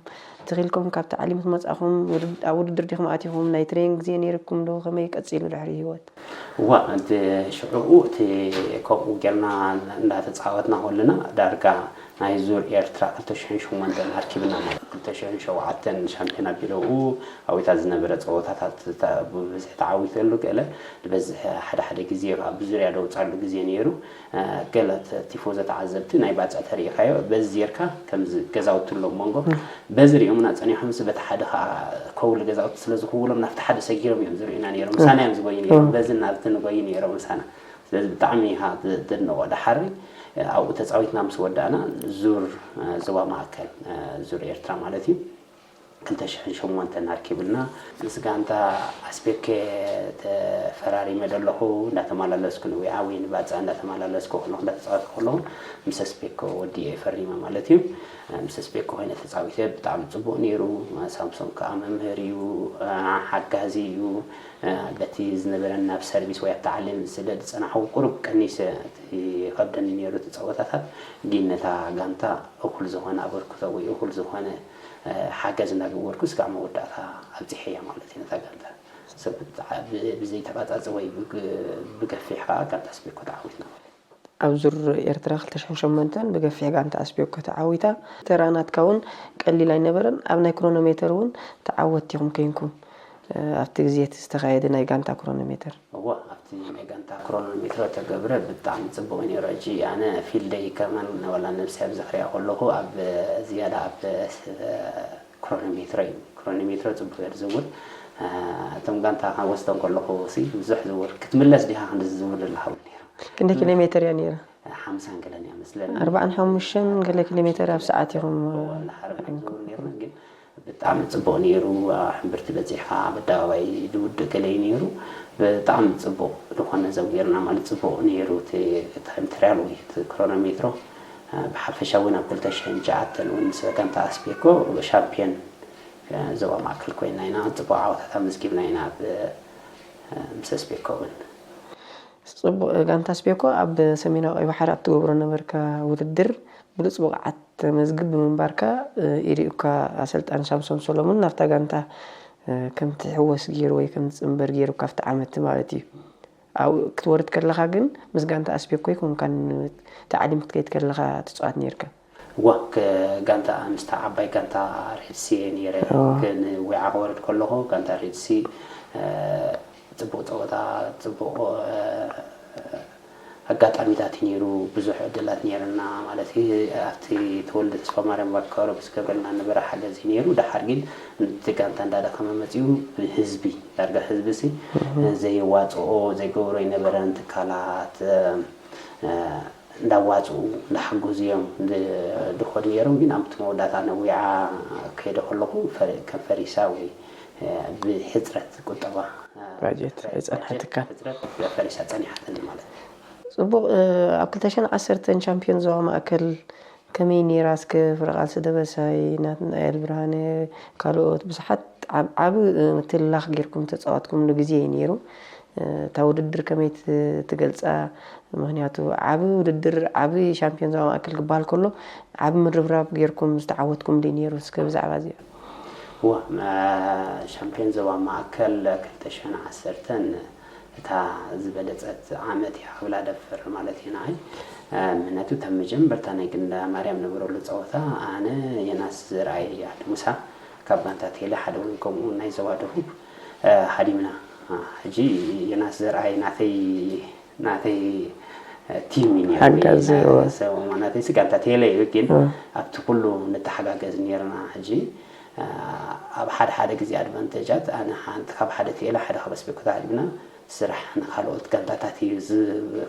ትኺልኩም ካብ ታዕሊም ትመጻኹም ውድድ- ኣብ ውድድር ዲኹም ኣቲኹም ናይ ትሬኒንግ ግዜ ነይርኩም ዶ ከመይ ቀጺሉ ድሕሪ ህይወት? እዋ እቲ ሽዑኡ እቲ ከምኡ ጌርና እንዳተጻወትና ከለና ዳርጋ ናይ ዙር ኤርትራ ክልተ ሽሕን ሸሞንተን ኣርኪብና ማለት ክልተ ሽሕን ሸውዓተን ሻምፒዮን ኣቢለኡ ኣዊታ ዝነበረ ጸወታታት ተ- ብብዝሒ ተዓዊተሉ ገለ ዝበዝሕ ሓደ ሓደ ግዜ ኣብ ዙርያ ደውጻሉ ግዜ ነይሩ። ገለ ተ- ቲፎዞ ተዓዘብቲ ናይ ባጽዕ ተሪኢኻዮ በዚ ጌርካ ከምዚ ገዛውቲ ኣለዉ መንጎ በዚ ሪኦምና ጸኒሖም ስ በቲ ሓደ ከዓ ከውሊ ገዛውቲ ስለ ዝኽውሎም ናብቲ ሓደ ሰጊሮም እዮም ዝርእዩና ነይሮም ምሳና እዮም ዝጎዩ ነይሮም በዚ ናብቲ ንጎዩ ነይሮም ምሳና ስለዚ ብጣዕሚ ኢኻ ት- ትድንቆ ደሓሪ ኣብኡ ተጻዊትና ምስ ወዳእና ዙር እ፣ ዞባ ማእከል እ፣ ዙር ኤርትራ ማለት እዩ ክልተ ሽሕን ሸሞንተን ኣርኪብልና ምስ ጋንታ ኣስቤክ ተፈራሪመ ደለኹ እንዳተመላለስኩ ንዊዓ ወይ ንባፃ እንዳተመላለስኩ ከለኹ እንዳተፃወትኩ ከለኹ ምስ ኣስቤኮ ወዲኤ ፈሪመ ማለት እዩ ምስ ኣስቤኮ ኮይነ ተፃዊተ ብጣዕሚ ፅቡቅ ነይሩ ሳምሶም ከዓ መምህር እዩ ሓጋዚ እዩ በቲ ዝነበረና ኣብ ሰርቪስ ወይ ኣብ ተዓሊም ስለ ዝፀናሕኩ ቁሩብ ቀኒሰ ይኸብደኒ ነይሩ እቲ ፀወታታት ግን ነታ ጋንታ እኹል ዝኾነ ኣበርክቶ ወይ እኹል ዝኾነ ሓገዝ እናገበርኩ ስጋዕ መወዳእታ ኣብፂሐያ ማለት እዩ ነታ ጋንታ ሰብ ብዘይተቃፃፂ ወይ ብገፊሕ ከዓ ጋንታ ኣስቤኮ ተዓዊትና ማለት እዩ ኣብ ዙር ኤርትራ ክልተ ሽሕን ሸሞንተን ብገፊሕ ጋንታ ኣስቤኮ ተዓዊታ ተራ ናትካ እውን ቀሊል ኣይነበረን ኣብ ናይ ክሮኖሜተር እውን ተዓወትቲ ኢኹም ኮይንኩም ኣብቲ ግዜ እቲ ዝተኻየደ ናይ ጋንታ ክሮኖሜተር እዋ ኣብቲ ናይ ጋንታ ክሮኖ ሜትሮ ተገብረ ብጣዕሚ ፅቡቅ ነይሩ ሕጂ ኣነ ፊልደይ ከማን ዋላ ነብሰይ ኣብ ዘኽርያ ከለኹ ኣብ ዝያዳ ኣብ ክሮኖ ሜትሮ እዩ ክሮኖ ሜትሮ ፅቡቅ እየ ዝዝውር እቶም ጋንታ ወስዶ ከለኹ ሲ ብዙሕ ዝውር ክትምለስ ዲኻ ክንዲ ዝዝውር ዘለካ እውን ነይሩ ክንደይ ኪሎ ሜትር እያ ነይራ ሓምሳን ገለን እያ መስለኒ ኣርባዓን ሓሙሽተን ገለ ኪሎ ሜትር ኣብ ሰዓት ኢኹም እናሓረብና ዝዝውር ነይርና ግን ብጣዕሚ ፅቡቕ ነይሩ ኣብ ሕምብርቲ በፂሕኻ ኣብ ኣደባባይ ዝውድእ ገለ እዩ ነይሩ ብጣዕሚ ፅቡቕ ዝኾነ ዘው ጌርና ማለት ፅቡቕ ነይሩ እቲ ታይም ትርያል ወይ እቲ ክሮኖሜትሮ ብሓፈሻ እውን ኣብ ክልተ ሽሕን ትሽዓተን እውን ምስ ጋንታ ኣስቤኮ ሻምፒዮን ዞባ ማእከል ኮይና ኢና ፅቡቕ ዓወታት ኣመዝጊብና ኢና ኣብ ምስ ኣስቤኮ እውን ፅቡቕ ጋንታ ኣስቤኮ ኣብ ሰሜናዊ ቀይ ባሕሪ ኣብ ትገብሮ ነበርካ ውድድር ብሉፅ ብቕዓት ተመዝግብ ብምንባርካ ኢሪኡካ ኣሰልጣኒ ሳምሶም ሰሎሙን ናብታ ጋንታ ከም ትሕወስ ገይሩ ወይ ከም ትፅንበር ገይሩካ ኣብቲ ዓመት ማለት እዩ። ኣብኡ ክትወርድ ከለኻ ግን ምስ ጋንታ ኣስቤኮ ኣይኮንካን ታዕሊም ክትከይድ ከለኻ ትፅዋት ነይርካ። እዋ ጋንታ ምስታ ዓባይ ጋንታ ሬድሲ እየ ነይረ ግን ዊዓ ክወርድ ከለኹ ጋንታ ሬድሲ ፅቡቕ ፀወታ ፅቡቕ ኣጋጣሚታት እዩ ነይሩ ብዙሕ ዕድላት ነይርና ማለት እዩ ኣብቲ ተወልደ ተስፋማርያም ባካሮ ብዝገብረልና ነበረ ሓገዝ እዩ ነይሩ ደሓር ግን እቲ ጋንታ እንዳደኸመ መፅኡ ብህዝቢ ዳርጋ ህዝቢ ሲ ዘየዋፅኦ ዘይገብሮ ኣይነበረን ትካላት እንዳዋፅኡ እንዳሓገዙ እዮም ዝኸዱ ነይሮም ግን ኣብቲ መወዳእታ ነዊዓ ከይደ ከለኹ ከም ፈሪሳ ወይ ብሕፅረት ቁጠባ ባጀት ኣይፀንሓትካን ሕፅረት ፈሪሳ ፀኒሓትኒ ማለት እዩ ፅቡቕ ኣብ ክልተ ሽሕን ዓሰርተን ቻምፒዮን ዞባ ማእከል ከመይ ነይራ እስከ ፍረቓልሲ ደበሳይ ናትናኤል ብርሃነ ካልኦት ብዙሓት ዓብ ዓብ ምትልላኽ ጌርኩም ተጻወትኩምሉ ግዜ እዩ ነይሩ እታ ውድድር ከመይ ትገልጻ ምኽንያቱ ዓብ ውድድር ዓብ ሻምፒዮን ዞባ ማእከል ክበሃል ከሎ ዓብ ምርብራብ ጌርኩም ዝተዓወትኩምሉ እዩ ነይሩ እስከ ብዛዕባ እዚኣ እዋ ሻምፒዮን ዞባ ማእከል ክልተ ሽሕን ዓሰርተን እታ ዝበለጸት ዓመት እያ ክብላ ደፍር ማለት እዩ ንዓይ ምክንያቱ እታ መጀመርታ ናይ ግንዳ ማርያም ነበረሉ ጸወታ ኣነ የናስ ዘርኣይ ኣድሙሳ ካብ ጋንታ ቴለ ሓደ እውን ከምኡ ናይ ዞባ ደቡብ ሃዲምና ሕጂ የናስ ዘርኣይ ናተይ ናተይ ቲም እዩ ነይሩ። ሓጋዚ፣ ናይ እዎ። ሰብ ማለተይሲ ጋንታ ቴለ እዩ፣ ግን እዎ። ኣብቲ ኩሉ ንተሓጋገዝ ነይርና። ሕጂ፣ እ፣ ኣብ ሓደ ሓደ ግዜ ኣድቫንቴጃት ኣነ ሓንቲ ካብ ሓደ ቴለ፣ ሓደ ካብ ኣስቤኮ ተዓዲምና ስራሕ ንኻልኦት ጋንታታት እዩ ዝ-፣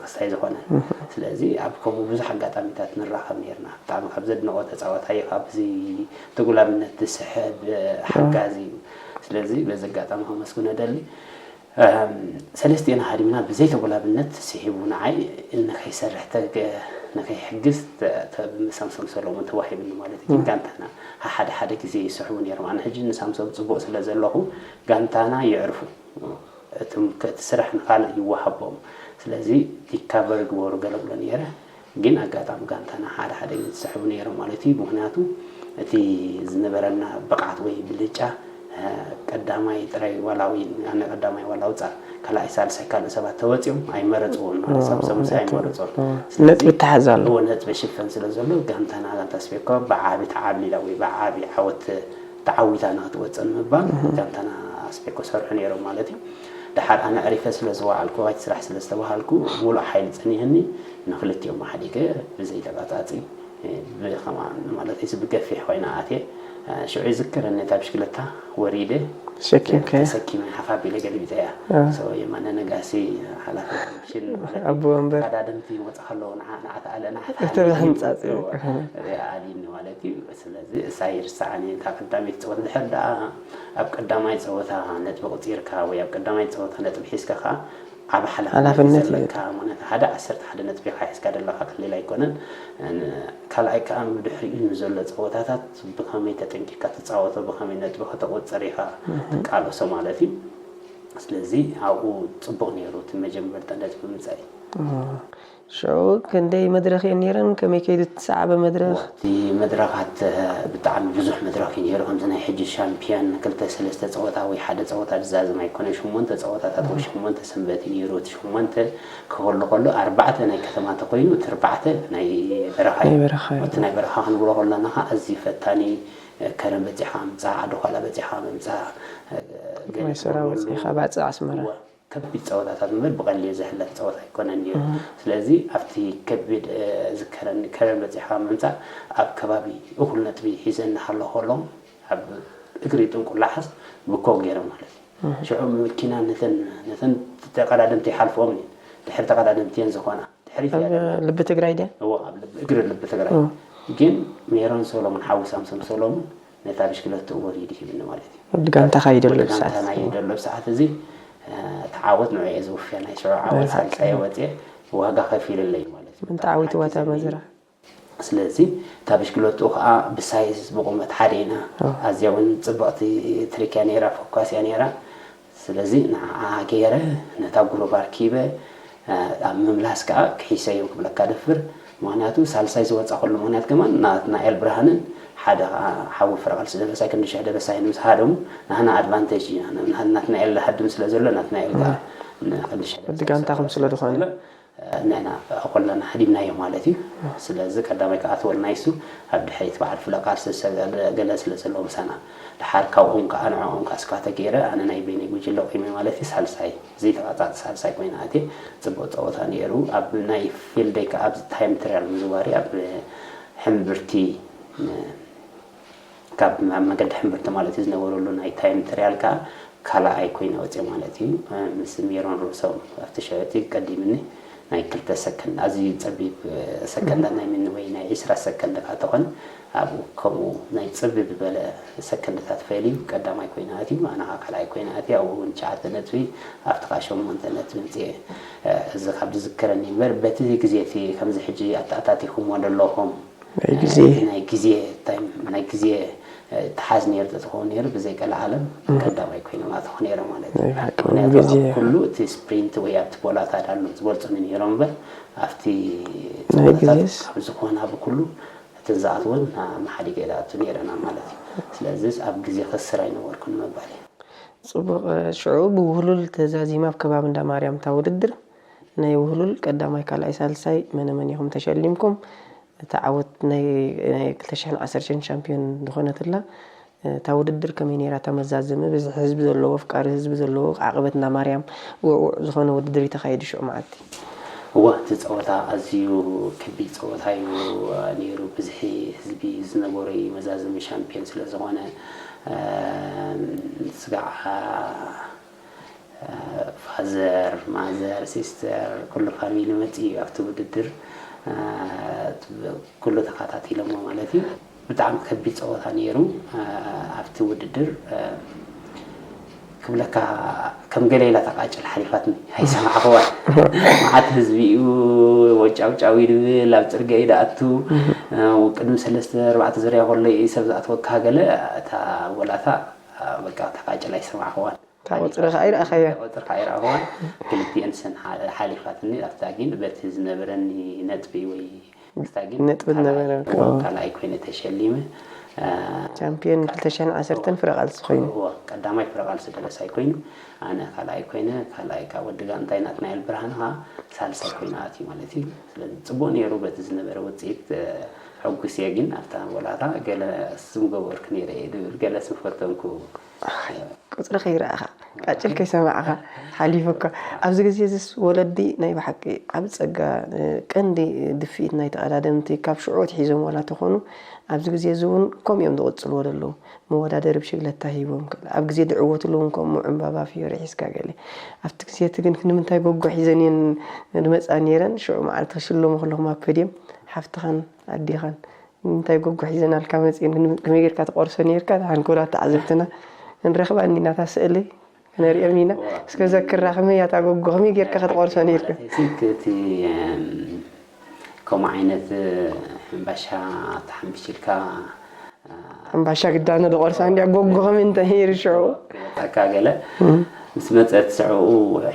ክሳይ ዝኾነ። እህ። ስለዚ ኣብ ከምኡ ብዙሕ ኣጋጣሚታት ንራኸብ ነይርና። ብጣዕሚ ካብ ዘድንቖ ተጻዋታይ፣ ካብዚ ተጉላብነት ዝስሕብ፣ እ፣ ሓጋዚ እዩ። ስለዚ በዚ ኣጋጣሚ ከመስግኖ እደሊ። እም፣ ሰለስቲኤና ሃዲምና ብዘይ ተጎላብነት ስሒቡ ንዓይ ንኸይሰርሕ ተገ-፣ ንኸይሕግዝ ተ-፣ ተ-፣ ብሳምሶም ሰሎሞን ተዋሂብኒ ማለት እዩ። ግን እም። ጋንታና ሓደ ሓደ ግዜ ይስሕቡ ነይሮም። ኣነ ሕጂ ንሳምሶም ጽቡቕ ስለ ዘለኹ ጋንታና የዕርፉ። እቶም ከ-፣ እቲ ስራሕ ንኻልእ ይወሃቦም። ስለዚ ሪካቨር ግበሩ ገለ ብሎ ነይረ። ግን ኣጋጣሚ ጋንታና ሓደ ሓደ ግዜ ዝስሕቡ ነይሮም ማለት እዩ። ምኽንያቱ እቲ ዝነበረና ብቕዓት ወይ ብልጫ፣ እ፣ ቀዳማይ ጥራይ ዋላ ወይ ኣነ ቀዳማይ ዋላ ውጻእ፣ ካልኣይ ሳልሳይ ካልእ ሰባት ተወጺኦም ኣይመረጽዎን ማለት፣ ኦ፣ ሳምሶም ምስ እቲ፣ ኣይመረጽዎን። ኦ፣ ስለዚ ነጥቢ ይተሓዝ ኣሎ። እዎ፣ ነጥቢ ሽፈን ስለ ዘሎ ጋንታና፣ ጋንታ ኣስቤኮ ብዓቢ ተዓብሊላ ወይ ብዓቢ ዓወት ተዓዊታ ንክትወጽእ ንምባል እህ። ጋንታና ኣስቤኮ ሰርሑ ነይሮም ማለት እዩ። ደሓር ኣነ ዕሪፈ ስለ ዝወዓልኩ፣ ኣይቲ ስራሕ ስለ ዝተባሃልኩ፣ ሙሉእ ሓይሊ ጸኒህኒ ንክልቲኦም ኣሕዲገ ብዘይ ተቃጻጺ፣ እ፣ ብኸማ-፣ ማለት እዩ፣ ብገፊሕ ኮይና ኣትየ። እ፣ ሽዑ ይዝከረኒ፣ እታ ብሽክለታ ወሪደ፣ ተሸኪምካያ? ተሰኪመ ሓፍ ኣቢለ ገልቢጠያ። እ። ሰው የማነ ነጋሲ ሓላፊ ኮሚሽን ማለት እዩ። ኣቦ ወንበር። ተቐዳደምቲ ይመጻ ከለዉ ንዓ-፣ ንዓ ተኣለ፣ ንዓ እቲ ተኣለ ብሕንጻጽ እዩ። እዎ። እዚኣ ኣልዩኒ ማለት እዩ። ስለዚ እሳ ይርስዓኒ፣ እታ ቀዳመይቲ ጸወታ። ድሕር ደኣ ኣብ ቀዳማይ ጸወታ ነጥቢ ቁጺርካ ወይ ኣብ ቀዳማይ ጸወታ ነጥቢ ሒዝካ ከኣ ዓቢ ሓላፍነት ሓላፍነት እዩ እዩ። ዘለካ። ምኽንያቱ ሓደ ዓሰርተ ሓደ ነጥቢ ኢኻ ሒዝካ ዘለኻ፣ ቀሊል ኣይኮነን። ን-፣ ካልኣይ ከኣ ብድሕሪኡ ንዘሎ ጸወታታት ብኸመይ ተጠንቂቕካ ትጻወቶ፣ ብኸመይ ነጥቢ ከተቑጽር ኢኻ እህ። ትቃለሶ ማለት እዩ። ስለዚ ኣብኡ ጽቡቕ ነይሩ እቲ መጀመርታ ነጥቢ ምምጻእ። እህ። ሽዑ ክንደይ መድረኽ እየን ነይረን? ከመይ ከይዱ እቲ ሰዓበ መድረኽ? እቲ መድረኻት፣ እ፣ ብጣዕሚ ብዙሕ መድረኽ እዩ ነይሩ። ከምዚ ናይ ሕጂ ሻምፒዮን ክልተ ሰለስተ ጸወታ ወይ ሓደ ጸወታ ዝዛዘም ኣይኮነን። ሸሞንተ ጸወታታት ወይ ሸሞንተ ሰንበት እዩ ነይሩ። እቲ ሸሞንተ ክህሉ ከሎ ኣርባዕተ ናይ ከተማ ተኮይኑ፣ እቲ ኣርባዕተ ናይ በረኻ እዩ። ናይ በረኻ እዩ። እቲ ናይ በረኻ ክንብሎ ከለና ኸዓ ኣዝዩ ፈታኒ፣ እ፣ ከረን በጺሕካ ምምጻእ፣ ዓዲ ዃላ በጺሕካ ምምጻእ፣ እ፣ ገለ ማይ ሰራዊት ትብለሉ ኢኻ ባጽዕ ኣስመራ። እወ። ከቢድ ጸወታታት እምበር ብቐሊል ዝሕለፍ ጸወታ ኣይኮነን ነይሩ። እህ። ስለዚ ኣብቲ ከቢድ፣ እ፣ ዝከረኒ ከረን በጺሕካ ምምጻእ ኣብ ከባቢ እኹል ነጥቢ ሒዘ እናሃለኹ ከለኹ ኣብ እግሪ ጥንቁላሓስ ብኮ ገይረ ማለት እዩ። እህ። ሽዑ መኪና ነተን፣ ነተን ተቐዳደምቲ ይሓልፍኦም እየን። ድሕሪ ተቐዳደምቲ እየን ዝኾና። ድሕሪት እያ ኣብ ደላ። ልቢ ትግራይ ድያ? እዎ፣ ኣብ ልቢ፣ እግሪ ልቢ ትግራይ። እዎ። ግን ሜሮን ሶሎሞን ሓዊ ሳምሶም ሶሎሞን ነታ ብሽክለትኡ ወሪዱ ሂብኒ ማለት እዩ። ወዲ ጋንታኻ እዩ ደሎ ወዲ ብሰዓት ጋንታና እዩ እዚ። ደሎ ብሰዓት እዚ፣ እ፣ እቲ ዓወት ንዑ እየ ዝውፍያ። ናይ ሽዑ ዓወት ናይ ሳልሳይ ሓቂ። ወፅየ፣ ዋጋ ከፊልለይ ማለት እዩ። ምንታ ዓዊትዋ እታ መዝራ? ስለዚ እታ ብሽክለትኡ ከዓ ብሳይዝ ብቑመት ሓደ ኢና። ኦ። ኣዝያ እውን ፅብቕቲ ትሪክ እያ ነይራ፣ ፎካስ እያ ነይራ። ስለዚ ንዓኣ ገይረ ነታ ጉሩብ ኣርኪበ፣ እ፣ ኣብ ምምላስ ከዓ ክሒሰ እዩ ክብለካ ደፍር። ምኽንያቱ ሳልሳይ ዝወፃ ኩሉ ምኽንያት ከማን ናትናኤል ብርሃንን ሓደ ከዓ ሓዊ ፍረቓልሲ ደበሳይ ክንዲ ሽሕ ደበሳይ ምስ ሃደሙ ናህና ኣድቫንቴጅ እዩ። ናትና-፣ ናትናኤል ዝሃድም ስለ ዘሎ ናትናኤል ከዓ እ። ክንዲ ሽሕ ወዲ ደበሳይ ጋንታኹም ስለ ዝኾነ። ስለ ንሕና ኩልና ሃዲምናዮ ማለት እዩ። ስለዚ ቀዳማይ ክኣትወልና ይሱ ኣብ ድሕሪት በዓል ፍለቃር ስለ ገለ ስለ ዘለዎ ምሳና። ደሓር ካብኦም ከዓ ንዕኦም ከዓ ስኳተ ገይረ ኣነ ናይ በይነይ ጉጅለ ቆይመ ማለት እዩ። ሳልሳይ፣ ዘይተቃጻጽ ሳልሳይ ኮይነ ኣትየ። ጽቡቅ ጸወታ ነይሩ። ኣብ ናይ ፊልደይ ከዓ ኣብዚ ታይም ትሪያል ምዝዋሪ ኣብ ሕምብርቲ፣ እ፣ ካብ መ-፣ መገዲ ሕምብርቲ ማለት እዩ ዝነበረሉ ናይ ታይም ትሪያል ከዓ ካልኣይ ኮይነ ወፅየ ማለት እዩ። ምስ ሜሮን ርእሶም ኣብቲ ሽዑ እቲ ቀዲምኒ ናይ ክልተ ሰከንድ፣ ኣዝዩ ፀቢብ ሰከንዳት ናይ ምኒ ወይ ናይ ዒስራ ሰከንድ ከዓ ተኾነ ኣብኡ ከምኡ ናይ ፅብብ ዝበለ ሰከንድታት ፈልዩ ቀዳማይ ኮይነ ኣትዩ፣ ኣነ ከዓ ካልኣይ ኮይነ ኣትየ። ኣብኡ እውን ትሽዓተ ነጥቢ ኣብቲ ከዓ ሸሞንተ ነጥቢ ምፅየ። እዚ ካብ ዝዝከረኒ እምበር በቲ ግዜ እቲ ከምዚ ሕጂ ኣተኣታቲኹሞ ዘለኹም ናይ ግዜ። እቲ ናይ ግዜ ታይም፣ ናይ ግዜ፣ እ፣ ተሓዝ ነይሩ ተትኸውን ነይሩ፣ ብዘይ ቀልዓለም እህ። ቀዳማይ ኮይኖም ኣተኹ ነይሮም ማለት እዩ። ናይ ብሓቂ ምኽንያቱ ግዜ። ኣብ ኩሉ እቲ ስፕሪንት ወይ ኣብቲ ቦላታ ዳሎ ዝበልጹኒ ነይሮም እምበር፣ ኣብቲ ናይ ጸወታታት ግዜስ? ኣብ ዝኾነ ኣብ ኩሉ እተን ዝኣትወን፣ ና-፣ መሓዲገ ዝኣቱ ነይረና ማለት እዩ። ስለዚ ኣብ ግዜ ከስር ኣይነበርኩን ምባል እዩ። ጽቡቕ፣ ሽዑ ብውህሉል ተዛዚማ ኣብ ከባቢ እንዳ ማርያም እታ ውድድር። ናይ ውህሉል ቀዳማይ፣ ካልኣይ፣ ሳልሳይ መነ መን ኢኹም ተሸሊምኩም? እቲ ዓወት ናይ፣ ናይ ክልተ ሽሕን ዓሰርተ ሽሕን ሻምፒዮን ዝኾነትላ፣ እታ ውድድር ከመይ ነይራ? እታ መዛዘሚ፣ ብዝሒ ህዝቢ ዘለዎ፣ ኣፍቃሪ ህዝቢ ዘለዎ፣ ዓቐበት እንዳ ማርያም ውዕዉዕ ዝኾነ ውድድር እዩ ተኻይዱ ሽዑ መዓልቲ። እወ፣ እቲ ጸወታ ኣዝዩ ከቢድ ጸወታ እዩ ነይሩ። ብዝሒ ህዝቢ ዝነበሮ እዩ። መዛዘሚ ሻምፒዮን ስለ ዝኾነ፣ እ፣ ስጋዕ፣ እ፣ ፋዘር፣ ማዘር፣ ሲስተር፣ ኩሉ ፋሚሊ መጺኡ እዩ ኣብቲ ውድድር። እ፣ ኩሉ ተኸታቲሎሞ ማለት እዩ። ብጣዕሚ ከቢድ ጸወታ ነይሩ። እ፣ ኣብቲ ውድድር፣ እ፣ ክብለካ ከም ገለ ኢላ ተቃጭል ሓሊፋትኒ። ኣይሰማዕኽዋን። መዓት ህዝቢ እዩ፣ ወጫውጫው ይብል፣ ኣብ ጽርግያ እዩ ደኣቱ። እ፣ ቅድሚ ሰለስተ ኣርባዕተ ዙርያ ከሎ እዩ ሰብ ዝኣትወካ ገለ፣ እታ ወላታ፣ እ፣ በቃ ተቃጭል ኣይሰማዕኽዋን። እታ ቁጽሪ ከኣ ይረኣኻያ። ቁጽሪ ከኣ ይረኣኽዋን። ክልቲኤን ሰን ሓ-፣ ሓሊፋትኒ። ኣብታ ግን በቲ ዝነበረኒ ነጥቢ ወይ ምስታ ግን ነጥቢ ካልኣይ፣ ነበረ። እዎ፣ ካልኣይ ኮይነ ተሸሊመ። እ፣ ቻምፒዮን ክልተ ሽሕን ዓሰርተን ፍረ ቃልሲ ኮይኑ። እዎ፣ ቀዳማይ ፍረ ቃልሲ ደረሳይ ኮይኑ፣ ኣነ ካልኣይ ኮይነ፣ ካልኣይ ካብ ወዲ ጋንታይ ናትናኤል ብርሃነ ከኣ ሳልሳይ ኮይኑ ኣትዩ ማለት እዩ። ስለዚ ጽቡቕ ነይሩ በቲ ዝነበረ ውጽኢት፣ እ፣ ሕጉስ እየ፣ ግን ኣብታ ወላታ ገለ ስም ገበርኩ ነይረ እየ ዝብል፣ ገለ ስም ፈተንኩ። ኣይ፣ ቁጽሪ ከይረኣኻ፣ ቃጭል ከይሰማዕኻ ሓሊፉካ። ኣብዚ ግዜ እዚስ ወለዲ ናይ ብሓቂ ዓቢ ጸጋ፣ እ፣ ቀንዲ ድፍኢት ናይ ተቐዳደምቲ ካብ ሽዑ ኣትሒዞም ዋላ ተኾኑ፣ ኣብዚ ግዜ እዚ እውን ከምኡ እዮም ዝቕጽልዎ ዘለዉ። መወዳደሪ ብሽግለታ ሂቦም፣ ኣብ ግዜ ዝዕወትሉ እውን ከምኡ ዕምባባ ፍዮሪ ሒዝካ ገለ። ኣብቲ ግዜ እቲ ግን ንምንታይ ጎጎ ሒዘን እየን ዝመጻ ነይረን? ሽዑ መዓልቲ ክሽለሙ ከለኹም ኣብ ፖድየም ሓፍትኻን ኣዴኻን እንታይ ጎጎ ሒዘናልካ መጺኤን፣ ግን ከመይ ጌርካ ትቆርሶ ኔርካ? ደሓን ክብላ ተዓዘብትና። ክንረኽባ እንዲና እታ ስእሊ፣ ክነርእዮም ኢና። እስከ ዘክራ፣ ከመይ እያ እታ ጎጎ? ከመይ ጌርካ ክትቆርሶ ኔርካ? ማለት እቲ፣ እም፣ ከምኡ ዓይነት፣ እ፣ ሕምባሻ ተሓምቢሽልካ፣ እ፣ ሕምባሻ ግዳነ ዝቆርሳ እንድያ፣ ጎጎ ከመይ እንታይ ነይሩ ሽዑ? ክመጻካ ገለ። እም። ምስ መጸት ሽዑ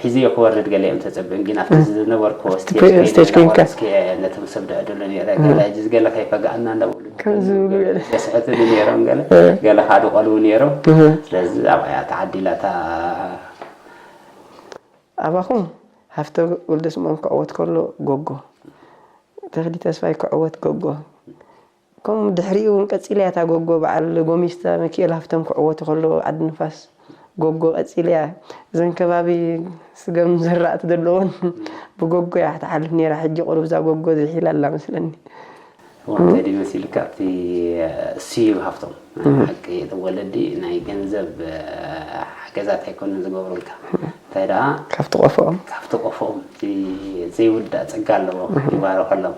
ሒዘዮ ክወርድ ገለ እዮም ተጸብዮም፣ ግን ኣብቲ እም። ዝነበርኩዎ እቲ ስቴጅ ፔ-፣ ከይደ ስቴጅ ኮይንካ። እናቆረስኩ እየ ነቶም ሰብ ድዕድሉ ነይረ። እም። ገለ ሕጂስ ገለ ከይፈግኣና እንዳበሉ ከምዚ ዝብሉ ገለ። የስሕቱኒ ነይሮም ገለ፣ እም። ገለ ከዓ ድቆልዉ ነይሮም። እም። ስለዚ ኣብኣ እያ ተዓዲላ እታ ኣባኹም ሃፍተ ወልደስምኦን ክዕወት ከሎ ጎጎ፣ ተኽሊ ተስፋይ ክዕወት ጎጎ፣ ከምኡ ድሕሪኡ እውን ቀጺላ እያ እታ ጎጎ፣ በዓል ጎሚስታ ሚኪኤል ሃፍቶም ክዕወቱ ከለዉ ዓዲ ንፋስ ጎጎ ቀጺላ እያ። እዘን ከባቢ ስገም ዝራእቲ ዘለዎን ብጎጎ እያ ክትሓልፍ ነይራ። ሕጂ ቁሩብ እዛ ጎጎ ዝሒላ ኣላ መስለኒ። እዋ፣ እንታይ ድዩ መሲልካ፣ እቲ ስዩም ሃፍቶም፣ እም። ሓቂ፣ እቶም ወለዲ ናይ ገንዘብ፣ እ፣ ሓገዛት ኣይኮኑን ዝገብሩልካ። እንታይ ደኣ፣ ካብቲ ቆፎኦም? ካብቲ ቆፎኦም፣ እቲ ዘይውዳእ ጸጋ ኣለዎም፣ እም። ይባረኸሎም።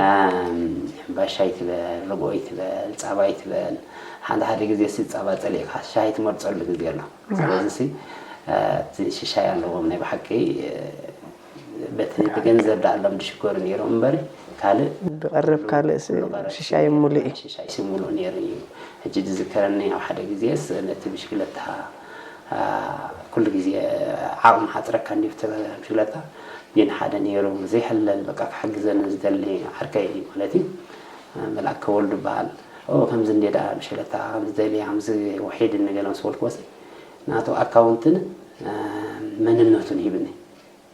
እም፣ ሕምባሻ ይትበል፣ ርግኦ ይትበል፣ ጻባ ይትበል። ሓደ ሓደ ግዜ ሲ ጻባ ጸሊእካ ሻሂ ትመርጸሉ ግዜ ኣሎ። እም። ስለዚ ሲ፣ እ፣ እቲ ሽሻይ ኣለዎም ናይ ብሓቂ፣ እ፣ በቲ ብገንዘብ ደኣ ኣሎም ድሽገሩ ነይሮም እምበሪ፣ ካልእ ብቐረብ ካልእ ስ-፣ ብቐረብ ሽሻይ ሙሉእ እዩ። ሽሻይ ሲ ሙሉእ ነይሩ እዩ። ሕጂ ዝዝከረኒ ኣብ ሓደ ግዜስ ነቲ ብሽክለታ፣ አ፣ ኩሉ ግዜ ዓቕሚ ሓጽረካ እንድዩ ብተ-፣ ብሽክለታ፣ ግን ሓደ ነይሩ ዘይሕለል በቃ ክሕግዘኒ ዝደሊ ዓርከይ ማለት እዩ። መልኣከ ወልዱ ይበሃል። ኦ፣ ከምዚ እንድየ ደኣ ብሽክለታ ከምዚ ደልየ፣ ከምዚ ውሒድኒ ገለ ምስ በልክዎሲ፣ ናቱ ኣካውንትን፣ አ፣ መንነቱን ሂብኒ።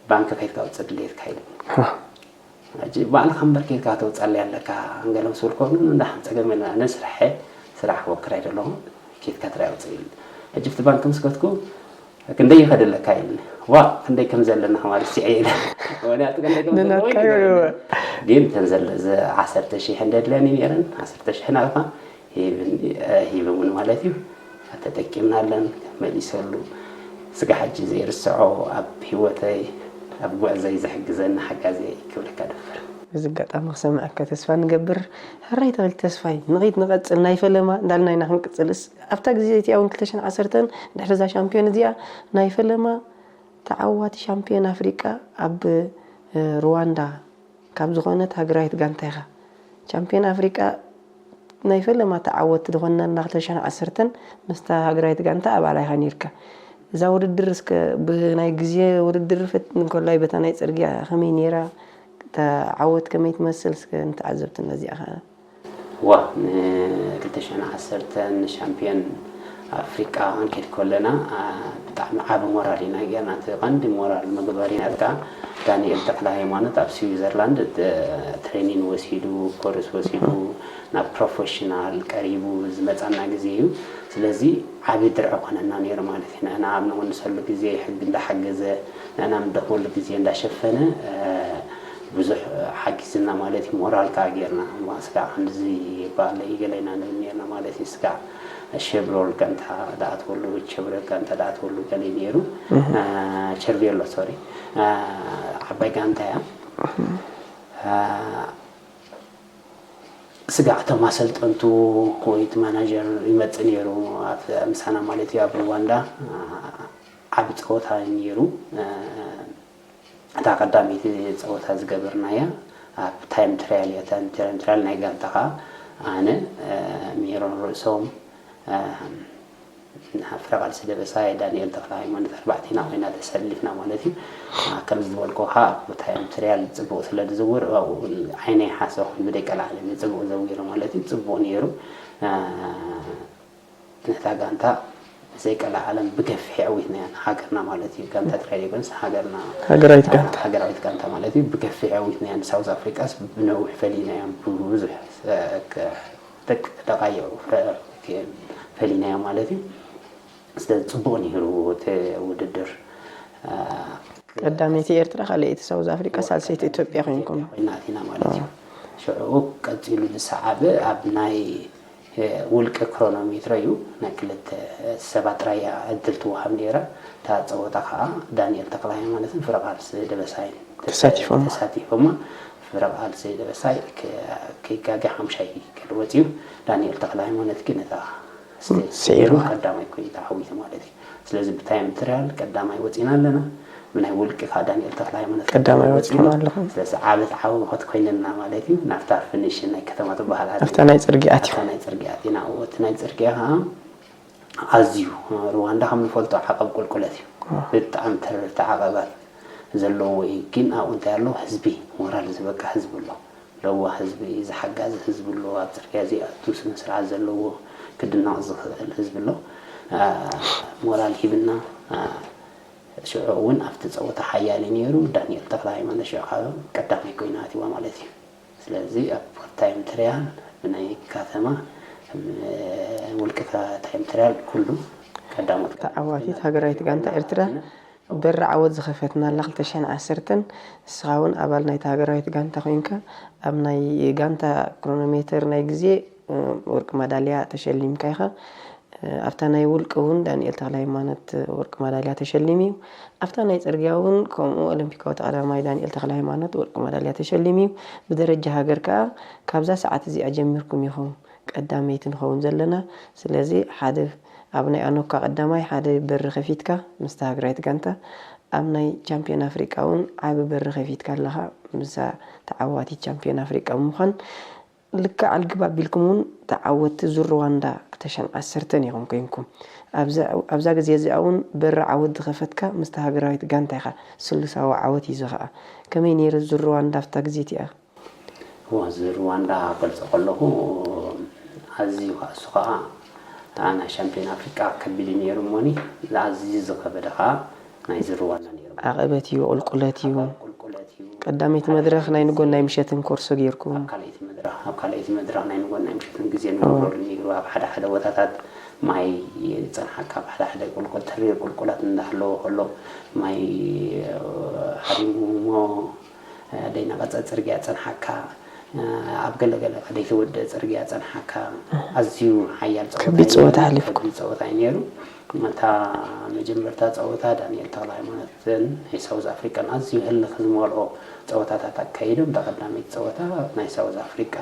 ባንክ ከይድካ ኣውፅእ ድሌትካ ኢሉ። ሃ። ሕጂ ባዕልኻ እምበር ከይድካ ተውፃለይ ኣለካ። እንገለ ምስ በልኮ፣ "ኑ፣ ኑ፣ እንዳሓን ፀገም የለን። ኣነ ስርሐ፣ ስራሕ ወክር ኣይደለኹ፣ ከይድካ ትራይ ኣውፅእ" ኢሉ። ሕጂ ብቲ ባንክ ምስ ከድኩ፣ "ክንደይ ይኸደለካ?" ኢሉኒ። "ዋ፣ ክንደይ ከም ዘለና ከማለት ሲዐ" ኢለ። ምኽንያቱ ክንደይ ከም ንናትካ ዘለወ ይኸደለኒ። ይኸደለወ። ግን እተን ዘለ-፣ ዘ-፣ ዓሰርተ ሺሕ እንደ ድለኒ ነይረን፣ ዓሰርተ ሺሕ ናብኻ ሂብን-፣ እ፣ ሂብውን ማለት እዩ። ተጠቂምናለን፣ መሊሰሉ። ስጋ ሕጂ ዘይርስዖ ኣብ ህይወተይ፣ ኣብ ጉዕዘይ ዝሕግዘኒ ሓጋዚ ክብለካ ደፍር። በዚ ኣጋጣሚ ክሰምዐካ ተስፋ ንገብር። ሕራይ ተኽሊ ተስፋይ፣ ንኺድ ንቐጽል፣ ናይ ፈለማ እንዳልና ኢና ክንቅጽልስ። ኣብታ ግዜ እቲኣ እውን ክልተ ሽሕን ዓሰርተን፣ ድሕሪ እዛ ሻምፒዮን እዚኣ፣ ናይ ፈለማ ተዓዋቲ ሻምፒዮን ኣፍሪቃ ኣብ፣ እ፣ ሩዋንዳ ካብ ዝኾነት ሃገራዊት ጋንታ ኢኻ። ቻምፒዮን ኣፍሪቃ ናይ ፈለማ ተዓወትቲ ዝኾንና እንዳ ክልተ ሽሕን ዓሰርተን ምስታ ሃገራዊት ጋንታ ኣባላ ኢኻ ነይርካ። እዛ ውድድር እስከ ብናይ ግዜ ውድድር ፈት-፣ እንከላይ በታ ናይ ጽርግያ ከመይ ነይራ? እታ ዓወት ከመይ ትመስል? እስከ ንተዓዘብትና እዚኣ ኸኣ። ዋ፣ ን ክልተ ሽሕን ዓሰርተን ሻምፒዮን ኣፍሪቃ ክንከይድ ከለና፣ አ፣ ብጣዕሚ ዓቢ ሞራል ኢና ጌርና። እቲ ቀንዲ ሞራል መግበሪና ከኣ ዳንኤል ተኽለ ሃይማኖት ኣብ ስዊዘርላንድ፣ እ፣ ትሬኒን ወሲዱ፣ ኮርስ ወሲዱ፣ ናብ ፕሮፌሽናል ቀሪቡ ዝመጻና ግዜ እዩ። ስለዚ ዓቢ ድርዒ ኮነና ነይሩ ማለት እዩ። ንሕና ኣብ ንቕንሰሉ ግዜ ሕጊ እንዳሓገዘ፣ ንሕና ኣብ ንደኽመሉ ግዜ እንዳሸፈነ፣ እ፣ ብዙሕ ሓጊዝና ማለት እዩ። ሞራል ከዓ ጌርና፣ እሞ ስጋዕ ክንድዚ ይበኣለይ ገለ ኢና ንብል ኔርና ማለት እዩ። ስጋዕ ሸብሮል ከ እንተ ደኣ ትበሉ፣ ሸብሮል ከ እንተ ደኣ ትበሉ ገለ እዩ ነይሩ። አ፣ ቸርቤሎ፣ ሶሪ፣ አ፣ ዓባይ ጋንታ እያ። አ፣ ስጋዕ እቶም ኣሰልጠንቱ ወይ እቲ ማናጀር ይመጽእ ነይሩ ኣብ ምሳና ማለት እዩ። ኣብ ሩዋንዳ፣ አ፣ ዓቢ ጸወታ እዩ ነይሩ። አ፣ እታ ቀዳመይቲ ጸወታ ዝገበርናያ ኣብ ታይም ትራያል እያ። ታይም ትራያል፣ ትራያል ናይ ጋንታ ኸኣ ኣነ፣ እ፣ ሜሮን ርእሶም፣ እ፣ ፍረ ቃልሲ ደበሳይ፣ ዳንኤል ተኽለ ሃይማኖት ኣርባዕቲና ኮይና ተሰሊፍና ማለት እዩ። እ፣ ከም ዝበልኩኻ ኣብ ታይም ትራያል ጽቡቕ ስለ ዝዝውር ኣብኡ ዓይነይ ሓሰኹን ብደይ ቀልዓለም እዩ ጽቡቕ ዘዊሩ ማለት እዩ። ጽቡቕ ነይሩ። እ፣ ነታ ጋንታ ብዘይ ቀልዓለም ብገፊሕ ኣዕዊትናያ፣ ንሃገርና ማለት እዩ። ጋንታ ጥራይ ዘይኮነስ ሃገርና፣ ሃገራዊት ጋንታ። ሃገራዊት ጋንታ ማለት እዩ። ብገፊሕ ኣዕዊትናያ፣ ንሳውዝ ኣፍሪቃስ ብነዊሕ ፈሊናዮም፣ ብብዙሕ፣ እ፣ ከ-፣ ደቅ-፣ ደቃይቕ ፈ-፣ ከ-፣ ፈሊናዮም ማለት እዩ። ስለዚ ጽቡቕ ነይሩ እቲ ውድድር። እ፣ ቀዳመይቲ ኤርትራ፣ ካልኣይቲ ሳውዝ ኣፍሪቃ፣ ሳልሰይቲ ኢትዮጵያ ኮይንኩም። ኮይና ኣቲና ማለት እዩ። ሽዑ ቀጺሉ ዝሰዓበ ኣብ ናይ ውልቂ ክሮኖሜትሮ እዩ። ናይ ክልተ ሰባት ጥራይ እያ ዕድል ትወሃብ ነይራ። እታ ጸወታ ከኣ ዳንኤል ተኽለሃይማኖትን ፍረቓልሲ ደበሳይን ተሳቲፎማ። ተሳቲፎማ። ፍረቓልሲ ደበሳይ ከ-፣ ከይጋገ ሓምሻይ ገለ ወጺኡ። ዳንኤል ተኽለሃይማኖት ግን እታ ስቴጅ ስዒሩ። ቀዳማይ ኮይኑ ተዓዊቱ ማለት እዩ። ስለዚ ብታይም ትራያል ቀዳማይ ወጺና ኣለና። ብናይ ውልቂ ከኣ ዳንኤል ተኽለሃይማኖት ቀዳማይ ቀዳማይ ወጺኹም ወጺና። ኣለኹም። ስለዚ ዓቢ ተዓዋወት ኮይነና ማለት እዩ። ናብታ ፊኒሽ ናይ ከተማ ትበሃል ኣላ። ኣብታ ናይ ጽርግያ ኣትዩ። ኣብታ ናይ ጽርግያ ኣቲና። እቲ ናይ ጽርግያ ከኣ ኣዝዩ፣ ሩዋንዳ ከም ንፈልጦ ዓቐብ ቁልቁለት እዩ። ኣዎ። ብጣዕሚ ተረርቲ ዓቐባት ዘለዎ እዩ። ግን ኣብኡ እንታይ ኣሎ? ህዝቢ፣ ሞራል ዝበቃ ህዝቢ ኣሎ። ለዋህ ህዝቢ፣ ዝሓጋዚ ህዝቢ ኣሎ። ኣብ ጽርግያ ዘይኣቱ ስነ ስርዓት ዘለዎ፣ ክድነቕ ዝኽእል ህዝቢ ኣሎ። አ፣ ሞራል ሂብና፣ አ፣ ሽዑ እውን ኣብቲ ጸወታ ሓያል እዩ ነይሩ። ዳንኤል ተኽለሃይማኖት ሽዑ ካብ ቀዳማይ ኮይኑ ኣትይዋ ማለት እዩ። ስለዚ ኣብ ታይም ትራያል ብናይ ከተማ፣ ም-፣ ውልቂ ከ-፣ ታይም ትራያል ኩሉ ቀዳሞት ተዓዋቲት ሃገራዊት ጋንታ ኤርትራ በሪ ዓወት ዝኸፈትናላ ክልተ ሽሕን ዓሰርተን፣ ንስኻ እውን ኣባል ናይታ ሃገራዊት ጋንታ ኮይንካ፣ ኣብ ናይ ጋንታ ክሮኖሜተር ናይ ግዜ፣ እ፣ ወርቂ ማዳልያ ተሸሊምካ ኢኻ። እ፣ ኣብታ ናይ ውልቂ እውን ዳንኤል ተኽለሃይማኖት ወርቂ ማዳልያ ተሸሊሙ እዩ። ኣብታ ናይ ጽርግያ እውን ከምኡ ኦሎምፒካዊ ተቐዳማይ ዳንኤል ተኽለሃይማኖት ወርቂ ማዳልያ ተሸሊሙ እዩ። ብደረጃ ሃገር ከኣ ካብዛ ሰዓት እዚኣ ጀሚርኩም ኢኹም ቀዳመይቲ ንኸውን ዘለና። ስለዚ ሓደ ኣብ ናይ ኣኖካ ቀዳማይ ሓደ በሪ ከፊትካ ምስታ ሃገራዊት ጋንታ፣ ኣብ ናይ ቻምፒዮን ኣፍሪቃ እውን ዓቢ በሪ ከፊትካ ኣለኻ ምስዛ ተዓዋቲት ቻምፒዮን ኣፍሪቃ ብምዃን። ልክዕ ኣልግብ ኣቢልኩም እውን ተዓወትቲ ዙር ሩዋንዳ ክልተ ሽሕን ዓሰርተን ኢኹም ኮይንኩም። ኣብዛ፣ ኣብዛ ግዜ እዚኣ እውን በሪ ዓወት ዝኸፈትካ ምስታ ሃገራዊት ጋንታ ኢኻ። ስሉሳዊ ዓወት እዩ እዚ ኸኣ። ከመይ ነይሩ ዙር ሩዋንዳ ኣብታ ግዜ እቲኣ? እዋ፣ እዚ ሩዋንዳ ክገልጾ ከለኹ ኣዝዩ ከኣ፣ እሱ ከኣ፣ ኣ፣ ናይ ሻምፒዮን ኣፍሪቃ ከቢድ እዩ ነይሩ እሞኒ፣ ኣዝዩ ዝኸበደ ከኣ ናይዚ ሩዋንዳ ነይሩ። ዓቐበት እዩ፣ ቁልቁለት እዩ። ቁልቁለት እዩ። ቀዳመይቲ መድረኽ ናይ ንጎን ናይ ምሸትን ኮርሶ ጌርኩም። ኣብ ካልኣይቲ መድረኽ፣ ኣብ ካልኣይቲ መድረኽ ናይ ንጎን ናይ ምሸትን ግዜ ንገብረሉ ነይሩ። ኣብ ሓደ ሓደ ቦታታት ማይ ይጸንሓካ፣ ኣብ ሓደ ሓደ ቁልቁል፣ ተሪር ቁልቁላት እንዳሃለወ ከሎ ማይ፣ እ፣ ሃሪሙ እሞ ደይነቐጸ ጽርግያ ጸንሓካ፣ ኣብ ገለ ገለ ከኣ ደይተወድአ ጽርግያ ጸንሓካ፣ ኣዝዩ ሓያል ጸወታ ከቢድ እዩ ጸወታ ነይሩ። ኣሕሊፍኩም። ከቢድ ጸወታ እዩ ነይሩ። እታ መጀመርታ ጸወታ ዳንኤል ተኽለሃይማኖትን ናይ ሳውዝ ኣፍሪቃን ኣዝዩ ህልኽ ዝመልኦ ጸወታታት ኣካይዶም፣ እታ ቀዳመይቲ ጸወታ ናይ ሳውዝ ኣፍሪቃ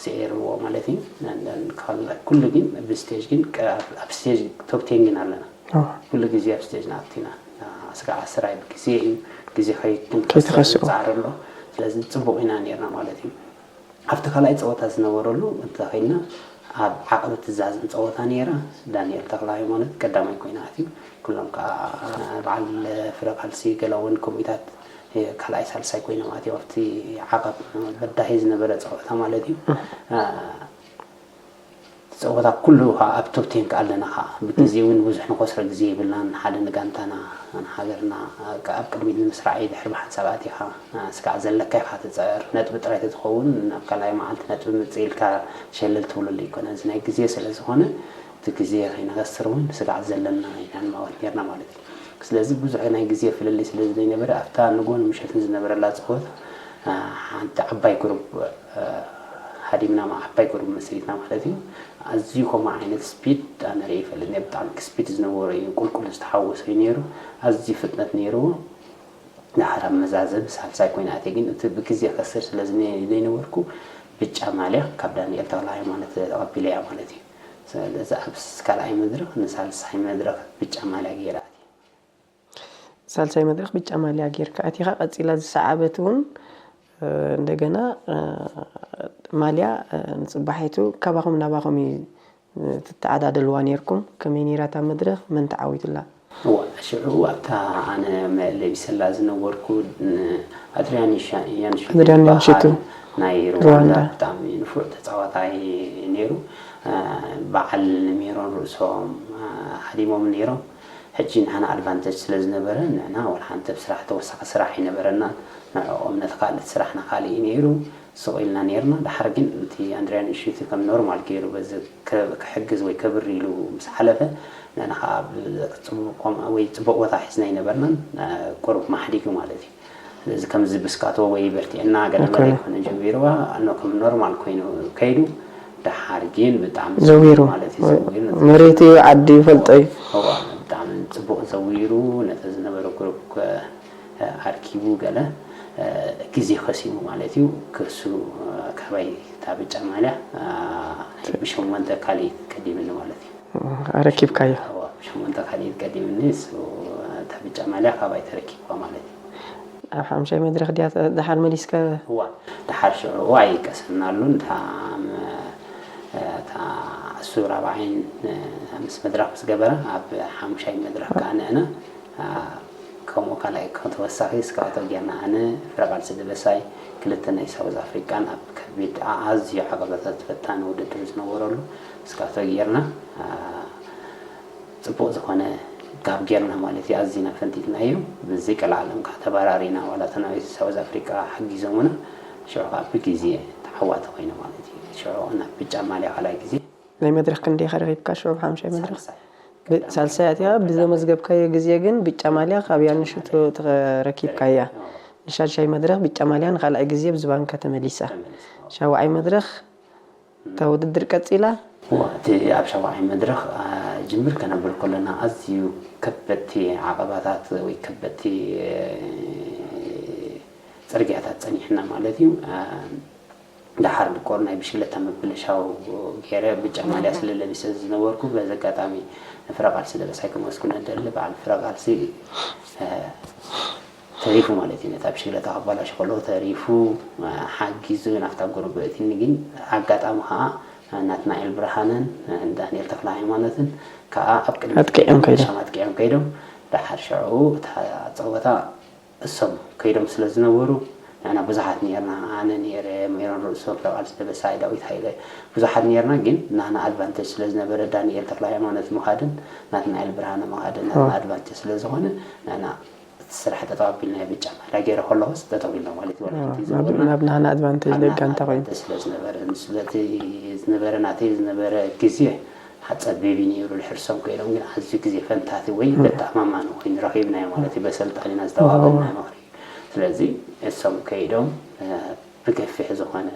ስዒርዎ ማለት እዩ። And then ካልእ ኩሉ ግን ብስቴጅ ግን ቀ-፣ ኣብ፣ ኣብ ስቴጅ ቶፕ ቴን ግን ኣለና። ኣዎ። ኩሉ ግዜ ኣብ ስቴጅ ንኣቱ ኢና። ኣስራ ዓስር ኣይ ብግዜ እዩ፣ ግዜ ከይ-፣ ከይትኸስሩ። ዝጻዕር ኣሎ። ስለዚ ጽቡቕ ኢና ነይርና ማለት እዩ። ኣብቲ ካልኣይ ጸወታ ዝነበረሉ እንተኸይድና፣ ኣብ ዓቐብ እትዛዝም ጸወታ ነይራ። ዳንኤል ተኽለሃይማኖት ቀዳማይ ኮይኑ ኣትዩ። ኩሎም ከኣ በዓል ፍረ ቃልሲ ገለ እውን ከምኡታት ካልኣይ ሳልሳይ ኮይኖም ኣትዮም። ኣብቲ ዓቐብ በዳሂ ዝነበረ ጸወታ ማለት እዩ። ጸወታ ኩሉ ከኣ ኣብ ቶፕ ቴን ከኣ ኣለና ከኣ። ብግዜ እውን ብዙሕ ንኸስሮ ግዜ የብልናን። ሓደ ንጋንታና፣ ንሃገርና፣ ኣብ ቅድሚት ንምስራዕ እዩ። ድሕሪ ብሓንሳብ ኣቲኻ፣ ስጋዕ ዘለካ ኢኻ ትጽዕር። ነጥቢ ጥራይ ተትኸውን፣ ኣብ ካልኣይ መዓልቲ ነጥቢ ምጽእ ኢልካ ሸለል ትብለሉ ኣይኮነን። እዚ ናይ ግዜ ስለ ዝኾነ፣ እቲ ግዜ ከይነኸስር እውን ስጋዕ ዘለና ኢና ንማወት ኔርና ማለት እዩ። ስለዚ ብዙሕ ናይ ግዜ ፍልልይ ስለ ዘይነበረ፣ ኣብታ ንጎን ምሸትን ዝነበረላ ጸወታ፣ ሓንቲ ዓባይ ግሩፕ ሃዲምና ዓባይ ግሩፕ መስሪትና ማለት እዩ። ኣዝዩ ከምኡ ዓይነት ስፒድ ኣነ ርኢ ይፈልጥ እየ። ብጣዕሚ ስፒድ ዝነበሮ እዩ፣ ቁልቁል ዝተሓወሰ እዩ ነይሩ። ኣዝዩ ፍጥነት ነይርዎ። ድሓር ኣብ መዛዘሚ ሳልሳይ ኮይነ ኣትየ፣ ግን እቲ ብግዜ ከስር ስለ ዘይነበርኩ ብጫ ማልያ ካብ ዳንኤል ተክለ ሃይማኖት ተቐቢለ እያ ማለት እዩ። ስለዚ ኣብ ካልኣይ መድረኽ ንሳልሳይ መድረኽ ብጫ ማልያ ገይረ ኣትየ። ሳልሳይ መድረኽ ብጫ ማልያ ጌርካ ኣቲኻ፣ ቀጺላ ዝሰዓበት እውን እንደገና ማልያ ንጽባሒቱ ካባኹም ናባኹም እዩ ትተዓዳደልዋ ኔርኩም። ከመይ ኔራ እታ መድረኽ? መን ተዓዊቱላ? እዋ፣ ሽዑ ኣብታ ኣነ ለቢሰላ ዝነበርኩ ኣድሪያን ያንሽቱ ናይ ሩዋንዳ ብጣዕሚ ንፉዕ ተፃዋታይ ነይሩ። በዓል ሜሮን ርእሶም ሃዲሞም ነይሮም። ሕጂ ንዓና ኣድቫንተጅ ስለ ዝነበረ ንዕና ወላ ሓንቲ ኣብ ስራሕ ተወሳኺ ስራሕ ኣይነበረና። ንዕኦም ነቲ ካልእ እቲ ስራሕና ካልእ እዩ ነይሩ። ስቕ ኢልና ነይርና። ድሓር ግን እቲ ኣንድርያ ንእሽቱ ከም ኖርማል ገይሩ በዚ ክሕግዝ ወይ ከብር ኢሉ ምስ ሓለፈ ንዕና ከዓ ጽቡቕ ወይ ጽቡቕ ቦታ ሒዝና ኣይነበርናን። ቁሩብ ማሕዲጉ ማለት እዩ። ስለዚ ከምዚ ብስካቶ ወይ በርቲዕና ገለ መለ ኣይኮነ ጀሚርዋ፣ እኖ ከም ኖርማል ኮይኑ ከይዱ። ድሓር ግን ብጣዕሚ ዘዊሩ ማለት እዩ። ዘዊሩ መሬት እዩ ዓዲ ይፈልጦ እዩ። እዋ ብጣዕሚ ጽቡቕ ዘዊሩ ነቲ ዝነበረ ግሩፕ ኣርኪቡ ገለ ግዜ ከሲሙ ማለት እዩ። ክሱ ካባይ እታ ብጫ ማልያ ብሸሞንተ ካልኢት ቀዲምኒ ማለት እዩ። ኣረኪብካዮ? ብሸሞንተ ካልኢት ቀዲምኒ፣ እሱ እታ ብጫ ማልያ ካባይ ተረኪብዋ ማለት እዩ። ኣብ ሓምሻይ መድረኽ ድያ ድሓር መሊስካ? እዋ ድሓር ሽዑ እዋ ኣይቀሰናሉን። እታ እታ እሱ ራብዓይን ምስ መድረኽ ምስ ገበረ ኣብ ሓምሻይ መድረኽ ከዓ ንዕና ከምኡ ካልኣይ ከም ተወሳኺ ስካውቶ ጌርና ኣነ ፍረቓልሲ ደበሳይ ክልተ ናይ ሳውዝ ኣፍሪቃን ኣብ ከቢድ ኣዝዩ ዓቐባታት ፈታኒ ውድድር ዝነበረሉ ስካውቶ ጌርና ጽቡቕ ዝኾነ ጋብ ጌርና ማለት እዩ። ኣዚና ፈንቲትናዮ። ብዘይ ቀልዓለም ከዓ ተበራሪና ዋላ ተናዊት ሳውዝ ኣፍሪቃ ሓጊዞምና ሽዑ ከዓ ብግዜ ተዓዋቲ ኮይነ ማለት እዩ። ሽዑ ናብ ብጫ ማልያ ካልኣይ ግዜ ናይ መድረኽ ክንደይ ኢኻ ረኺብካ? ሽዑ ብሓምሻይ መድረኽ ሳልሳይ ኣትያ ብዘመዝገብካዮ ግዜ ግን ብጫ ማልያ ካብ ያንሽቶ ተረኪብካያ። ንሻድሻይ መድረኽ ብጫ ማልያ ንኻልኣይ ግዜ ብዝባንካ ተመሊሳ። ሻውዓይ መድረኽ እታ ውድድር ቀጺላ። እቲ ኣብ ሻውዓይ መድረኽ ጅምር ከነብል ከለና ኣዝዩ ከበድቲ ዓቐባታት ወይ ከበድቲ ጽርግያታት ጸኒሕና ማለት እዩ። ደሓር ድቆር ናይ ብሽክለታ ምብልሻው ገይረ ብጫ ማልያ ስለ ለቢሰ ዝነበርኩ በዚ ኣጋጣሚ ንፍረቓልሲ ደበሳይ ከመስግኖ እደሊ። በዓል ፍረቓልሲ ተሪፉ ማለት እዩ። ነታ ብሽክለታ ከባላሽ ከሎ ተሪፉ ሓጊዙ ናፍታ ጎረበእቲኒ። ግን ኣጋጣሚ ከዓ ናትናኤል ብርሃነን ዳንኤል ተክለ ሃይማኖትን ከዓ ኣብ ቅድሚ ኣጥቂዖም ከይዶም። ኣጥቂዖም ከይዶም። ደሓር ሽዑ እታ ፀወታ እሶም ከይዶም ስለ ዝነበሩ ንሕና ብዙሓት ነርና። ኣነ ነረ፣ ሜሮን ርእሶም፣ ፍረቓልሲ ደበሳይ፣ ዳዊት ሃይለ ብዙሓት ነርና። ግን ናና ኣድቫንተጅ ስለ ዝነበረ ዳንኤል ተክለ ሃይማኖት ምኻድን ናትናኤል ብርሃነ ምኻድን ናትና ኣድቫንተጅ ስለ ዝኾነ ንሕና እቲ ስራሕ ጠጠው ኣቢልና ብጫ ማልያ ገይረ ከለኹስ ጠጠው ኢልና ማለት እዩ። ወላ ሓንቲ ናብ ዝነበርና ናብ ናህና ኣድቫንቴጅ ናይ ጋንታ ኮይኑ ኣድቫንቴጅ ስለ ዝነበረ ስለቲ ዝነበረ ናተይ ዝነበረ ግዜ ሓፀቢቢ ነይሩ። ልሕርሶም ኮይኖም ግን ኣዝዩ ግዜ ፈንታቲ ወይ በጣም ኣማኒ ኮይኑ ረኺብናዮ ማለት እዩ። በሰልጣኒና ዝተዋሃበና ምኽሪ። ስለዚ እሶም ከይዶም ብገፊሕ ዝኾነ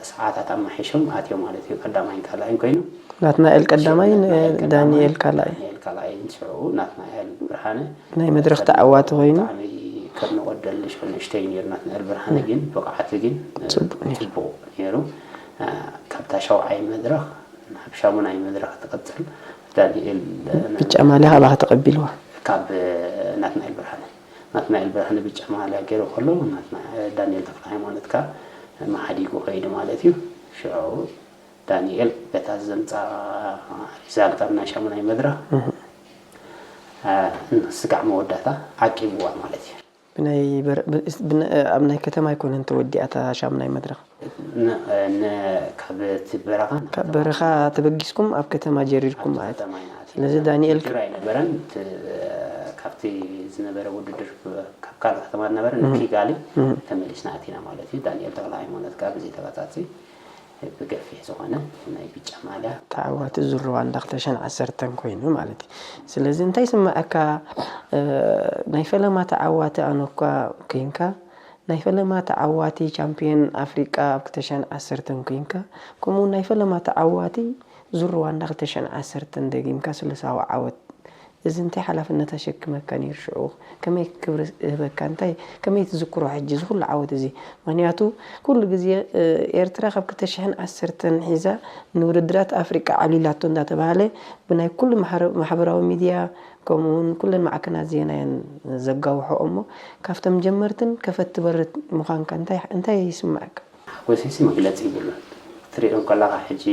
ሰዓታት ኣማሒሾም ኣትዮም ማለት እዩ። ቀዳማይን ካልኣይን ኮይኑ ናትናኤል ቀዳማይን ዳንኤል ካልኣይ ዳንኤል ካልኣይን ሽዑ ናትናኤል ብርሃነ ናይ መድረኽ ተዓዋቲ ኮይኑ ብጣዕሚ ከድንቖ ደሊ ሽዑ ንእሽተይ ነይሩ ናትናኤል ብርሃነ ግን ብቕዓቱ ግን ጽቡቕ ነይሩ። ካብታ ሸውዓይ መድረኽ ናብ ሻሙናይ መድረኽ ትቕጽል ዳንኤል ብጫ ማልያ ካባኻ ተቐቢልዋ ካብ ናትናኤል ብርሃነ ናትናኤል ብርሃነ ብጫ ማልያ ገይሩ ከሎ ዳንኤል ተክለሃይማኖት ከኣ መሓዲጉ ከይዱ ማለት እዩ። ሽዑ ዳንኤል በታ ዘምጻ ሪዛልት ኣብ ናይ ሻሙናይ መድረኽ ስጋዕ መወዳእታ ዓቂብዋ ማለት እዩ። ኣብ ናይ ከተማ ኣይኮነን ተወዲኣ እታ ሻሙናይ መድረኽ። ካብ በረኻ ተበጊስኩም ኣብ ከተማ ጀሪርኩም ማለት እዩ። ስለዚ ዳንኤል ኣይነበረን። ካብቲ ዝነበረ ውድድር ካብ ካልእ ከተማ ዝነበረ ንኪጋሊ ተመሊስና ኣቲና ማለት እዩ። ዳንኤል ተክለሃይማኖት ከዓ ብዘይ ተባፃፂ ብገፊሕ ዝኾነ ናይ ብጫ ማልያ ተዓዋቲ ዙር ሩዋንዳ ክልተ ሽሕን ዓሰርተን ኮይኑ ማለት እዩ። ስለዚ እንታይ ይስምዐካ? ናይ ፈለማ ተዓዋቲ ኣነ እኳ ኮይንካ ናይ ፈለማ ተዓዋቲ ቻምፕዮን ኣፍሪቃ ኣብ ክልተ ሽሕን ዓሰርተን ኮይንካ፣ ከምኡ እውን ናይ ፈለማ ተዓዋቲ ዙር ሩዋንዳ ክልተ ሽሕን ዓሰርተን ደጊምካ ስሉሳዊ ዓወት። እዚ እንታይ ሓላፍነት ኣሸክመካ ነይሩ ሽዑ? ከመይ ክብሪ እህበካ? እንታይ፣ ከመይ ትዝክሮ ሕጂ እዚ ኩሉ ዓወት እዚ? ምኽንያቱ ኩሉ ግዜ፣ እ፣ ኤርትራ ካብ ክልተ ሽሕን ዓሰርተን ሒዛ ንውድድራት ኣፍሪቃ ዓብሊላቶ እንዳተባሃለ ብናይ ኩሉ ማሕረ-፣ ማሕበራዊ ሚድያ ከምኡ እውን ኩለን ማዕከናት ዜና እየን ዘጋውሖኦ እሞ፣ ካብቶም ጀመርትን ከፈት ትበርት ምዃንካ እንታይ፣ እንታይ ይስምዐካ? ሓጎሰይሲ መግለጺ ይብሉን። ክትሪኦ ከለኻ ሕጂ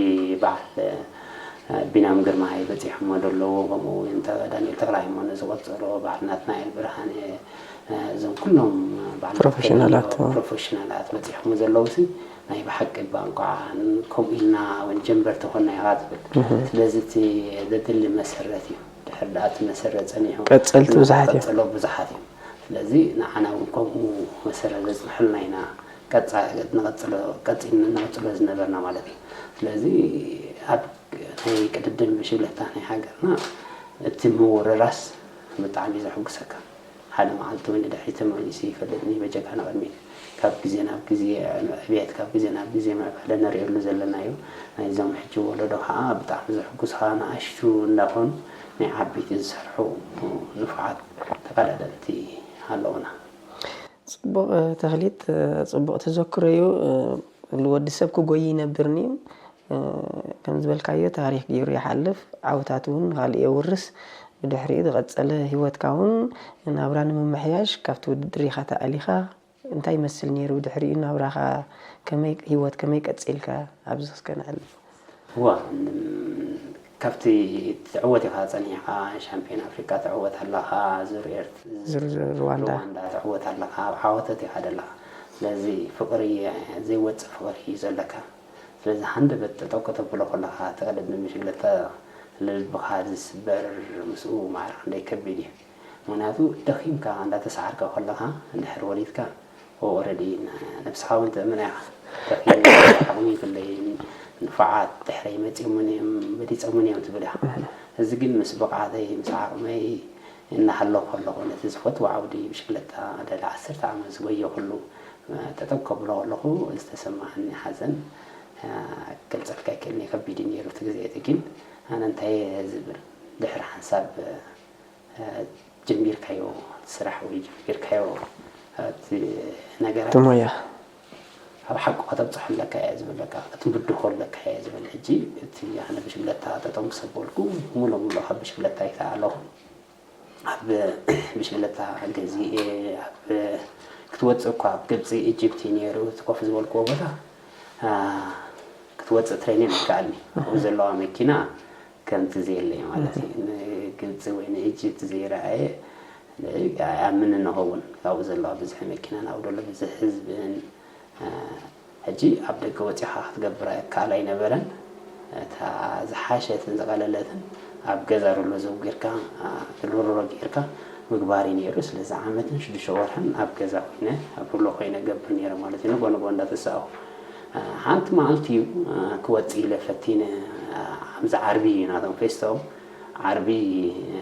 በዓል፣ እ፣ ቢንያም ግርማይ በጺሖሞ ዘለዉ፣ ከምኡ እውን እንተ ዳንኤል ተኽለሃይማኖት ዝቐጸሎ፣ በዓል ናትናኤል ብርሃነ፣ እ፣ እዞም ኩሎም በዓል ፕሮፌሽናላት፣ ፕሮፌሽናላት በጺሖሞ ዘለዉ ሲ ናይ ብሓቂ እባ እንኳዕ ከምኡ ኢልና እውን ጀንበር ተኾንና ኢኻ ትብል። እህ። ስለዚ እቲ ዘድሊ መሰረት እዩ። ድሕሪ ደኣ እቲ መሰረት ጸኒሑ ቀጸልቲ ብዙሓት እዮም። ቀጸሎ ብዙሓት እዮም። ስለዚ ንዓና እውን ከምኡ መሰረት ዘጽንሑልና ኢና ቀጻ-፣ ንቐጽሎ፣ ቀጺልና ንቐጽሎ ዝነበርና ማለት እዩ። ስለዚ ኣብ ናይ ቅድድም ብሽግለታ ናይ ሃገርና እቲ ምውርራስ ብጣዕሚ እዩ ዘሐጉሰካ። ሓደ መዓልቲ እውን ንድሕሪት ተመሊሱ ይፈልጥን እዩ። በጀካ ንቕድሚት፣ ካብ ግዜ ናብ ግዜ ዕብየት፣ ካብ ግዜ ናብ ግዜ ምዕባለ ንርእየሉ ዘለና እዩ። ናይዞም ሕጂ ወለዶ ከዓ ብጣዕሚ ዘሕጉስኻ፣ ንኣሽቱ እንዳኾኑ ናይ ዓበይቲ ዝሰርሑ ንፉዓት ተቐዳደምቲ ኣለዉና። ጽቡቕ፣ እ፣ ተኽሊት፣ እ፣ ጽቡቕ ተዘክሮ እዩ። እ፣ ወዲ ሰብ ክጎይ ይነብርን እዩ። እ፣ ከም ዝበልካዮ ታሪኽ ገይሩ ይሓልፍ፣ ዓወታት እውን ንኻልእ የውርስ። ብድሕሪኡ ዝቐጸለ ህይወትካ እውን ናብራ ንምምሕያሽ ካብቲ ውድድር ኢኻ ተኣሊኻ። እንታይ ይመስል ነይሩ ድሕሪኡ ናብራኻ? ከመይ፣ ህይወት ከመይ ቀጺልካ? ኣብዚ እስከ ነዕልል። እዋ፣ እም፣ ካብቲ ትዕወት ኢኻ ጸኒሕካ፣ ሻምፒዮን ኣፍሪቃ ትዕወት ኣለኻ፣ ዙር ኤርት-፣ ዙር ሩዋንዳ። ሩዋንዳ ትዕወት ኣለኻ፣ ኣብ ዓወታት ኢኻ ዘለኻ። ስለዚ ፍቕሪ፣ ዘይወጽእ ፍቕሪ እዩ ዘለካ። ስለዚ ሃንደበት ጠጠው ከተብሎ ከለኻ፣ እቲ ቅድድም ብሽግለታ ልብኻ ዝስበር፣ ምስኡ ማዕረ ክንደይ ከቢድ እዩ። ምኽንያቱ ደኺምካ እንዳተሰዓርካ ከለኻ፣ እንድሕር ወሪድካ፣ ኦረዲ ን-፣ ነብስኻ እውን ትእምና ኢኻ። ደኺመ፣ ዓቕሚ የብለይን፣ ንፉዓት ድሕረይ መጺኦምን እዮም፣ በሊጾምን እዮም ትብል ኢኻ። እዚ ግን ምስ ብቕዓተይ፣ ምስ ዓቕመይ እናሃለኹ ከለኹ፣ ነቲ ዝፈትዎ ዓውዲ ብሽክለታ ልዕሊ ዓሰርተ ዓመት ዝጎየኹሉ፣ ጠጠው ከብሎ ከለኹ ዝተሰማዓኒ ሓዘን፣ ክገልጸልካ ኣይክእልን እየ፣ ከቢድ እዩ ነይሩ እቲ ግዜ እቲ። ግን ኣነ እንታይ እየ ዝብል፣ ድሕሪ ሓንሳብ ጀሚርካዮ ስራሕ ወይ ጀሚርካዮ እቲ ነገራት እቲ ሞያ። ኣብ ሓቁ ከተብጽሖ ኣለካ እየ ዝብል፣ በቃ ክትምድኾ ኣለካ እየ ዝብል። ሕጂ እቲ ኣነ ብሽግለታ ጠጠው ምስ ኣበልኩ፣ ሙሉእ ሙሉእ ካብ ብሽግለታ ኣይተኣለኹ። ኣብ ብሽግለታ ገዚኤ፣ ኣብ ክትወጽእ እኳ ኣብ ግብጺ፣ ኢጅፕት እዩ ነይሩ፣ እቲ ኮፍ ዝበልክዎ ቦታ፣ አ፣ ክትወጽእ ትሬኒን ኣይከኣልኒ። ኣብኡ ዘለዋ መኪና ከምቲ ዘየለይ ማለት እዩ። ንግብጺ ወይ ንኢጅፕት ዘይረኣየ ኣይኣምንን ንኸውን። ካብኡ ዘለዋ ብዝሒ መኪናን ኣብኡ ዘሎ ብዝሒ ህዝብን፣ አ፣ ሕጂ ኣብ ደገ ወጺኻ ክትገብር ኣይከኣል ኣይነበረን። እታ ዝሓሸትን ዝቐለለትን ኣብ ገዛ ሩሎ ዘውጊርካ፣ አ፣ ሩሎ ጌርካ ምግባር እዩ ነይሩ። ስለዚ ዓመትን ሽዱሽተ ወርሕን ኣብ ገዛ ኮይነ፣ ኣብ ሩሎ ኮይነ ገብር ነይረ ማለት እዩ። ንጎ ንጎ እንዳተሳእኹ፣ አ፣ ሓንቲ መዓልቲ እዩ፣ አ፣ ክወጽእ ኢለ ፈቲነ፣ አ፣ ኣብዚ ዓርቢ እዩ ናቶም ፌስታኦም። ዓርቢ፣ አ፣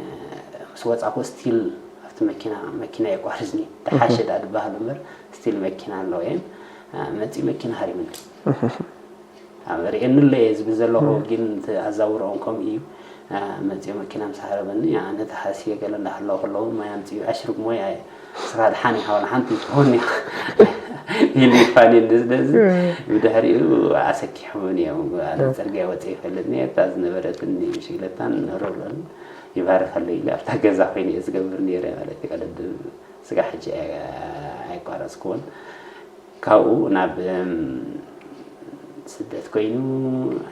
ምስ ወጻኹ ስቲል ኣብቲ መኪና፣ መኪና የቋርጽኒ። ተሓሸ እህ። ደኣ ዝበሃል እምበር ስቲል መኪና ኣለዎ እየን። አ፣ መጺኡ መኪና ሃሪምኒ። እህ። ኣብ ርእየኒ ኣሎ እየ ዝብል ዘለኹ፣ እህ። ግን እቲ ኣዛውርኦም ከምኡ እዩ። አ፣ መጺኡ መኪና ምስ ሃረመኒ፣ ኣነ ተሃስየ ገለ እንዳሃለኹ ከለዉ ማይ ኣምጺኡ፣ ኣሽርብ ሞይ ኣየ። ንስኻ ድሓን ኢኻ፣ ዋላ ሓንቲ ትኾን ኢኻ ኢሉ ይፋንየኒ። ስለዚ እህ። ብድሕሪኡ ኣሰኪሖምኒ እዮም። ኣነ እህ። ጽርግያ ወጺኤ ይፈልጥን እየ። እታ ዝነበረትኒ ብሽግለታን ሮሎን ይባርኸለይ ኢለ ኣብታ ገዛ ኮይነ እየ ዝገብር ነይረ ማለት እዩ። ቀደም ስጋ ሕጂ ኣየ-፣ ኣየቋረጽኩዎን። ካብኡ ናብ፣ እም፣ ስደት ኮይኑ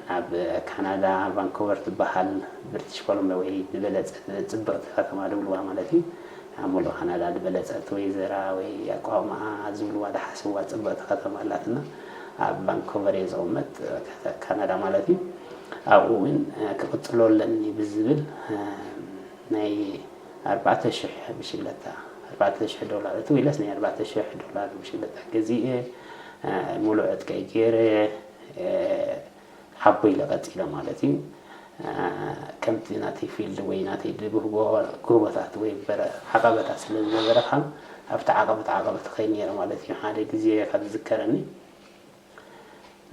ናብ ካናዳ ቫንኮቨር ትበሃል ብሪቲሽ ኮሎምቢያ ወይ ዝበለጸት ጽብቕቲ ከተማ ዝብልዋ ማለት እዩ። ኣብ ሙሉእ ካናዳ ዝበለጸት ወይዘራ ወይ ኣቋውማኣ ዝብልዋ ዝሓስብዋ ጽብቕቲ ከተማ ኣላትና። ኣብ ቫንኮቨር እየ ዝቕመጥ፣ ካናዳ ማለት እዩ። ኣብኡ እውን፣ እ፣ ክቕጽሎ ኣለኒ ብዝብል፣ እ፣ ናይ ኣርባዕተ ሽሕ ብሽግለታ፣ ኣርባዕተ ሽሕ ዶላር፣ እቲ ዊለስ ናይ ኣርባዕተ ሽሕ ዶላር ብሽግለታ ገዚኤ፣ እ፣ ሙሉእ ዕጥቀይ ገይረ፣ እ፣ ሓቦ ኢለ ቀጺለ ማለት እዩ። እ፣ ከምቲ ናተይ ፊልድ ወይ ናተይ ድብህጎ ጎቦታት ወይ በረ-፣ ዓቐበታት ስለ ዝነበረ፣ ካብ ኣብቲ ዓቐበት ዓቐበት ኸይ ነይረ ማለት እዩ። ሓደ ግዜ ካብ ዝዝከረኒ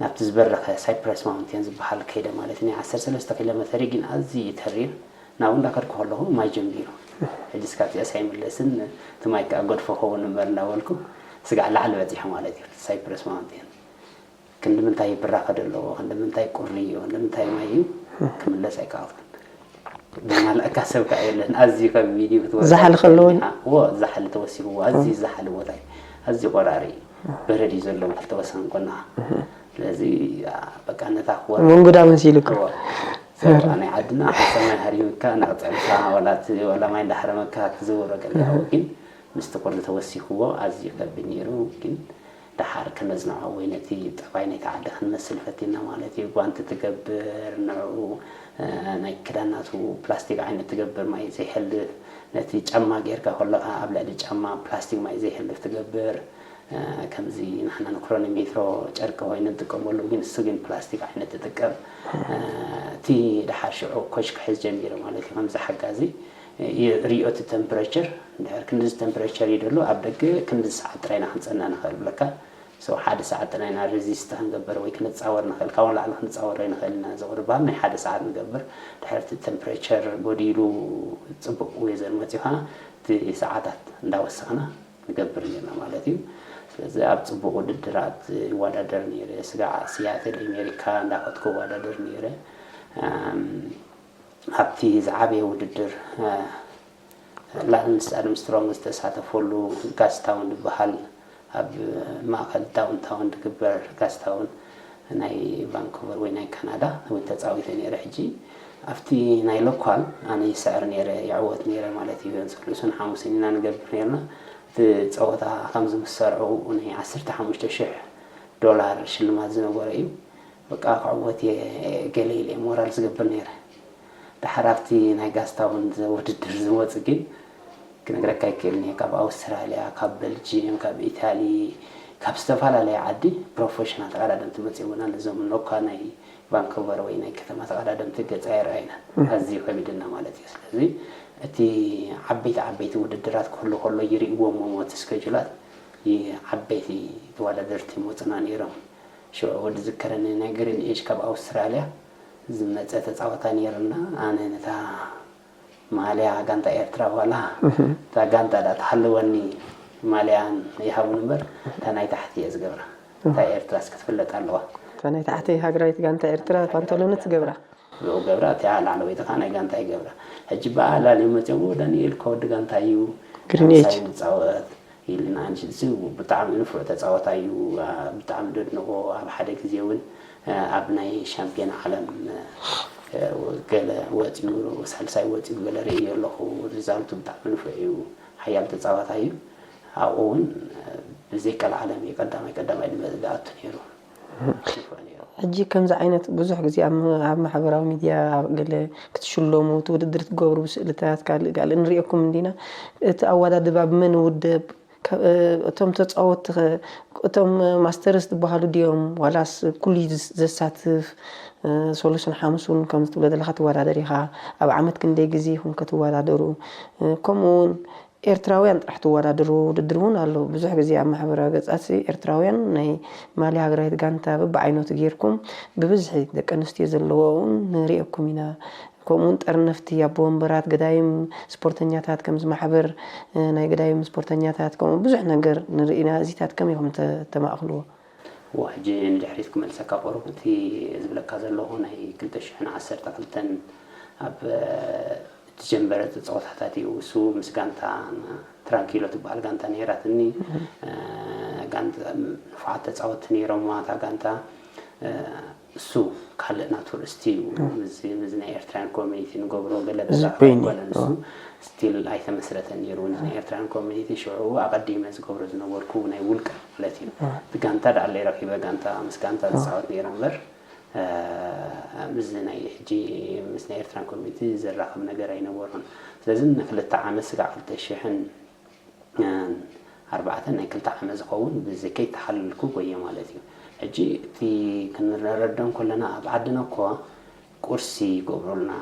ናብቲ ዝበረኸ ሳይፕረስ ማውንቴን ዝበሃል ከይደ ማለት እዩ። ናይ ዓሰርተ ሰለስተ ኪሎ ሜተር እዩ፣ ግን ኣዝዩ እዩ ተሪር። ናብኡ እንዳኸድኩ ከለኹ ማይ ጀሚሩ። ሕጂ እስካብ እዚኣስ ኣይምለስን፣ እቲ ማይ ከዓ ገድፎ ኸውን እምበር እንዳበልኩ ስጋዕ ላዕሊ በፂሐ ማለት እዩ። ሳይፕረስ ማውንቴን ክንዲ ምንታይ ብራኸ ዘለዎ፣ ክንዲ ምንታይ ቁሪ እዩ፣ ክንዲ ምንታይ ማይ እዩ፣ ክምለስ ኣይከኣልኩን። ዝማልኣካ ሰብ ከዓ የለን። ኣዝዩ ካብ ቪድዮ ክትወርድ ዛሕሊ ከለዎ? እዎ፣ ዛሕሊ ተወሲኽዎ። ኣዝዩ ዛሕሊ ቦታ እዩ። ኣዝዩ ቆራሪ እዩ። በረድ እዩ ዘለዎ፣ ክልተ ወሰን ጎና። ስለዚ፣ ኣ፣ በቃ ነታ ክወርድ መንጎዳ መሲሉካ? እዎ። ሰብ ናይ ዓድና ሰማይ ሃሪምካ እናቕጸልካ፣ ዋላ እቲ፣ ዋላ ማይ እንዳሃረመካ ትዝውሮ ገለ። እህ። ግን ምስቲ ቁሪ ተወሲኽዎ ኣዝዩ ከቢድ ነይሩ። ግን ደሓር ከነጽንዖ ወይ ነቲ ጠባይ ናይቲ ዓዲ ክንመስል ፈቲና ማለት እዩ። ጓንቲ ትገብር፣ ንዕኡ፣ እ፣ ናይ ክዳን ናቱ ፕላስቲክ ዓይነት ትገብር፣ ማይ ዘይሕልፍ። ነቲ ጫማ ጌርካ ከለኻ ኣብ ልዕሊ ጫማ ፕላስቲክ ማይ ዘይሕልፍ ትገብር። እ፣ ከምዚ ንሕና ንክሮኖሜትሮ ጨርቂ ኮይኑ ንጥቀመሉ፣ ግን እሱ ግን ፕላስቲክ ዓይነት ትጥቀም። እ፣ እቲ ደሓር ሽዑ ኮሽ ክሕዝ ጀሚሩ ማለት እዩ። ከምዚ ሓጋዚ፣ እ፣ ሪኦ እቲ ቴምፕሬቸር፣ እንድሕር ክንድዚ ቴምፕሬቸር እዩ ደሎ፣ ኣብ ደገ ክንድዚ ሰዓት ጥራይ ኢና ክንጸንሕ ንኽእል ብለካ። So ሓደ ሰዓት ጥራይ ኢና ሬዚስት ክንገብር ወይ ክንጻወር ንኽእል፣ ካብኡ ንላዕሊ ክንጻወር ኣይንኽእል ኢና። ዝቕርባል ናይ ሓደ ሰዓት ንገብር። ድሕሪ እቲ ቴምፕሬቸር ጎዲሉ ጽቡቕ ዌዘር መጺኡ ኸዓ እቲ ሰዓታት እንዳወሰኽና ንገብር ኔርና ማለት እዩ። ስለዚ ኣብ ጽቡቕ ውድድራት ይወዳደር ነይረ። ስጋዕ ሲያትል ኣሜሪካ እንዳኸድኩ እወዳደር ነይረ። እም፣ ኣብቲ ዝዓበየ ውድድር፣ እ፣ ላንስ ኣርምስትሮንግ ዝተሳተፈሉ ጋስታውን ዝበሃል ኣብ ማእከል ዳውንታውን ዝግበር ጋስታውን ናይ ቫንኩቨር ወይ ናይ ካናዳ እውን ተጻዊተ ነይረ። ሕጂ ኣብቲ ናይ ሎኳል ኣነ ይስዕር ነይረ፣ ይዕወት ነይረ ማለት እዩ። ሰሉስን ሓሙስን ኢና ንገብር ነይርና። እቲ ጸወታ ከምዚ ምስ ሰርዑ ናይ ዓሰርተ ሓሙሽተ ሽሕ ዶላር ሽልማት ዝነበሮ እዩ። በቃ ክዕወት እየ ገለ ኢለ እየ ሞራል ዝገብር ነይረ። ድሓር ኣብቲ ናይ ጋስታውን ውድድር ዝመጹ ግን ክነግረካ ኣይክእልን እየ። ካብ ኣውስትራልያ፣ ካብ በልጅየም፣ ካብ ኢታሊ፣ ካብ ዝተፈላለየ ዓዲ ፕሮፌሽናል ተቐዳደምቲ መጺኦምና። ነዞም እኳ ናይ ቫንኮቨር ወይ ናይ ከተማ ተቐዳደምቲ ገጽ ኣይረኣይናን። ኣዝዩ ከቢድና ማለት እዩ። ስለዚ እቲ ዓበይቲ ዓበይቲ ውድድራት ክህሉ ከሎ ይርእይዎም እሞ እቲ ስኬጁላት፣ ይ-፣ ዓበይቲ ተወዳደርቲ ይመጹና ነይሮም። ሽዑ ወዲ ዝከረኒ ናይ ግሪን ኤጅ ካብ ኣውስትራልያ ዝመጸ ተጻዋታይ ነይሩና። ኣነ ነታ ማልያ ጋንታ ኤርትራ ዋላ እታ ጋንታ ዳ ትሃልወኒ ማልያን ይሃቡን እምበር እታ ናይ ታሕቲ እየ ዝገብራ። እታ ኤርትራስ ክትፍለጥ ኣለዋ። እታ ናይ ታሕቲ ሃገራዊት ጋንታ ኤርትራ ፓንቶሎኒ ትገብራ። ብኡ ገብራ፣ እቲኣ ላዕለወይቲ ኸዓ ናይ ጋንታ ይገብራ። ሕጂ ብኣ ላልዮም መጺኦም፣ "ኦ፣ ዳንኤል እኮ ወዲ ጋንታ እዩ፣ ግሪን ኤጅ። ምሳይ ንጻወት" ኢልና። ኣንሽልሲ ብጣዕሚ ንፉዕ ተጻዋታይ እዩ፣ ኣ፣ ብጣዕሚ ደድንቆ። ኣብ ሓደ ግዜ እውን፣ እ፣ ኣብ ናይ ሻምፒዮን ዓለም፣ እ፣ ገለ ወጺኡ፣ ሳልሳይ ወጺኡ ገለ ርእየ ኣለኹ። ሪዛልቱ ብጣዕሚ ንፉዕ እዩ፣ ሓያል ተጻዋታይ እዩ። ኣብኡ እውን፣ እ፣ ብዘይቀልዓለም እዩ ቀዳማይ ቀዳማይ ድመ-፣ ዝኣቱ ነይሩ። ንፉዕ ነይሩ። ሕጂ ከምዚ ዓይነት ብዙሕ ግዜ ኣብ ም-፣ ኣብ ማሕበራዊ ሚድያ ኣብ ገለ ክትሽለሙ፣ እቲ ውድድር ትገብሩ ብስእልታት ካልእ ካልእ ንርእየኩም እንዲና። እቲ ኣወዳድባ ብመን ይውደብ? ከ-፣ እቶም ተጻወትቲ ኸ፣ እቶም ማስተርስ ዝበሃሉ ድዮም? ዋላስ ኩሉ እዩ ዘስ-፣ ዘሳትፍ? እ፣ ሰሉስን ሓሙሱን ከምዚ ትብሎ ዘለኻ ትወዳደር ኢኻ። ኣብ ዓመት ክንደይ ግዜ ኢኹም ከ ትወዳደሩ? እ፣ ከምኡ እውን ኤርትራውያን ጥራሕ ትወዳደሩ ውድድር እውን ኣሎ። ብዙሕ ግዜ ኣብ ማሕበራዊ ገጻት ኤርትራውያን ናይ ማልያ ሃገራዊት ጋንታ በብዓይነቱ ጌርኩም ብብዝሒ ደቂ ኣንስትዮ ዘለዎ እውን ንርእየኩም ኢና። ከምኡውን ጠርነፍቲ፣ ኣቦ ወንበራት፣ ገዳይም ስፖርተኛታት፣ ከምዚ ማሕበር፣ እ፣ ናይ ገዳይም ስፖርተኛታት፣ ከምኡ ብዙሕ ነገር ንርኢ ኢና። እዚታት ከመይ ኢኹም ተ-፣ ተማእኽልዎ? እዎ፣ ሕጂ ንድሕሪት ክመልሰካ፣ ቁሩብ እቲ ዝብለካ ዘለኹ ናይ ክልተ ሽሕን ዓሰርተ ክልተን ኣብ፣ እ፣ እትጀመረ ጸወታታት እዩ። እሱ ምስ ጋንታ ትራንኪሎ ትበሃል ጋንታ ነይራትኒ። እ፣ ጋንታ ንፉዓት ተጻወትቲ ነይሮምዋ እታ ጋንታ። እ፣ እሱ ካልእ ናቱ ርእስቲ እዩ። ምስ፣ ምስ ናይ ኤርትራውያን ኮሚኒቲ ንገብሮ ገለ እዚ ብዛዕባ በይኒ፣ ኣይኮነን። እሱ ኦ። ስቲል ኣይተመስረተን ነይሩ። ምስ ናይ ኤርትራውያን ኮሚኒቲ ሽዑ ኣቐዲመ ዝገብሮ ዝነበርኩ ናይ ውልቀ ማለት እዩ። ኦ። እቲ ጋንታ ደኣ ኣለይ ረኺበ ጋንታ፣ ምስ ጋንታ ኦ። ዝጻወት ነይረ እምበር፣ እ፣ ምስዚ ናይ ሕጂ ምስ ናይ ኤርትራን ኮሚኒቲ ዘራኽብ ነገር ኣይነበሮን። ስለዚ ንክልተ ዓመት ስጋዕ ክልተ ሽሕን ኣርባዕተን ናይ ክልተ ዓመት ዝኸውን ብዚ ከይተሓለልኩ ጎየ ማለት እዩ። ሕጂ እቲ ክንረዳም ከለና ኣብ ዓድና እኮ ቁርሲ ይገብሩልና፣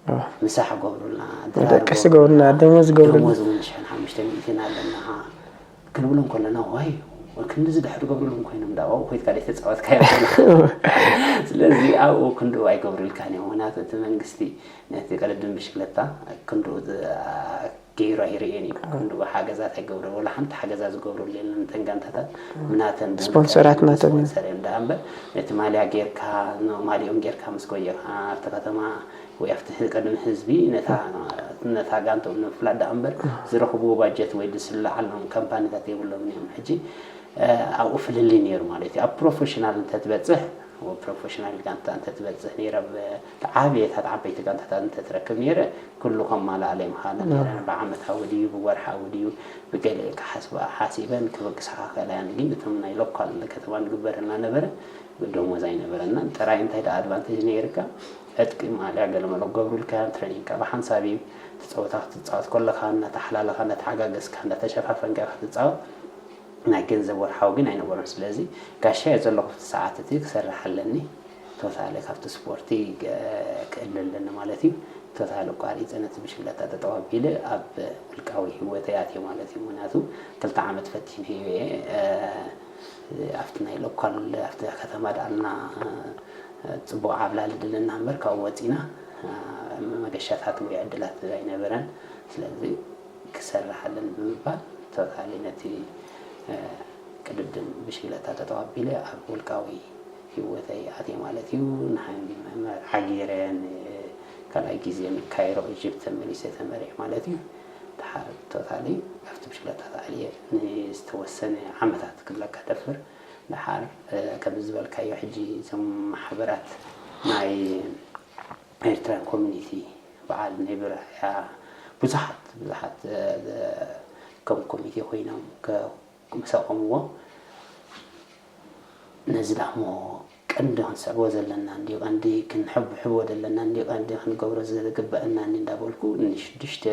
እ። ምሳሕ ይገብሩልና፣ መደቀሲ ድራር ይገብሩልና፣ ይገብሩልና፣ ደሞዝ ይገብሩልና። ደሞዝ እውን ሽሕን ሓሙሽተ ሚእትን ኣለና። ክንብሎም ከለና ዋይ ክንድዚ ድሕር ገብርሎም ኮይኖም ዳ ኣብኡ ኮይትካ ደይ ተፃወትካ። ስለዚ ኣብኡ ክንድኡ ኣይገብሩልካን እዮም። ምክንያቱ እቲ መንግስቲ ነቲ ቅድድም ብሽክለታ ክንድኡ ገይሩ ኣይርእየን እዩ። ክንድኡ ሓገዛት ኣይገብረ ወላ ሓንቲ ሓገዛ ዝገብሩሉ የለን። እተን ጋንታታት ብናተን ስፖንሰራት ናቶም እዮም። ስፖንሰር እዮም ደኣ እምበር ነቲ ማልያ ጌርካ ማሊኦም ጌርካ ምስ ጎየኻ ኣብቲ ከተማ ወይ ኣብቲ ቅድሚ ህዝቢ ነታ ጋንትኦም ንምፍላጥ ደኣ እምበር ዝረኽብዎ ባጀት ወይ ዝስለዓሎም ካምፓኒታት የብሎምን እዮም። ሕጂ ኣብኡ ፍልልይ ነይሩ ማለት እዩ። ኣብ ፕሮፌሽናል እንተትበፅሕ ፕሮፌሽናል ጋንታ እንተትበፅሕ ነይረ ዓብየታት ዓበይቲ ጋንታታት እንተትረክብ ነይረ ኩሉ ከማላኣለ ምዃነ ነይረ። ብዓመታዊ ድዩ ብወርሓዊ ድዩ ብገለ ኢልካ ሓስባ ሓሲበን ክበግስኻ ክእላ እየን። ግን እቶም ናይ ሎካል ከተማ ንግበር እናነበረ ደሞዝ ኣይነበረናን። ጥራይ እንታይ ደኣ ኣድቫንቴጅ ነይርካ ዕጥቂ ማልያ ገለመለ ክገብሩልካ እዮም። ትሬኒንግካ ብሓንሳብ እዩ። ትፀወታ ክትፃወት ከለኻ እናተሓላለኻ እናተሓጋገዝካ እናተሸፋፈንካ ክትፃወት ናይ ገንዘብ ወርሓዊ ግን ኣይነበሮን። ስለዚ ጋሻ እየ ዘለኹ ኣብቲ ሰዓት እቲ ክሰርሕ ኣለኒ። ቶታሊ ካብቲ ስፖርቲ ክእለ ኣለኒ ማለት እዩ። ቶታሊ ኣቋሪፀ ነቲ ብሽክለታ ጠጠው ኣቢለ ኣብ ውልቃዊ ህይወተይ ኣትየ ማለት እዩ። ምክንያቱ ክልተ ዓመት ፈቲነ እየ ኣብቲ ናይ ሎካል ኣብቲ ከተማ ደኣልና ፅቡቕ ዓብላሊ ድልና እምበር ካብኡ ወፂና መገሻታት ወይ ዕድላት ኣይነበረን። ስለዚ ክሰርሕ ኣለኒ ብምባል ቶታሊ ነቲ ቅድድም ብሽክለታ ጠጠው ኣቢለ ኣብ ውልቃዊ ህይወተይ ኣትየ ማለት እዩ። ንሓንቲ መርዓ ገይረ ንካልኣይ ግዜ ንካይሮ ኢጅፕት ተመሊሰ ተመሪዐ ማለት እዩ። ድሓር ቶታሊ ኣብቲ ብሽክለታ ተኣልየ ንዝተወሰነ ዓመታት ክብለካ ደፍር። ድሓር ከምዚ ዝበልካዮ ሕጂ እዞም ማሕበራት ናይ ኤርትራን ኮሚኒቲ በዓል ኔብራ እያ። ብዙሓት ብዙሓት ከም ኮሚቴ ኮይኖም ምስ ኣቆምዎ ነዚ ደኣ እሞ ቀንዲ ክንስዕቦ ዘለና እንዲ ቀንዲ ክንሕብሕቦ ዘለና እንዲ ቀንዲ ክንገብሮ ዝግበአና እንዲ እንዳበልኩ ንሽዱሽተ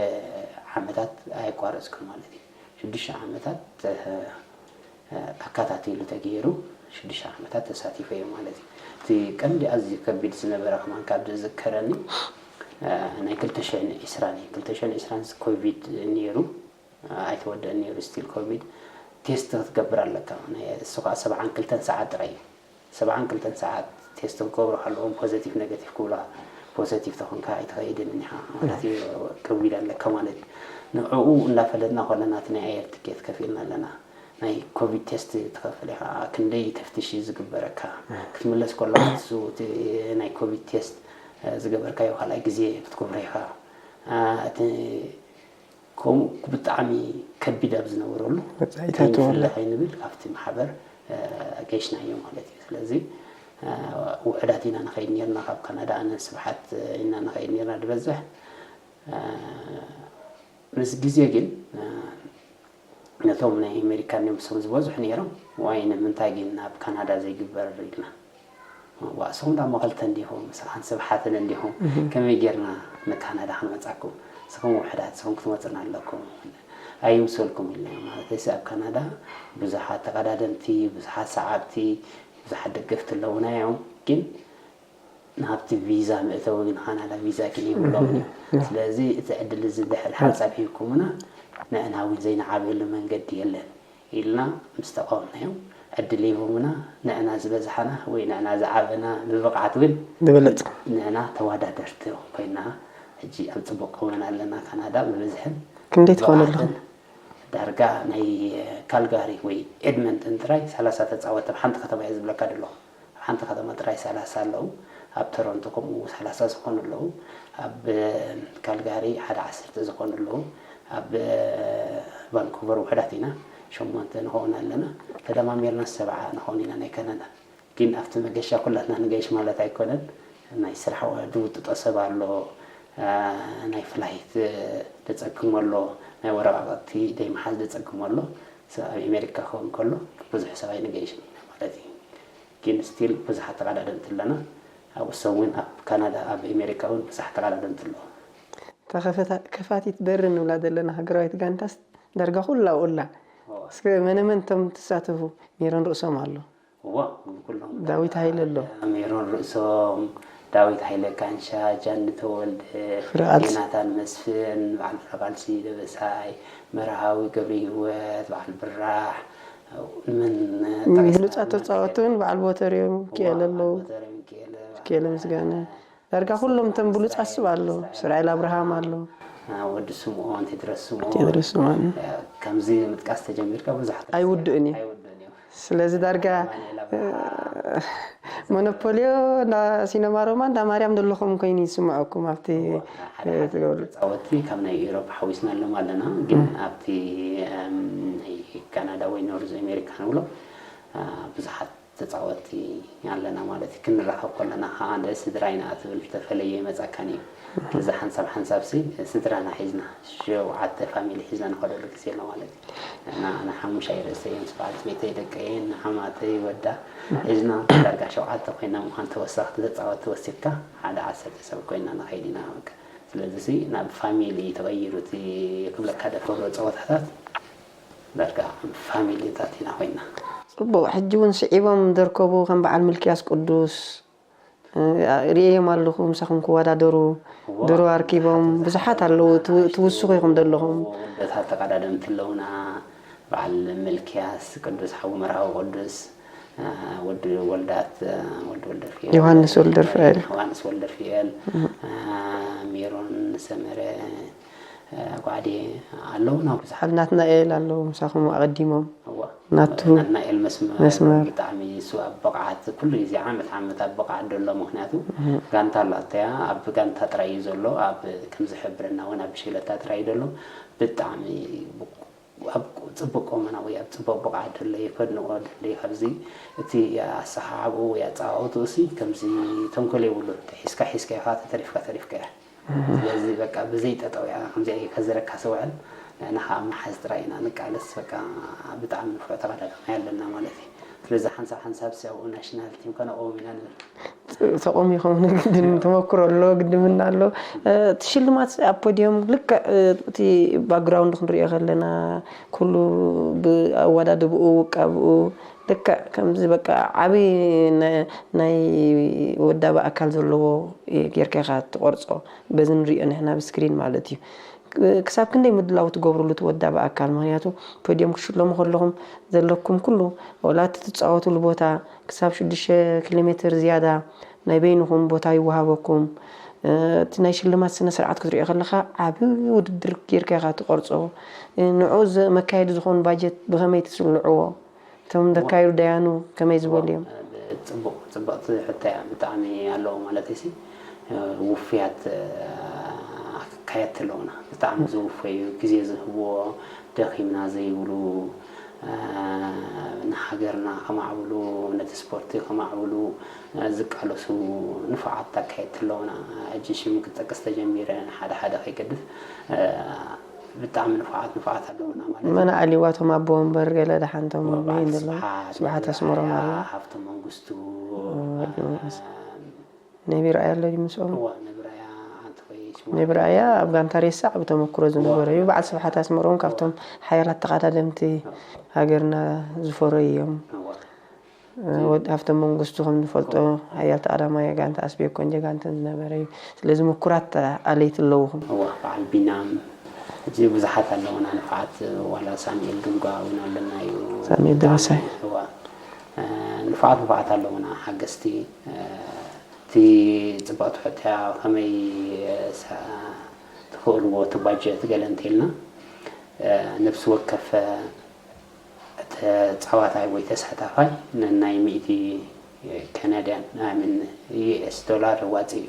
ዓመታት ኣየቋረፅኩን ማለት እዩ። ሽዱሽተ ዓመታት ኣካታቲሉ ተገይሩ ሽዱሽተ ዓመታት ተሳቲፈ እየ ማለት እዩ። እቲ ቀንዲ ኣዝዩ ከቢድ ዝነበረ ከማን ካብ ዝዝከረኒ ናይ ክልተ ሽሕን ዕስራን እዩ። ክልተ ሽሕን ዕስራን ኮቪድ ነይሩ ኣይተወደአን ነይሩ ስቲል ኮቪድ ቴስት ክትገብር ኣለካ። እሱ ከዓ ሰብዓን ክልተን ሰዓት ጥራይ እዩ። ሰብዓን ክልተን ሰዓት ቴስት ክገብሩ ኣለዎም ፖዘቲቭ ኔጋቲቭ ክብሉካ። ፖዘቲቭ ተኾንካ ኣይትኸይድን እኒኻ ማለት እዩ። ኮቪድ ኣለካ ማለት እዩ። ንዕኡ እንዳፈለጥና ከለና እቲ ናይ ኣየር ትኬት ከፊልና ኣለና። ናይ ኮቪድ ቴስት ትኸፍል ኢኻ። ክንደይ ተፍትሽ እዩ ዝግበረካ። ክትምለስ ከለካ እሱ እቲ ናይ ኮቪድ ቴስት ዝገበርካዮ ካልኣይ ግዜ ክትገብሮ ኢኻ። እቲ ከምኡ ብጣዕሚ ከቢድ ኣብ ዝነበረሉ ወፃኢታት ንፍለ ከይንብል ካብቲ ማሕበር ገሽናዮ ማለት እዩ። ስለዚ ውሕዳት ኢና ንኸይድ ነርና ካብ ካናዳ ኣነን ስብሓት ኢና ንኸይድ ነርና ዝበዝሕ ምስ ግዜ ግን ነቶም ናይ ኣሜሪካ እዮም እሶም ዝበዝሑ ነይሮም። ዋይ ንምንታይ ግን ናብ ካናዳ ዘይግበር ኢልና ዋእሶም ዳሞ ክልተ እንዲኹም ስብሓን ስብሓትን እንዲኹም ከመይ ጌርና ንካናዳ ክንመፃኩም ንስኹም ውሕዳት ንስኹም ክትመፁና ኣለኩም ኣይምሰልኩም ኢልና ማለት እዚ ኣብ ካናዳ ብዙሓት ተቐዳደምቲ ብዙሓት ሰዓብቲ ብዙሓት ደገፍቲ ኣለውና እዮም ግን ናብቲ ቪዛ መእተዊ ንካናዳ ቪዛ ግን የብሎም እዩ ስለዚ እቲ ዕድል እዚ ድሕር ሓፃብ ሂብኩምና ንዕና እውን ዘይንዓብየሉ መንገዲ የለን ኢልና ምስ ተቃወምናዮም ዕድል ሂቦምና ንዕና ዝበዝሓና ወይ ንዕና ዝዓበና ብብቕዓት እውን ንበለፅ ንዕና ተወዳደርቲ ኮይና ሕጂ ኣብ ፅቡቅ ቁመና ኣለና ካናዳ ብብዝሕን ክንደይ ትኾኑ ኣለኹም ዳርጋ ናይ ካልጋሪ ወይ ኤድመንተን ጥራይ ሰላሳ ተፃወቲ ኣብ ሓንቲ ከተማ እየ ዝብለካ ደለኹ ኣብ ሓንቲ ከተማ ጥራይ ሰላሳ ኣለዉ ኣብ ቶሮንቶ ከምኡ ሰላሳ ዝኾኑ ኣለዉ ኣብ ካልጋሪ ሓደ ዓሰርተ ዝኾኑ ኣለዉ ኣብ ቫንኩቨር ውሕዳት ኢና ሸሞንተ ንኸውን ኣለና ተደማሚርና ሰብዓ ንኸውን ኢና ናይ ካናዳ ግን ኣብቲ መገሻ ኩላትና ንገይሽ ማለት ኣይኮነን ናይ ስራሕ ድውጥጦ ሰብ ኣሎ ናይ ፍላይት ደፀግም ኣሎ ናይ ወረቃቅቲ ደይመሓዝ ደፀግም ኣሎ ኣብ ኣሜሪካ ክኸውን ከሎ ብዙሕ ሰብ ኣይንገይሽን ማለት እዩ ግን ስቲል ብዙሓት ተቀዳደምቲ ኣለና ኣብ እሶም እውን ኣብ ካናዳ ኣብ ኣሜሪካ እውን ብዙሓት ተቀዳደምቲ ኣለዉ ከፋቲት በሪ ንብላ ዘለና ሃገራዊት ጋንታስ ዳርጋ ኩላ ኣብኡ ኣላ እስከ መነመን እቶም ትሳተፉ ሜሮን ርእሶም ኣሎ እዋ ኩሎም ዳዊት ሃይለ ኣሎ ሜሮን ርእሶም ዳዊት ሃይለ ካንሻ፣ ጃኒ ተወልደ፣ ፍረ ቃልሲ። ዮናታን መስፍን፣ በዓል ፍረ ቃልሲ ደበሳይ፣ መርሃዊ ገብረ ህይወት፣ በዓል ብራሕ፣ ምን ብሉፃት ተፃወቲ እውን በዓል ቦተር እዮም። ሚካኤል ኣለዉ። ሚካኤል ምስጋና፣ ዳርጋ ኩሎም እቶም ብሉፃት ስብ ኣለዉ። እስራኤል ኣብርሃም ኣሎ። ወዲ ስምኦን፣ ቴድሮስ ስምኦን፣ ቴድሮስ ስምኦን። ከምዚ ምጥቃስ ተጀሚርካ ብዙሓት ኣይውድእን እዩ። ኣይውድእን እዮም። ስለዚ ዳርጋ ሞኖፖልዮ እንዳ ሲነማ ሮማ እንዳ ማርያም ዘለኹም ኮይኑ ይስምዐኩም ኣብቲ ሓደ ሓደ ተፃወቲ ካብ ናይ ኤሮፓ ሓዊስናሎም ኣለና፣ ግን ኣብቲ እም፣ ናይ ካናዳ ወይ ኖርዝ ኣሜሪካ ንብሎ አ፣ ብዙሓት ተፃወቲ ኣለና ማለት እዩ። ክንራኸብ ከለና ከዓ እንደ ስድራ ኢና ትብል፣ ተፈለየ ይመፃካን እዩ። እዚ ሓንሳብ ሓንሳብ ሲ ስድራና ሒዝና ሸውዓተ ፋሚሊ ሒዝና ንኸደሉ ግዜ ኣሎ ማለት እዩ። እና ኣነ ሓሙሻይ ርእሰይ እዮም፣ ምስ በዓልቲ ቤተይ ደቀይን ሓማተይ ወዳ ሒዝና ዳርጋ ሸውዓተ ኮይና ምዃን ተወሰኽቲ ተፃወቲ ወሲኽካ ሓደ ዓሰርተ ሰብ ኮይና ንኸይድ ኢና። በቃ ስለዚ ሲ ናብ ፋሚሊ ተቐይሩ እቲ ክብለካ ደፈሮ ፀወታታት ዳርጋ ፋሚሊታት ኢና ኮይና። ፅቡቕ። ሕጂ እውን ስዒቦም ደርከቡ ከም በዓል ምልክያስ ቅዱስ እ፣ ርእዮም ኣለኹ። ምሳኹም ክወዳደሩ ድሮ ኣርኪቦም ብዙሓት ኣለዉ። ትው- ትውስኹ ኢኹም ዘለኹም። ወደታት ተቐዳደምቲ ኣለውና። በዓል ምልክያስ ቅዱስ፣ ሓው መርሃዊ ቅዱስ፣ አ፣ ወዲ ወልዳት፣ አ፣ ወዲ ወልደርፍኤል፣ ዮሃንስ ወልደርፍኤል። ዮሃንስ ወልደርፍኤል፣ አ፣ ሜሮን ሰመረ፣ አ፣ ጓዕዴ ኣለውና ብዙሓት። ኣብ ናትናኤል ኣለዉ ምሳኹም ኣቐዲሞም። እዋ። ናቱ ናትናኤል መስመር መስመር። ብጣዕሚ እሱ ኣብ ብቕዓት ኩሉ ግዜ ዓመት ዓመት ኣብ ብቕዓት ደሎ። ምክንያቱ ጋንታ ኣላተያ ኣብ ጋንታ ጥራይ እዩ ዘሎ፣ ኣብ ከም ዝሕብረና እውን ኣብ ብሽክለታ ጥራይ ደሎ። ብጣዕሚ ኣብ ጽቡቅ ቁመና ወይ ኣብ ጽቡቅ ብቕዓት ደሎ እዩ፣ ከድንቆ ደሎ እዩ። ካብዚ እቲ ኣሰሓሓብኡ ወይ ኣጸዋውትኡ ሲ ከምዚ ተንኮል የብሉን። ሒዝካ ሒዝካ ኢኻ፣ ተተሪፍካ ተሪፍካ እያ። ስለዚ በቃ ብዘይ ጠጠው እያ ከምዚኣ እዩ ከዘረካ ስውዕል። ንሕና ከዓ መሓዝ ጥራይ ኢና ንቃለስ። በቃ ብጣዕሚ ንፉዕ ተቐዳዳማይ ኣለና ማለት እዩ። ስለዚ ሓንሳብ ሓንሳብ ሲ ኣብኡ ናሽናል ቲም ከነቆም ኢና ንብል። ተቆሚኹም ግድን ተመክሮ ኣሎ ግድምና ኣሎ። እቲ ሽልማት ኣብ ፖዲየም ልክዕ እቲ ባክግራውንድ ክንሪኦ ከለና ኩሉ ብኣወዳድብኡ ውቃብኡ ልክዕ ከምዚ በቃ ዓብዪ ናይ ወዳቢ ኣካል ዘለዎ ጌርካ ኢኻ ትቆርፆ። በዚ ንሪኦ ንሕና ብስክሪን ማለት እዩ። ክሳብ ክንደይ ምድላው ትገብርሉ እቲ ወዳቢ ኣካል? ምክንያቱ ፖዲየም ክትሽለሙ ከለኹም ዘለኩም ኩሉ ዋላ እቲ ትፃወትሉ ቦታ ክሳብ ሽዱሽተ ኪሎ ሜትር ዝያዳ ናይ በይንኹም ቦታ ይወሃበኩም። እቲ ናይ ሽልማት ስነ ስርዓት ክትሪኦ ከለካ ዓብዪ ውድድር ጌርካ ኢኻ ትቆርፆ። ንዑ መካየዲ ዝኾኑ ባጀት ብኸመይ ትስልዕዎ? እቶም ዘካይዱ ደያኑ ከመይ ዝበሉ እዮም? ጽቡቕ ጽቡቕቲ ሕቶ እያ። ብጣዕሚ ኣለዎ ማለት ሲ ውፍያት ኣካየድቲ ኣለውና። ብጣዕሚ ዝውፈዩ፣ ግዜ ዝህብዎ፣ ደኺምና ዘይብሉ፣ ንሃገርና ከማዕብሉ፣ ነቲ ስፖርቲ ከማዕብሉ ዝቃለሱ ንፉዓት ኣካየድቲ ኣለውና። ሕጂ ሽም ክጠቅስ ተጀሚረ ሓደ ሓደ ከይገድፍ ብጣዕሚ ንፉዓት ንፉዓት ኣለውና ማለት እዩ። መን ኣልይዋ? እቶም ኣቦ ወንበር ገለ ደሓንቶም በዓል ይህን ዘለዉ ስብሓት ስብሓት ኣስመሮም ኣሎ። ሃፍቶም መንግስቱ ወዲ መንግስቱ። ነቢር ኣያ ኣሎ ድዩ ምስኦም? እዋ ነብራያ ኣንተ ወይ ሽሙ ነቢር ኣያ ኣብ ጋንታ ሬሳ ዓቢ ተመክሮ ዝነበረ እዩ። በዓል ስብሓት ኣስመሮም ካብቶም ሓያላት ተቐዳደምቲ ሃገርና ዝፈረዩ እዮም። እዋ ወዲ ሃፍቶም መንግስቱ ከም ንፈልጦ ሓያል ተቐዳማይ ጋንታ ኣስቤኮን ጀጋንትን ዝነበረ እዩ። ስለዚ ምኩራት ኣለይቲ ኣለውኹም። እዋ በዓል ቢናም እዚ ብዙሓት ኣለውና ንፉዓት። ዋላ ሳሙኤል ድንጓ እውን ኣለና እዩ። ሳሙኤል ደበሳይ። እዋ ንፉዓት ንፉዓት ኣለውና ሓገዝቲ። እቲ ጽብቕቲ ሕቶ እያ፣ ከመይ ትኽእልዎ እቲ ባጀት ገለ እንተኢልና ነብሲ ወከፍ ተጻዋታይ ወይ ተሳታፋይ ነናይ ሚእቲ ካናድያን ኣይ ሚን ዩ ኤስ ዶላር ኣዋጽእ እዩ።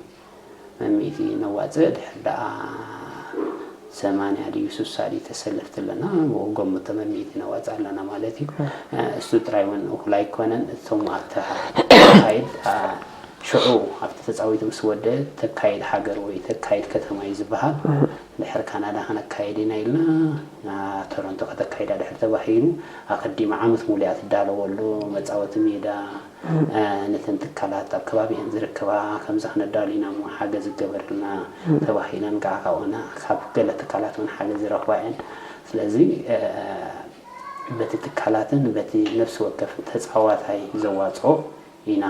ሚእቲ ነዋጽእ፣ ድሕር ደኣ ሰማንያ ድዩ ስሳ ድዩ ተሰለፍቲ ኣለና፣ ብኡ ገምቶ ሚእቲ ነዋጽእ ኣለና ማለት እዩ። እሱ ጥራይ እውን እኹል ኣይኮነን። እቶም ኣብቲ ካይድ ሽዑ ኣብቲ ተጻዊቱ ምስ ወደ ተካይድ ሃገር ወይ ተካይድ ከተማ እዩ ዝበሃል። ድሕር ካናዳ ከነካይድ ኢና ኢልና ቶሮንቶ ከተካይዳ ድሕር ተባሂሉ ኣቐዲማ ዓመት ሙሉ እያ ትዳለወሉ። መጻወቲ ሜዳ ነተን ትካላት ኣብ ከባቢአን ዝርከባ ከምዚ ክነዳሉ ኢና እሞ ሓገዝ ይገበርልና ተባሂለን ከዓ ካብኡና ካብ ገለ ትካላት እውን ሓገዝ ይረኽባ እየን። ስለዚ በቲ ትካላትን በቲ ነፍሲ ወከፍ ተጻዋታይ ዘዋፅኦ ኢና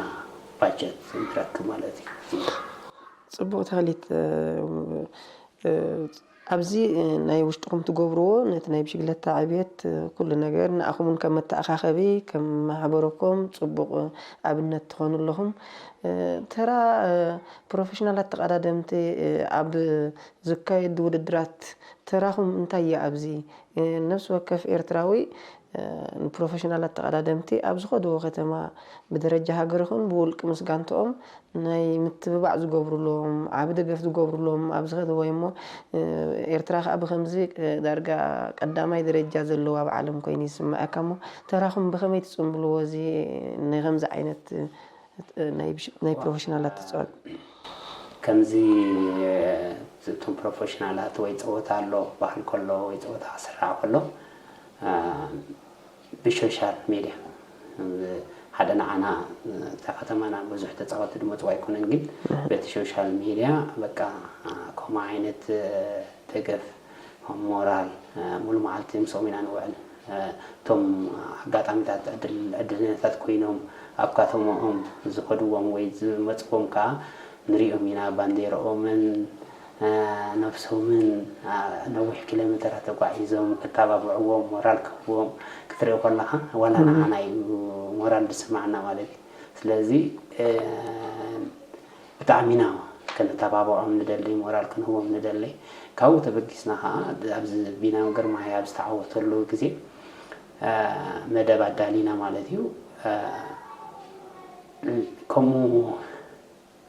ባጀት ንረክብ ማለት እዩ። ጽቡቕ ተኽሊት፣ እ፣ እ፣ ኣብዚ፣ እ፣ ናይ ውሽጥኹም ትገብርዎ፣ ነቲ ናይ ብሽግለታ ዕብየት፣ እ፣ ኩሉ ነገር ንኣኹም እውን ከም መተኣኻኸቢ፣ ከም ማሕበረኮም ጽቡቕ፣ እ፣ ኣብነት ትኾኑ ኣለኹም። እ፣ ተራ፣ እ፣ ፕሮፌሽናላት ተቐዳደምቲ፣ እ፣ ኣብ ዝካየዱ ውድድራት ተራኹም እንታይ እዩ ኣብዚ? እ፣ ነፍሲ ወከፍ ኤርትራዊ፣ እ፣ ንፕሮፌሽናላት ተቐዳደምቲ ኣብ ዝኸድዎ ከተማ ብደረጃ ሃገር ይኹን ብውልቂ ምስ ጋንትኦም ናይ ምትብባዕ ዝገብሩሎም፣ ዓቢ ደገፍ ዝገብሩሎም ኣብ ዝኸድዎ እሞ፣ እ፣ ኤርትራ ከኣ ብኸምዚ፣ እ፣ ዳርጋ ቀዳማይ ደረጃ ዘለዎ ኣብ ዓለም ኮይኑ ይስምዐካ እሞ፣ ተራኹም ብኸመይ ትጽንብልዎ እዚ ናይ ከምዚ ዓይነት፣ እ፣ ናይ ብሽ-፣ ናይ ፕሮፌሽናላት ትጻወት? ከምዚ፣ እ፣ እቶም ፕሮፌሽናላት ወይ ጸወታ ኣሎ ክበሃል ከሎ ወይ ጸወታ ክስራዕ ከሎ፣ እ፣ ብሶሻል ሜድያ፣ እ፣ ሓደ ንዓና፣ እ፣ እታ ከተማና ብዙሕ ተጻወቲ ዝመጽኡ ኣይኮነን፣ ግን በቲ ሶሻል ሜድያ በቃ፣ እ፣ ከምኡ ዓይነት፣ እ፣ ደገፍ፣ ሞራል፣ እ፣ ሙሉ መዓልቲ ምስኦም ኢና ንውዕል። እ፣ እቶም ኣጋጣሚታት ዕድል-፣ ዕድለኛታት ኮይኖም ኣብ ከተማኦም ዝኸድዎም ወይ ዝመጽዎም ከኣ ንሪኦም ኢና። ባንዴራኦምን፣ እ፣ ነብሶምን፣ እ፣ ነዊሕ ኪሎ ሜተራት ተጓዒዞም ክተባብዕዎም፣ ሞራል ክህብዎም ክትርኢ ከለኻ፣ ዋላ ንዓና እዩ ሞራል ዝስምዓና ማለት እዩ። ስለዚ፣ እ፣ ብጣዕሚ ኢና ከነተባብዖም ንደሊ፣ ሞራል ክንህቦም ንደሊ። ካብኡ ተበጊስና ኸዓ ኣብዚ ቢንያም ግርማይ ኣብ ዝተዓወተሉ ግዜ፣ እ፣ መደብ ኣዳሊና ማለት እዩ። እ፣ ከምኡ፣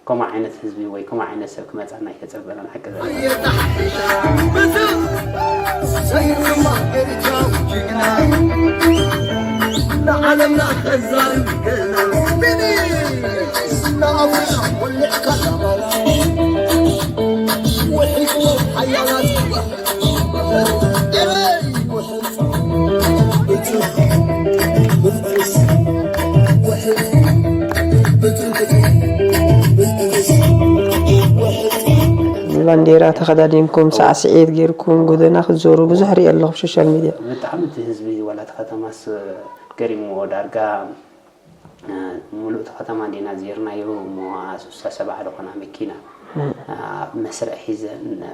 ከምኡ ዓይነት ህዝቢ ወይ ከምኡ ዓይነት ሰብ ክመጻና ኣይተጸበናን፣ ሓቂ ዘረባ። ንዓለምና ከዛርብ ገና ቢኒ ንኣፍሪቃ ወሊዕካ ናባና ውሒጥዎ ሓያላት ኤረይ ውሕጥ ብትር ብትርስ ውሕጥ ብትር ብትር ብትርስ ውሕጥ ባንዴራ ተኸዳዲንኩም፣ ሳዕስዒት ጌርኩም፣ ጎደና ክትዞሩ ብዙሕ ርኢ ኣለኹ ኣብ ሶሻል ሚድያ። ብጣዕሚ እቲ ህዝቢ ዋላ እቲ ከተማስ ገሪምዎ፣ ዳርጋ፣ እ፣ ሙሉእ እቲ ከተማ እንዲና ዜርናዮ እሞ፣ ሱሳ ሰብዓ ዝኾና መኪና፣ እ፣ ኣብ መስርዕ ሒዘን፣ እ፣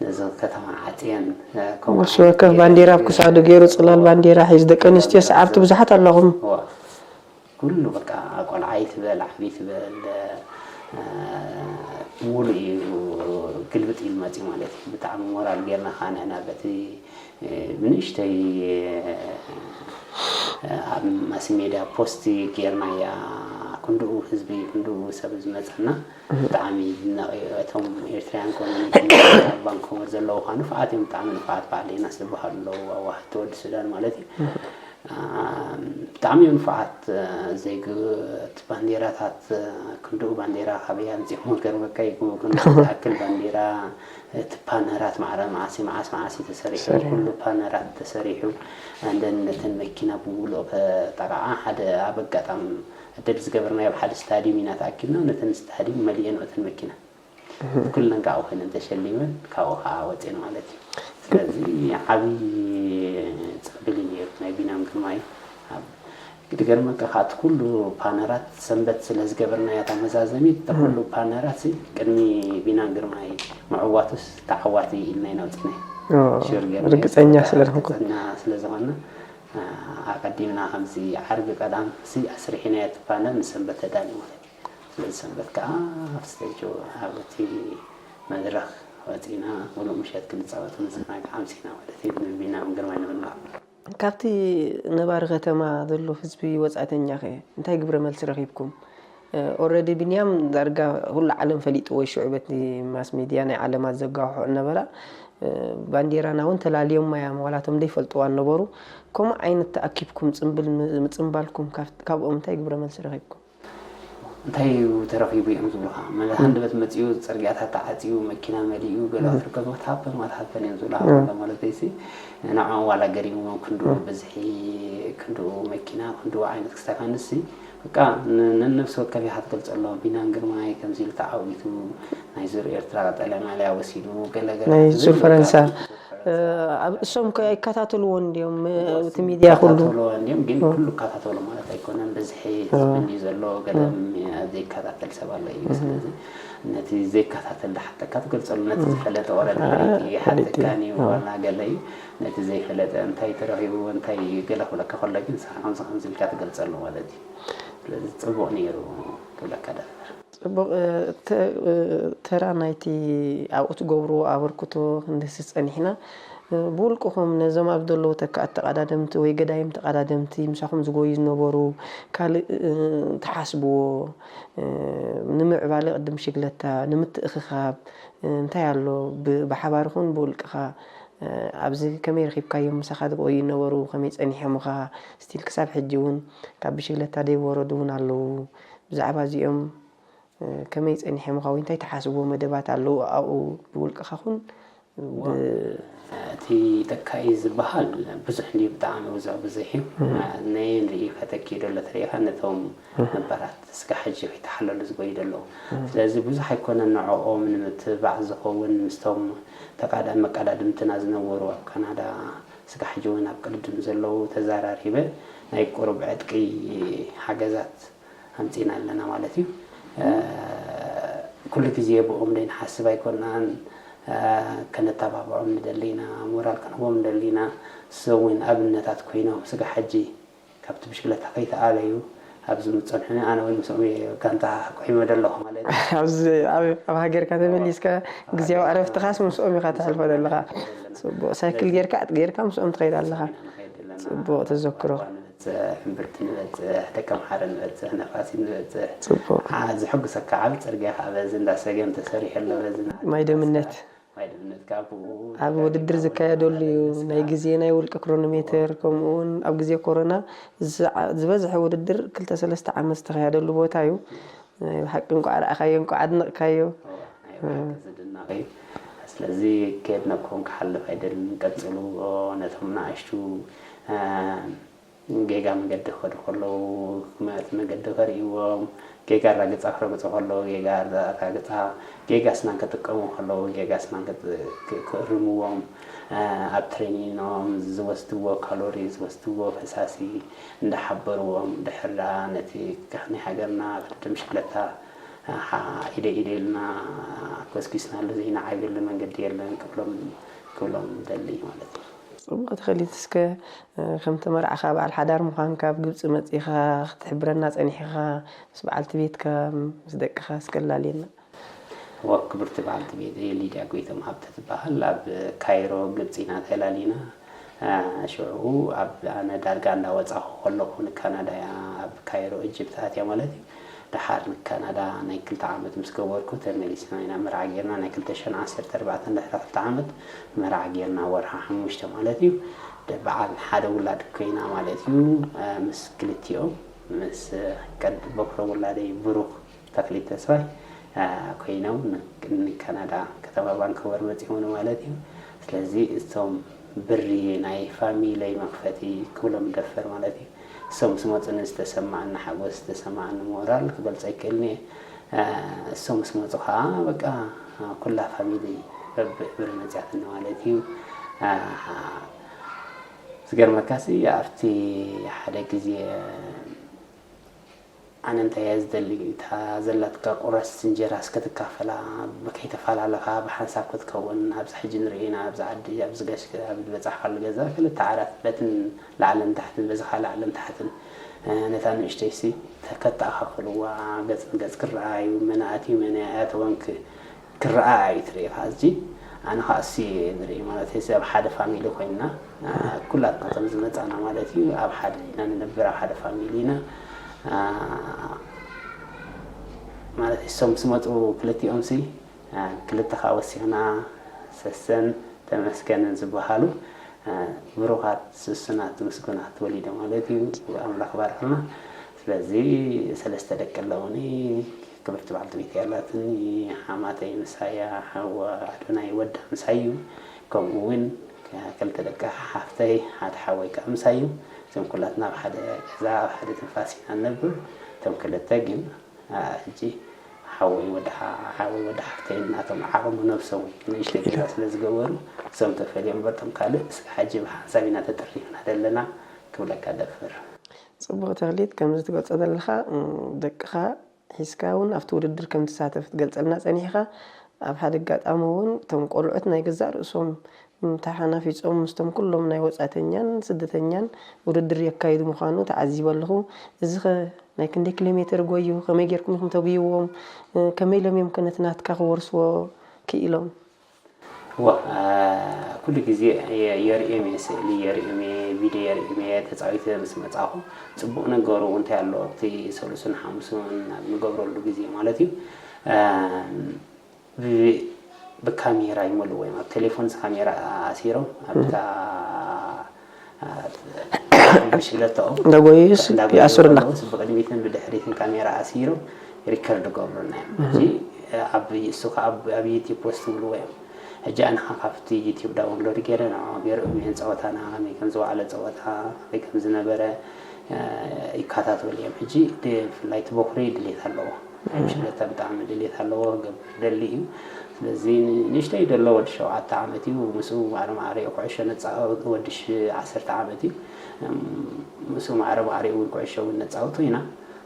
ነዚ ከተማ ዓጽየን፣ እ፣ ከምኡ ነፍሲ ዓይነት ወከፍ ጌረን ባንዴራ ኣብ ክሳዱ ገይሩ፣ ጽላል ባንዴራ ሒዙ፣ ደቂ ኣንስትዮ ሰዓብቲ ብዙሓት ኣለኹም። እዋ። ኩሉ በቃ ቆልዓ ይትበል፣ ዓቢ ይትበል፣ እ፣ ሙሉእ እዩ፣ ግልብጥ ኢሉ መጺኡ ማለት እዩ። ብጣዕሚ ሞራል ጌርና ከኣ ንሕና በቲ፣ እ፣ ብንእሽተይ፣ እ፣ ኣብ ማስ ሜድያ ፖስት ጌርናያ፣ ክንድኡ ህዝቢ፣ ክንድኡ ሰብ ዝመጸና ብጣዕሚ ይድነቕ እዩ። እቶም ኤርትራውያን ኮሚኒቲ ኣብ ቫንኮቨር ዘለዉ ከኣ ንፉዓት እዮም፣ ብጣዕሚ ንፉዓት በዓል ዴናስ ዝበሃሉ ኣለዉ፣ ኣዋህድቲ ወዲ ሱዳን ማለት እዩ። እ፣ ብጣዕሚ እዮም ንፉዓት፣ እ፣ ዜግት ባንዴራታት፣ እ፣ ክንድኡ ባንዴራ ካበይ ኣምጺኦም ክገርመካ እዩ። ክንድኡ ዝኣክል ባንዴራ፣ እቲ ፓነራት ማዕረ መዓስ መዓስ መዓስ እዩ ተሰሪሑ፣ ሰሪሑ። ኩሉ ፓነራት ተሰሪሑ። ኣንደን ነተን መኪና ብምሉእ ከጠቓዓ ሓደ ኣብ ኣጋጣሚ ዕድል ዝገበርናዮ ኣብ ሓደ ስታድዩም ኢና ተኣኪብና፣ ነተን ስታድዩም መሊኤን እተን መኪና። ኩለን ካብኡ ኮይነን ተሸሊመን፣ ካብኡ ከዓ ወፅኤን ማለት እዩ። ስለዚ ዓብዪ ፅምብል እዩ ነይሩ ናይ ቢንያም ግርማይ። ኣብ፣ ዝገርመካ ከዓ እቲ ኩሉ ፓነራት ሰንበት ስለ ዝገበርናያ እታ መዛዘሚት፣ እቲ ኩሉ ፓነራት ሲ ቅድሚ ቢንያም ግርማይ ምዕዋቱስ ተዓዋቲ ኢልና ኢና ኣውፂናዮ። ኦ፣ ሽር ጌርና ርግፀኛ ስለ ዝኾንኩ። ርግፀኛ ስለ ዝኾንና፣ አ፣ ኣቐዲምና ከምዚ ዓርቢ ቀዳም ሲ ኣስሪሕናዮ እቲ ፓነር ንሰንበት ተዳልዩ ማለት እዩ። ስለዚ ሰንበት ከዓ ኣብ ስቴጅ ኣብ እቲ መድረኽ ወፂና ምሉእ ምሸት ክንፃወት ንዝናጋዕ ኣምሲና ማለት እዩ። ንቢንያም ግርማይ ንምድናቕ። ካብቲ ነባሪ ከተማ ዘሎ ህዝቢ ወፃእተኛ ኸ እንታይ ግብረ መልሲ ረኺብኩም? ኦረዲ ቢንያም ዳርጋ ኩሉ ዓለም ፈሊጥዎ እዩ። ሽዑ በቲ ማስ ሚድያ ናይ ዓለማት ዘጋውሖ እናበላ፣ እ፣ ባንዴራና እውን ተላልዮማ እዮም፣ ዋላ እቶም ዘይፈልጥዋ እነበሩ። ከምኡ ዓይነት ተኣኪብኩም ፅምብል ም-፣ ምፅምባልኩም ካብ-፣ ካብኦም እንታይ ግብረ መልሲ ረኺብኩም? እንታይ እዩ ተረኺቡ እዮም ዝብሉኻ? መ-፣ ሃንደበት መፂኡ፣ ፅርግያታት ተዓፅዩ፣ መኪና መሊኡ፣ ገለ እም። ክትርከቦ what happened፣ what happened እዮም ዝብሉኻ። እም። ማለት ሲ ንዕኦም ዋላ ገሪምዎም፣ ክንድኡ እም። ብዝሒ፣ ክንድኡ መኪና፣ ክንድኡ ዓይነት ክስታፍ ኣንስቲ በቃ፣ ነነፍሲ ወከፍ ኢኻ ትገልጸሎም። ቢናን ግርማይ ከምዚ ኢሉ ተዓዊቱ፣ ናይ ዙር ኤርትራ ቀጠልያ ማልያ ወሲዱ፣ ገለ ገለ ናይ ክትብል ዙር በቃ፣ ፈረንሳ። ዙር ፈረንሳ። ኣብ እሶም ከ ይከታተልዎ እንዲዮም እቲ ሚድያ ኩሉ ይከታተልዎ እንዲዮም፣ ግን ኩሉ ይከታተሎ ማለት ኣይኮነን። ብዝሒ ህዝቢ እንዲዩ ዘሎ፣ ገለ ዘይከታተል ሰብ ኣሎ እዩ። ስለዚ ነቲ ዘይከታተል ዝሓተካ ትገልጸሉ፣ ነቲ ዝፈለጠ ወረዳ ፈለጢ ይሓተካን እዩ፣ ዋላ ገለ እዩ። ነቲ ዘይፈለጠ እንታይ ተረኺቡ፣ እንታይ ገለ ክብለካ ከሎ ግን ንስኻ ከምዚ ከምዚ ኢልካ ትገልጸሉ ማለት እዩ። ስለዚ ጽቡቕ ነይሩ ክብለካ ደፍር። ጽቡቕ። ተራ ናይቲ ኣብኡ ትገብርዎ ኣበርክቶ ክንድህስስ ጸኒሕና። ብውልቅኹም ነዞም ኣብ ዘለዉ ተካእቲ ተቐዳደምቲ ወይ ገዳይም ተቐዳደምቲ ምሳኹም ዝጎዩ ዝነበሩ ካልእ ትሓስብዎ ንምዕባለ ቅድም ሽግለታ ንምትእኽኻብ እንታይ ኣሎ? ብሓባር ይኹን ብውልቅኻ ኣብዚ ከመይ ረኺብካዮም? ምሳኻ ዝጎዩ ዝነበሩ ከመይ ጸኒሖምኻ? ስቲል ክሳብ ሕጂ እውን ካብ ብሽግለታ ደይወረዱ እውን ኣለዉ። ብዛዕባ እዚኦም ከመይ ጸኒሖምኻ ወይ እንታይ ትሓስብዎ መደባት ኣለዉ ኣብኡ ብውልቅኻ ኹን እቲ ተካኢ ዝበሃል ብዙሕ እንድዩ፣ ብጣዕሚ ብዙሕ ብዙሕ እዩ። ነየ ንርኢ ከተኪኡ ደሎ ተሪኢኻ ነቶም ነባራት ስጋ ሕጂ ከይተሓለሉ ዝጎዩ ደለዉ። ስለዚ ብዙሕ ኣይኮነን ንዕኦም ንምትብባዕ ዝኸውን ምስቶም ተቃዳ መቀዳድምትና ዝነበሩ ኣብ ካናዳ ስጋ ሕጂ እውን ኣብ ቅድድም ዘለዉ ተዘራሪበ ናይ ቁሩብ ዕጥቂ ሓገዛት ኣምጺእና ኣለና ማለት እዩ። ኩሉ ግዜ ብኦም ደይ ንሓስብ ኣይኮናን። ከነተባብዖም ንደሊ ኢና፣ ሞራል ክንህቦም ንደሊ ኢና። እሶም እውን ኣብነታት ኮይኖም ስጋ ሕጂ ካብቲ ብሽክለታ ከይተኣለዩ ኣብዚ ምጸንሑኒ ኣነ እውን ምስኦም እየ ጋንታ ኮይመ ደለኹ ማለት እዩ። ኣብዚ ኣብ ኣብ ሃገርካ ተመሊስካ ግዜያዊ ዕረፍትኻስ ምስኦም ኢኻ ተሕልፎ ዘለኻ። ጽቡቕ ሳይክል ጌርካ ጌርካ ምስኦም ትኸይድ ኣለኻ። ጽቡቕ ተዘክሮ። ንበጽሕ፣ እምብርቲ ንበጽሕ፣ ደቀ ምሓረ ንበጽሕ፣ ነፋሲት ንበጽሕ። ጽቡቕ። ዓ- ዝሕጉሰካ ዓቢ ጽርግያ ከኣ በዚ እንዳ ሰገን ተሰሪሑ ኣሎ። በዚ ና- ማይ ደምነት ማይ ደምነት ከኣ ብኡ ኣብ ውድድር ዝካየደሉ እዩ። ናይ ግዜ ናይ ውልቂ ክሮኖሜትር ከምኡ እውን ኣብ ግዜ ኮሮና ዝዓ- ዝበዝሐ ውድድር ክልተ ሰለስተ ዓመት ዝተኻየደሉ ቦታ እዩ። ናይ ብሓቂ እንቋዕ ረኣኻዮ እንቋዕ ኣድነቕካዮ። ናይ ብሓቂ ዝድነቕ እዩ። ስለዚ ከየድነቅኩም ክሓልፍ ኣይደልን። ቀጽሉ። ነቶም ንኣሽቱ ጌጋ መገዲ ክኸዱ ከለዉ እቲ መገዲ ከርእይዎም፣ ጌጋ ኣራግጻ ክረግጹ ከለዉ ጌጋ ኣራግጻ፣ ጌጋ ኣስናን ክጥቀሙ ከለዉ ጌጋ ኣስናን ክእርምዎም፣ ኣብ ትሬኒኖም ዝወስድዎ ካሎሪ ዝወስድዎ ፈሳሲ እንዳሓበርዎም ድሕር ደኣ ነቲ ናይ ሃገርና ቅድድም ብሽክለታ ኢደ ኢደ ኢልና ኮስኪስናሉ ዘይንዓብየሉ መንገዲ የለን ክብሎም ክብሎም ደሊ ማለት እዩ። ጽቡቕ ተኸሊት እስከ ከም ተመርዓኻ በዓል ሓዳር ምዃንካ ኣብ ግብጺ መጺኻ ክትሕብረና ጸኒሕኻ ምስ በዓልቲ ቤትካ ምስ ደቅኻ እስከ ኣላልየና። እወ ክብርቲ በዓልቲ ቤተይ ሊድያ ጎይቶም ሃብተ ትበሃል። ኣብ ካይሮ ግብጺ ኢና ተላሊና። ሽዑ ኣብ ኣነ ዳርጋ እንዳወጻኹ ከለኹ ንካናዳ እያ ኣብ ካይሮ እጅፕት ኣትያ ማለት እዩ። ደሓር ንካናዳ ናይ ክልተ ዓመት ምስ ገበርኩ ተመሊስና ኢና መርዓ ጌርና ናይ ክልተ ሽሕን ዓሰርተ ኣርባዕተን ድሕሪ ክልተ ዓመት መርዓ ጌርና ወርሓ ሓሙሽተ ማለት እዩ። በዓል ሓደ ውላድ ኮይና ማለት እዩ። ምስ ክልቲኦም ምስ ቀድ በኩረ ውላደይ ብሩኽ ተክሊት ተስፋይ ኮይኖም ንካናዳ ከተማ ቫንኮቨር መፂኦምኒ ማለት እዩ። ስለዚ እቶም ብሪ ናይ ፋሚለይ መክፈቲ ክብሎም ደፈር ማለት እዩ። እሶም ምስ መፁኒ ዝተሰማዓኒ ሓጎስ ዝተሰማዓኒ ሞራል ክገልፆ ኣይክእልን እየ። እሶም ምስ መፁ ከዓ በቃ ኩላ ፋሚሊ በብሕብሪ መፅያትኒ ማለት እዩ። ዝገርመካሲ ኣብቲ ሓደ ግዜ ኣነ እንታይ እየ ዝደሊ እታ ዘላትካ ቁራስ እንጀራስ ክትካፈላ ከይተፈላለኻ ብሓንሳብ ክትከውን ኣብዚ ሕጂ ንርኢ ኢና ኣብዚ ዓዲ ኣብዚ ጋሽ ኣብ ዝበፃሕካሉ ገዛ ክልተ ዓራት በትን ላዕልን ታሕትን በዚ ከዓ ላዕልን ታሕትን ነታ ንእሽተይሲ ከተኣኻኽልዋ ገፅ ንገፅ ክረኣዩ መን ኣትዩ መን ኣየኣተወን ክረኣ እዩ ትርኢ። ከዚ ኣነ ከዓ እሱ እየ ዝርኢ ማለት እዩ። ኣብ ሓደ ፋሚሊ ኮይንና ኩላትና ከም ዝመፃና ማለት እዩ። ኣብ ሓደ ኢና ንነብር፣ ኣብ ሓደ ፋሚሊ ኢና ማለት እዩ። እሶም ምስ መፁ ክልቲኦም ሲ ክልተ ከዓ ወሲኽና ሰሰን ተመስገንን ዝበሃሉ ብሩኻት ስሱናት ምስጉናት ወሊደ ማለት እዩ። ኣምላኽ ባርክልና። ስለዚ ሰለስተ ደቂ ኣለውኒ። ክብርቲ በዓልቲ ቤት ያላትኒ ሓማተይ ምሳያ ሓዋ ኣዶናይ ወዳ ምሳዩ ከምኡ እውን ክልተ ደቂ ሓፍተይ ሓደ ሓወይ ከዓ ምሳዩ። እዚኦም ኩላትና ኣብ ሓደ ገዛ ኣብ ሓደ ትንፋስ ኢና ንነብር። እቶም ክልተ ግን ሕጂ ሓወይ ወዲ ሓወይ ወዲ ሓፍተይ እናቶም ዓቕሙ ነብሶም ንእሽተይ ገዛ ስለ ዝገበሩ እሶም ተፈልዮም በቶም ካልእ እስከ ሕጂ ብሓንሳብ ኢና ተጠሪፍና ዘለና ክብለካ ደፍር። ጽቡቕ ተኽሊት፣ ከምዚ ትገልጾ ዘለኻ ደቅኻ ሒዝካ እውን ኣብቲ ውድድር ከም ትሳተፍ ትገልጸልና ጸኒሕኻ። ኣብ ሓደ ኣጋጣሚ እውን እቶም ቆልዑት ናይ ገዛእ ርእሶም ተሓናፊጾም ምስቶም ኩሎም ናይ ወጻእተኛን ስደተኛን ውድድር የካይዱ ምዃኑ ተዓዚበ ኣለኹ። እዚኸ ናይ ክንደይ ኪሎ ሜትር ጎዩ? ከመይ ጌርኩም ኢኹም ተጉይዎም? ከመይ ኢሎም እዮም ከ ነቲ ናትካ ክወርስዎ ክኢሎም? ዋ ኩሉ ግዜ የርእዮም እየ፣ ስእሊ የርእዮም እየ፣ ቪድዮ የርእዮም እየ። ተፃዊተ ምስ መፃኹ ፅቡቕ ነገሩ እንታይ ኣሎ ኣብቲ ሰሉስን ሓሙስን ኣብ ንገብረሉ ግዜ ማለት እዩ። ብካሜራ ይመልዎ እዮም። ኣብ ቴሌፎን ካሜራ ኣሲሮም ኣብታ ብሽለተኦም እንዳጎየዩስ ይኣስሩላ። ብድሕሪትን ካሜራ ኣሲሮም ሪከርድ ገብሩና እዮም። ሕጂ ኣብ እሱ ከዓ ኣብ ዩቲብ ፖስት ይብልዎ እዮም። ሕጂ ኣነ ከዓ ካብቲ ዩቲብ ዳውንሎድ ገይረ ንዕኦም የርእዮም እየን ፀወታና ከመይ ከም ዝወዓለ ፀወታ ከመይ ከም ዝነበረ ይከታተሉ እዮም። ሕጂ ብፍላይ እቲ በኩረይ ድሌት ኣለዎ ናይ ብሽለታ ብጣዕሚ ድሌት ኣለዎ ክገብር ይደሊ እዩ። ስለዚ ንእሽተይ ዘሎ ወዲ ሸውዓተ ዓመት እዩ። ምስኡ ማዕረ ማዕረ እዩ ኩዕሾ ነፃወት ወዲ ዓሰርተ ዓመት እዩ። ምስኡ ማዕረ ማዕረ እውን ኩዕሾ እውን ነፃውቶ ኢና።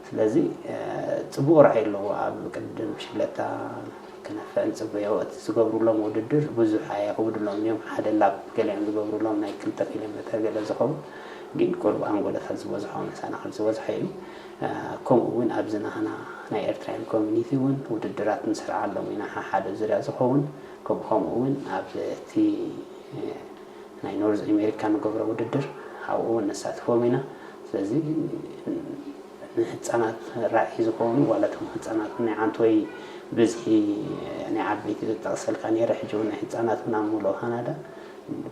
ስለዚ ፅቡቕ ራእይ ኣለዎ ኣብ ቅድድም ብሽለታ ክነፍዕ ንፅበዮ። እቲ ዝገብሩሎም ውድድር ብዙሕ ኣየኽብድሎም እዮም። ሓደ ላፕ ገሊኦም ዝገብሩሎም ናይ ክልተ ኪሎ ሜተር ገለ ዝኸውን ግን ቁሩብ ኣንጎለታት ዝበዝሖ መሰናኽል ዝበዝሖ እዩ። ከምኡ እውን ኣብዚ ናህና ናይ ኤርትራውያን ኮሚኒቲ እውን ውድድራት ንሰርዓሎም ኢና። ሓሓደ ዙርያ ዝኸውን ከምኡ ከምኡ እውን ኣብ እቲ ናይ ኖርዝ ኣሜሪካ ንገብሮ ውድድር ኣብኡ እውን ነሳትፎም ኢና። ስለዚ ንህፃናት ራእይ ዝኾኑ ዋላ እቶም ህፃናት ናይ ዓንተወይ ብዝሒ ናይ ዓበይቲ ዘጠቕሰልካ ነይረ ሕጂ እውን ናይ ህፃናት እውን ኣብ ሙሉእ ካናዳ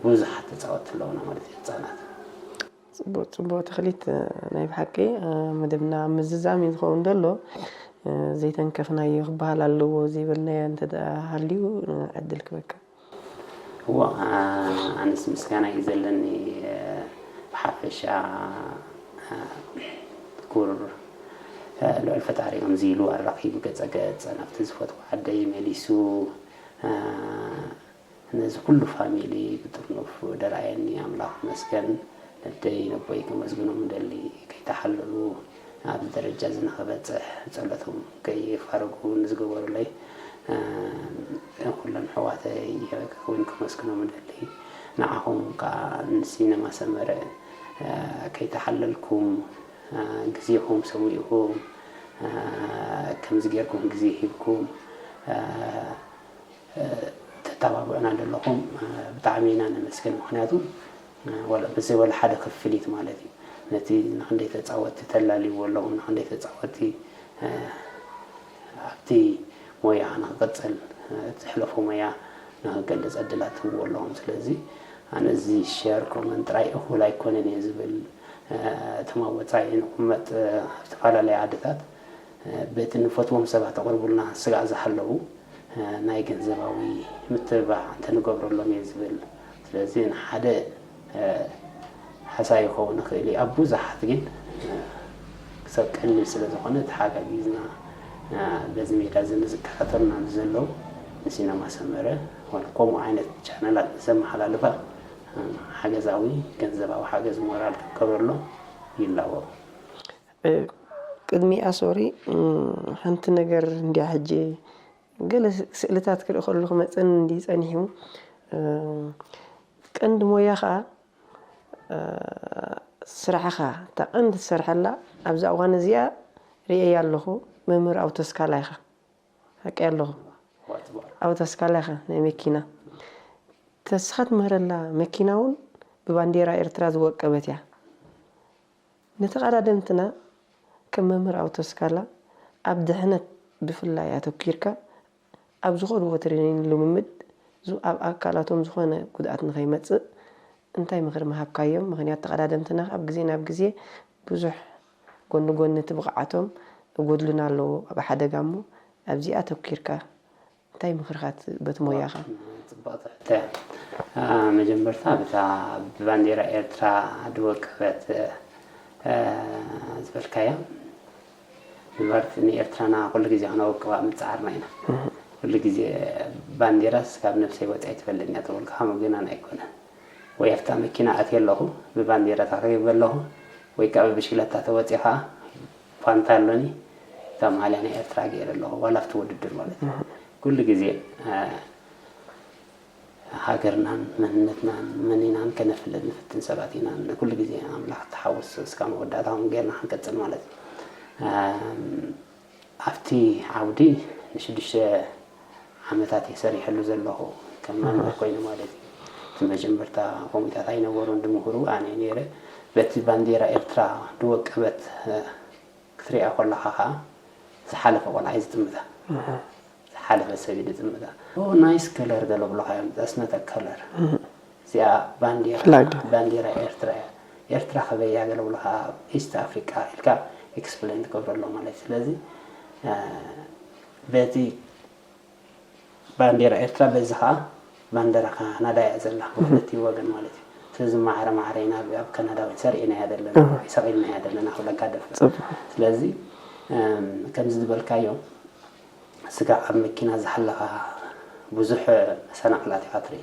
ብዙሓት ተፃወትቲ ኣለውና ማለት እዩ ህፃናት። ፅቡቅ ፅቡቅ ተኽሊት ናይ ብሓቂ መደብና ምዝዛም እዩ ዝኸውን ዘሎ። ዘይተንከፍናዮ ክበሃል ኣለዎ ዘይበልናዮ እንተ ሃልዩ ዕድል ክበካ። እዋ ኣነስ ምስጋና እዩ ዘለኒ ብሓፈሻ ክቡር ልዑል ፈጣሪ ከምዚ ኢሉ ኣራኺቡ ገፀ ገፅ ናብቲ ዝፈትዎ ዓደይ መሊሱ ነዚ ኩሉ ፋሚሊ ብጥርኑፍ ደርኣየኒ ኣምላኽ ይመስገን። ነደይ ነቦይ ከመስግኖም እደሊ ከይተሓለሉ ኣብዚ ደረጃ እዚ ንኽበፅሕ ፀሎቶም ከይፋረጉ ንዝገበሩለይ ኩሎም ኣሕዋተይ እውን ከመስግኖም እደሊ። ንዓኹም ከዓ ንሲነማ ሰመረ ከይተሓለልኩም ግዜኹም ሰዊእኹም ከምዚ ጌርኩም ግዜ ሂብኩም ተተባብዑና ዘለኹም ብጣዕሚ ኢና ነመስግን። ምኽንያቱ ዋላ ብዘይ ዋላ ሓደ ክፍሊት ማለት እዩ ነቲ ንክንደይ ተፃወትቲ ተላልይዎ ኣለኹም፣ ንክንደይ ተፃወትቲ ኣብቲ ሞያ ንክቅፅል ዝሕለፎ ሞያ ንክገልፅ ዕድላት ትህብዎ ኣለኹም። ስለዚ ኣነ እዚ ሸር ኮመንት ጥራይ እኹል ኣይኮነን እየ ዝብል። እቶም ኣብ ወፃኢ ንቕመጥ ኣብ ዝተፈላለያ ዓድታት በቲ ንፈትዎም ሰባት ኣቕርቡልና ስጋዕ ዝሃለዉ ናይ ገንዘባዊ ምትብባዕ እንተንገብረሎም እየ ዝብል። ስለዚ ንሓደ ሓሳብ ይኸውን ይኽእል እዩ። ኣብ ብዙሓት ግን ክሳብ ቀሊል ስለ ዝኾነ ተሓጋጊዝና በዚ ሜዳ እዚ ንዝከታተሉና ዘለዉ ንሲነማ ሰመረ ዋላ ከምኡ ዓይነት ቻነላት ንዘመሓላልፋ ሓገዛዊ ገንዘባዊ ሓገዝ ሞራል ክገብረሎም ይላቦ። ቅድሚኣ ሶሪ ሓንቲ ነገር እንዲያ ሕጂ ገለ ስእልታት ክርኢ ከለኹ መፀኒ እንዲ ፀኒሑ ቀንዲ ሞያ ከዓ ስራሕኻ እታ ቀንዲ ትሰርሐላ ኣብዛ እዋን እዚኣ ርእየ ኣለኹ መምህር ኣውቶስካላ ኢኻ ሓቂ ኣለኹ ኣውቶስካላ ኢኻ ናይ መኪና ተስኻ ትምህረላ መኪና እውን ብባንዴራ ኤርትራ ዝወቀበት እያ ንተቐዳደምትና ከም መምህር ኣውቶስካላ ኣብ ድሕነት ብፍላይ ኣተኪርካ ኣብ ዝኸድዎ ትሬኒንግ ልምምድ ኣብ ኣካላቶም ዝኾነ ጉድኣት ንኸይመፅእ እንታይ ምኽሪ ምሃብካዮም? ምኽንያቱ ተቐዳደምትና ካብ ግዜ ናብ ግዜ ብዙሕ ጎኒ ጎኒ እቲ ብቕዓቶም እጎድሉና ኣለዉ ኣብ ሓደጋ እሞ ኣብዚኣ ኣተኪርካ እንታይ ምኽርኻ በቲ ሞያኻ? ፅብቕቲ ሕቶ እያ። መጀመርታ ብታ ብባንዴራ ኤርትራ ድወቀበት ዝበልካያ ነበርቲ ንኤርትራና ኩሉ ግዜ ክነውቅባ ምጽዓርና ኢና። ኩሉ ግዜ ባንዴራስ ካብ ነብሰይ ወጻኢ ትፈልጥን እያ ተበልካ፣ ከምኡ ግን ኣይኮነን። ወይ ኣብታ መኪና ኣትየ ኣለኹ፣ ብባንዴራ ተኸቢበ ኣለኹ፣ ወይ ከዓ ብብሽክለታ ተወጺኻ ፓንታሎኒ እታ ማልያ ናይ ኤርትራ ገይረ ኣለኹ፣ ዋላ ኣብቲ ውድድር ማለት እዩ። ኩሉ ግዜ፣ እ፣ ሃገርናን መንነትናን መን ኢናን ከነፍልጥ ንፍትን ሰባት ኢና። ንኩሉ ግዜ ኣምላኽ ተሓወስ እስካብ መወዳእታ እውን ጌርና ክንቀጽል ማለት እዩ። ኣም፣ ኣብቲ ዓውዲ ንሽዱሽተ ዓመታት እየ ሰሪሐሉ ዘለኹ፣ ከም መምህር ኮይኑ ማለት እዩ። እቲ መጀመርታ ከምኡታት ኣይነበሩን፣ ድምሁሩ ኣነ እየ ነይረ። በቲ ባንዴራ ኤርትራ ዝወቀበት፣ እ፣ ክትሪኣ ከለኻ ኸኣ ዝሓለፈ ቆልዓ እዩ ዝጥምታ። ዝሓለፈ ሰብ እዩ ዝጥምታ። "ኦ፣ ናይስ ከለር" ገለ ብሎኻ እዮም፣ "That's not a color። እዚኣ ባንዴራ፣ ፍላግ። ባንዴራ ኤርትራ እያ። ኤርትራ ከበያ" ገለ ብሎኻ፣ "ኢስት ኣፍሪቃ" ኢልካ ኤክስፕሌን ትገብረሎ ማለት እዩ። ስለዚ፣ እ፣ በቲ ባንዴራ ኤርትራ፣ በዚ ኸኣ ባንዴራ ካናዳ እያ ዘላ፣ ብክልቲኡ ወገን ማለት እዩ። ስለዚ ማዕረ ማዕረ ኢና ኣብ ካናዳውያን ሰሪዕናያ ዘለና፣ እህ። ሰቒልናያ ዘለና ክብለካ ደፍር። ጽቡቕ። ስለዚ፣ እም፣ ከምዚ ዝበልካዮ፣ ስጋዕ ኣብ መኪና ዝሃለኻ ብዙሕ መሰናኽላት ኢኻ ትርኢ።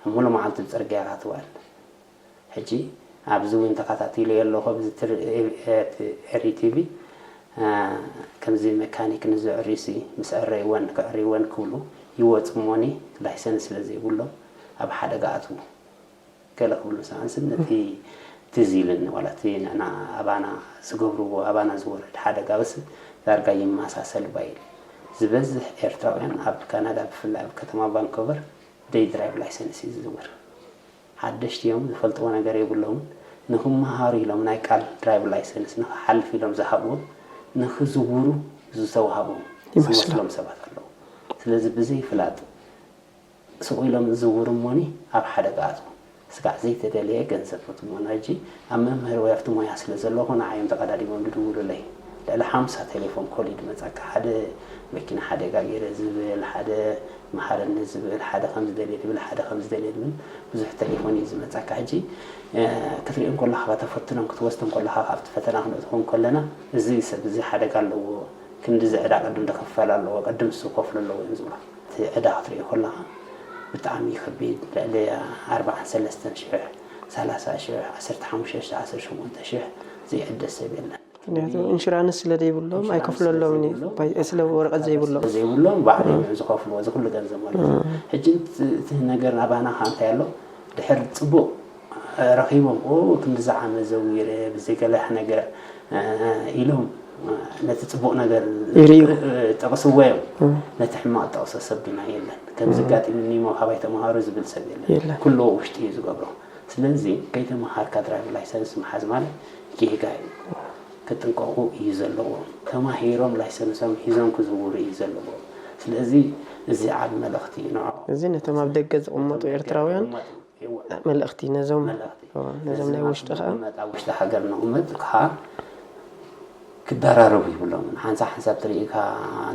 ሙሉ መዓልቲ ኣብ ጽርግያ ኢኻ ትውዕል። ሕጂ ኣብዚ እውን ተኸታቲለዮ ኣለኹ፣ ኣብዚ ትር-፣ ኤ-፣ ኤ-፣ ኤሪ ቲቪ፣ እ፣ ከምዚ መካኒክ ንዘዕርዩሲ ምስ ኣረይወን ከዕርይወን ክብሉ ይወጹ እሞኒ ላይሰንስ ስለ ዘይብሎም ኣብ ሓደጋ ኣትዉ። ገለ ክብሉ ሰኣንስ ነቲ ትዝ ኢልኒ፣ ዋላ እቲ ንዕና ኣባና ዝገብርዎ፣ ኣባና ዝወርድ ሓደጋ ብስ ዳርጋ ይመሳሰል ባይል። ዝበዝሕ ኤርትራውያን ኣብ ካናዳ፣ ብፍላይ ኣብ ከተማ ቫንኮቨር፣ ደይ ድራይቭ ላይሰንስ እዩ ዝዝውር። ሓደሽቲ እዮም፣ ዝፈልጥዎ ነገር የብሎምን። ንኽመሃሩ ኢሎም ናይ ቃል ድራይቭ ላይሰንስ ንኽሓልፍ ኢሎም ዝሃብዎም፣ ንኽዝውሩ ዝተዋህቦም ይመስሎም። ዝመስሎም ሰባት ኣለዉ። ስለዚ ብዘይፍላጥ ስቕ ኢሎም ዝዝውሩ እሞኒ ኣብ ሓደጋ ኣትዉ። ስጋዕ ዘይተደለየ ገንዘብ ክትሞና። ሕጂ ኣብ መምህር ወይ ኣብቲ ሞያ ስለ ዘለኹ ንዓዮም ተቐዳዲሞም ዝድውሉለይ። ልዕሊ ሓምሳ ቴሌፎን ኮል እዩ ዝመጻካ። ሓደ መኪና ሓደጋ ገይረ ዝብል፣ ሓደ መሃረኒ ዝብል፣ ሓደ ከም ዝደልየ ዝብል፣ ሓደ ከም ዝደልየ ዝብል ብዙሕ ቴሌፎን እዩ ዝመጻካ። ሕጂ፣ እ፣ ክትሪኦ እንከለኻ፣ ከተፈትኖም ክትወስዶም ከለኻ፣ ኣብቲ ፈተና ክነእትዎም ከለና፣ እዚ ሰብ እዚ ሓደጋ ኣለዎ፣ ክንድዚ ዕዳ ቅድም ክኽፈል ኣለዎ፣ ቅድም እሱ ክኸፍሎ ኣለዎ እዮም ዝብሉ። እቲ ዕዳ ክትሪኦ ከለኻ ብጣዕሚ ከቢድ፣ ልዕሊ ኣርባዓን ሰለስተን ሽሕ፣ ሰላሳ ሽሕ፣ ዓሰርተ ሓሙሽተ ሽሕ፣ ዓሰርተ ሸሞንተ ሽሕ ዘይዕደ ሰብ የለን። ምክንያቱ ኢንሹራንስ ስለ ዘይብሎም ኣይከፍለሎምን እዩ። ባይ-፣ ስለ ወረቐት ዘይብሎም። ስለ ዘይብሎም ባዕሎም እዮም ዝኸፍልዎ፣ እዚ ኩሉ ገንዘብ ማለት እዩ። ሕጂ እቲ፣ እቲ ነገር ናባና ከዓ እንታይ ኣሎ? ድሕር ጽቡቕ ረኺቦም፣ "ኦ፣ ክንድዚ ዓመት ዘዊረ፣ ብዘይ ገለ ነገር፣ እ፣ ኢሎም፣ እ፣ ነቲ ጽቡቕ ነገር ይርእዩ። እ፣ ጠቕስዎ እዮም። እ። ነቲ ሕማቕ ጠቕሶ ሰብ ግና የለን። ከምዚ እ። ኣጋጢሙኒ እሞ ካባይ ተምሃሩ ዝብል ሰብ የለን። የለን። ኩሉ ውሽጢ እዩ ዝገብሮ። ስለዚ ከይተምሃርካ ድራይቭ ላይሰንስ ምሓዝ ማለት ጌጋ እዩ። ክጥንቀቑ እዩ ዘለዎ። ተማሂሮም ላይሰንሶም ሒዞም ክዝውሩ እዩ ዘለዎ። ስለዚ እዚ ዓቢ መልእኽቲ እዩ ንዕኦም። እዚ ነቶም ኣብ ደገ ዝቕመጡ ኤርትራውያን መልእኽቲ ነዞም፣ መልእኽቲ። እዎ፣ ነዞም ናይ ውሽጢ ከኣ ኣብ ውሽጢ ሃገር ንቕመጥ ከኣ ክደራረቡ ይብሎምን። ሓንሳብ ሓንሳብ ትርኢካ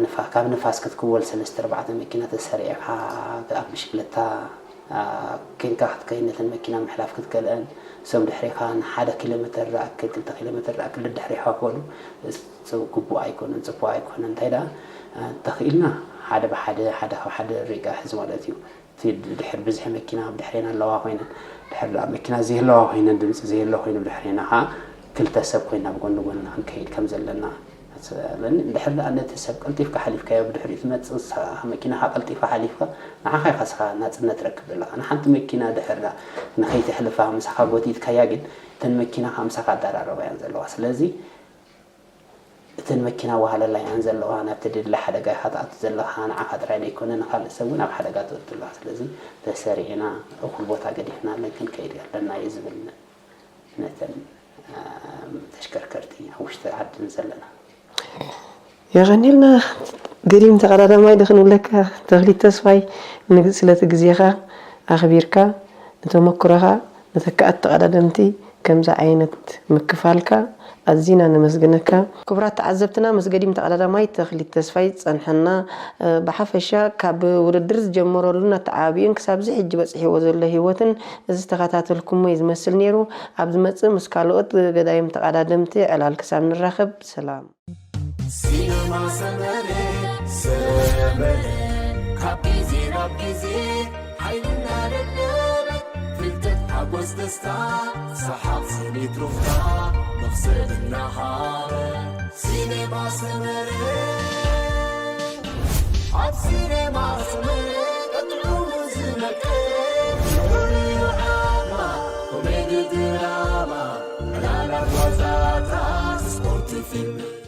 ንፋ-፣ ካብ ንፋስ ክትክወል ሰለስተ ኣርባዕተ መኪና ተሰሪዕካ ኣብ ብሽክለታ፣ ኣ፣ ኬንካ ክትከይድ ነተን መኪና ምሕላፍ ክትከልአን፣ እሶም ድሕሬኻ ንሓደ ኪሎ ሜተር ዝኣክል፣ ክልተ ኪሎ ሜተር ዝኣክል ድድሕሬኻ ክኸዱ፣ እስ-፣ ግቡእ ኣይኮነን፣ ጽቡቕ ኣይኮነን። እንታይ ደኣ፣ እ፣ እንተኽኢልና ሓደ ብሓደ፣ ሓደ ካብ ሓደ ሪጋ ሕዚ ማለት እዩ። እቲ ድሕር ብዝሒ መኪና ኣብ ድሕሬና ኣለዋ ኮይነን፣ ድሕር ደኣ መኪና ዘይህለዋ ኮይነን፣ ድምጺ ዘይህለዋ ኮይኑ ብድሕሬና ኸዓ ክልተ ሰብ ኮይና ብጎኒ ጎኒ ክንከይድ ከም ዘለና፣ ድሕር ደኣ ነቲ ሰብ ቀልጢፍካ ሓሊፍካዮ፣ ብድሕሪኡ ትመጽእ ንስኻ መኪናኻ ቀልጢፋ ሓሊፍካ፣ ንዓኻ ኢኻ ንስኻ ናጽነት ትረክብ ዘለኻ። ንሓንቲ መኪና ድሕር ደኣ ንኸይተሕልፋ ምሳኻ ጎቲትካያ ግን፣ እተን መኪና ኸዓ ምሳኻ ኣዳራረባ እየን ዘለዋ። ስለዚ እተን መኪና ዋህለላ እየን ዘለዋ፣ ናብቲ ድድሊ ሓደጋ ኢኻ ትኣቱ ዘለኻ፣ ንዓኻ ጥራይ ዘይኮነ ንኻልእ ሰብ እውን ኣብ ሓደጋ ተእቱ ኣለኻ። ስለዚ ተሰሪዕና እኹል ቦታ ገዲፍናለን ክንከይድ ኣለና እዩ ዝብል ነተን፣ እ፣ ተሽከርከርቲ ኣብ ውሽጢ ዓድን ዘለና። የቐንየልና። ገዲም ተቐዳዳማይ ዶ ክንብለካ? ተኽሊት ተስፋይ፣ ንግ-፣ ስለቲ ግዜኻ ኣኽቢርካ ንተመክሮኻ ንተካእቲ ተቐዳደምቲ ከምዚ ዓይነት ምክፋልካ ኣዚና ነመስግነካ። ክቡራት ተዓዘብትና፣ ምስ ገዲም ተቐዳዳማይ ተኽሊት ተስፋይ ጸንሐና። እ፣ ብሓፈሻ ካብ ውድድር ዝጀመረሉን ኣተዓባቢኡን ክሳብ እዚ ሕጂ በጺሕዎ ዘሎ ህይወትን ዝተኸታተልኩሞ እዩ ዝመስል ነይሩ። ኣብ ዝመጽእ ምስ ካልኦት ገዳይም ተቐዳደምቲ ዕላል ክሳብ ንራኸብ፣ ሰላም። ሲነማ ሰመረ፣ ሰመረ፣ ካብ ግዜ ናብ ግዜ ሓይልና ደለበ፣ ፍልጠት፣ ሓጎስ፣ ደስታ፣ ሰሓቕ፣ ስኒት፣ ሩፍታ፣ መኽሰብ እናሃበ። ሲነማ ሰመረ፣ ኣብ ሲነማ ሰመረ ቀጥዑ ዝነቀ፣ ዝኽሪ ዓማ፣ ኮሜዲ፣ ድራማ፣ ዕላላት፣ ዋዛታት፣ ስፖርት፣ ፊልም።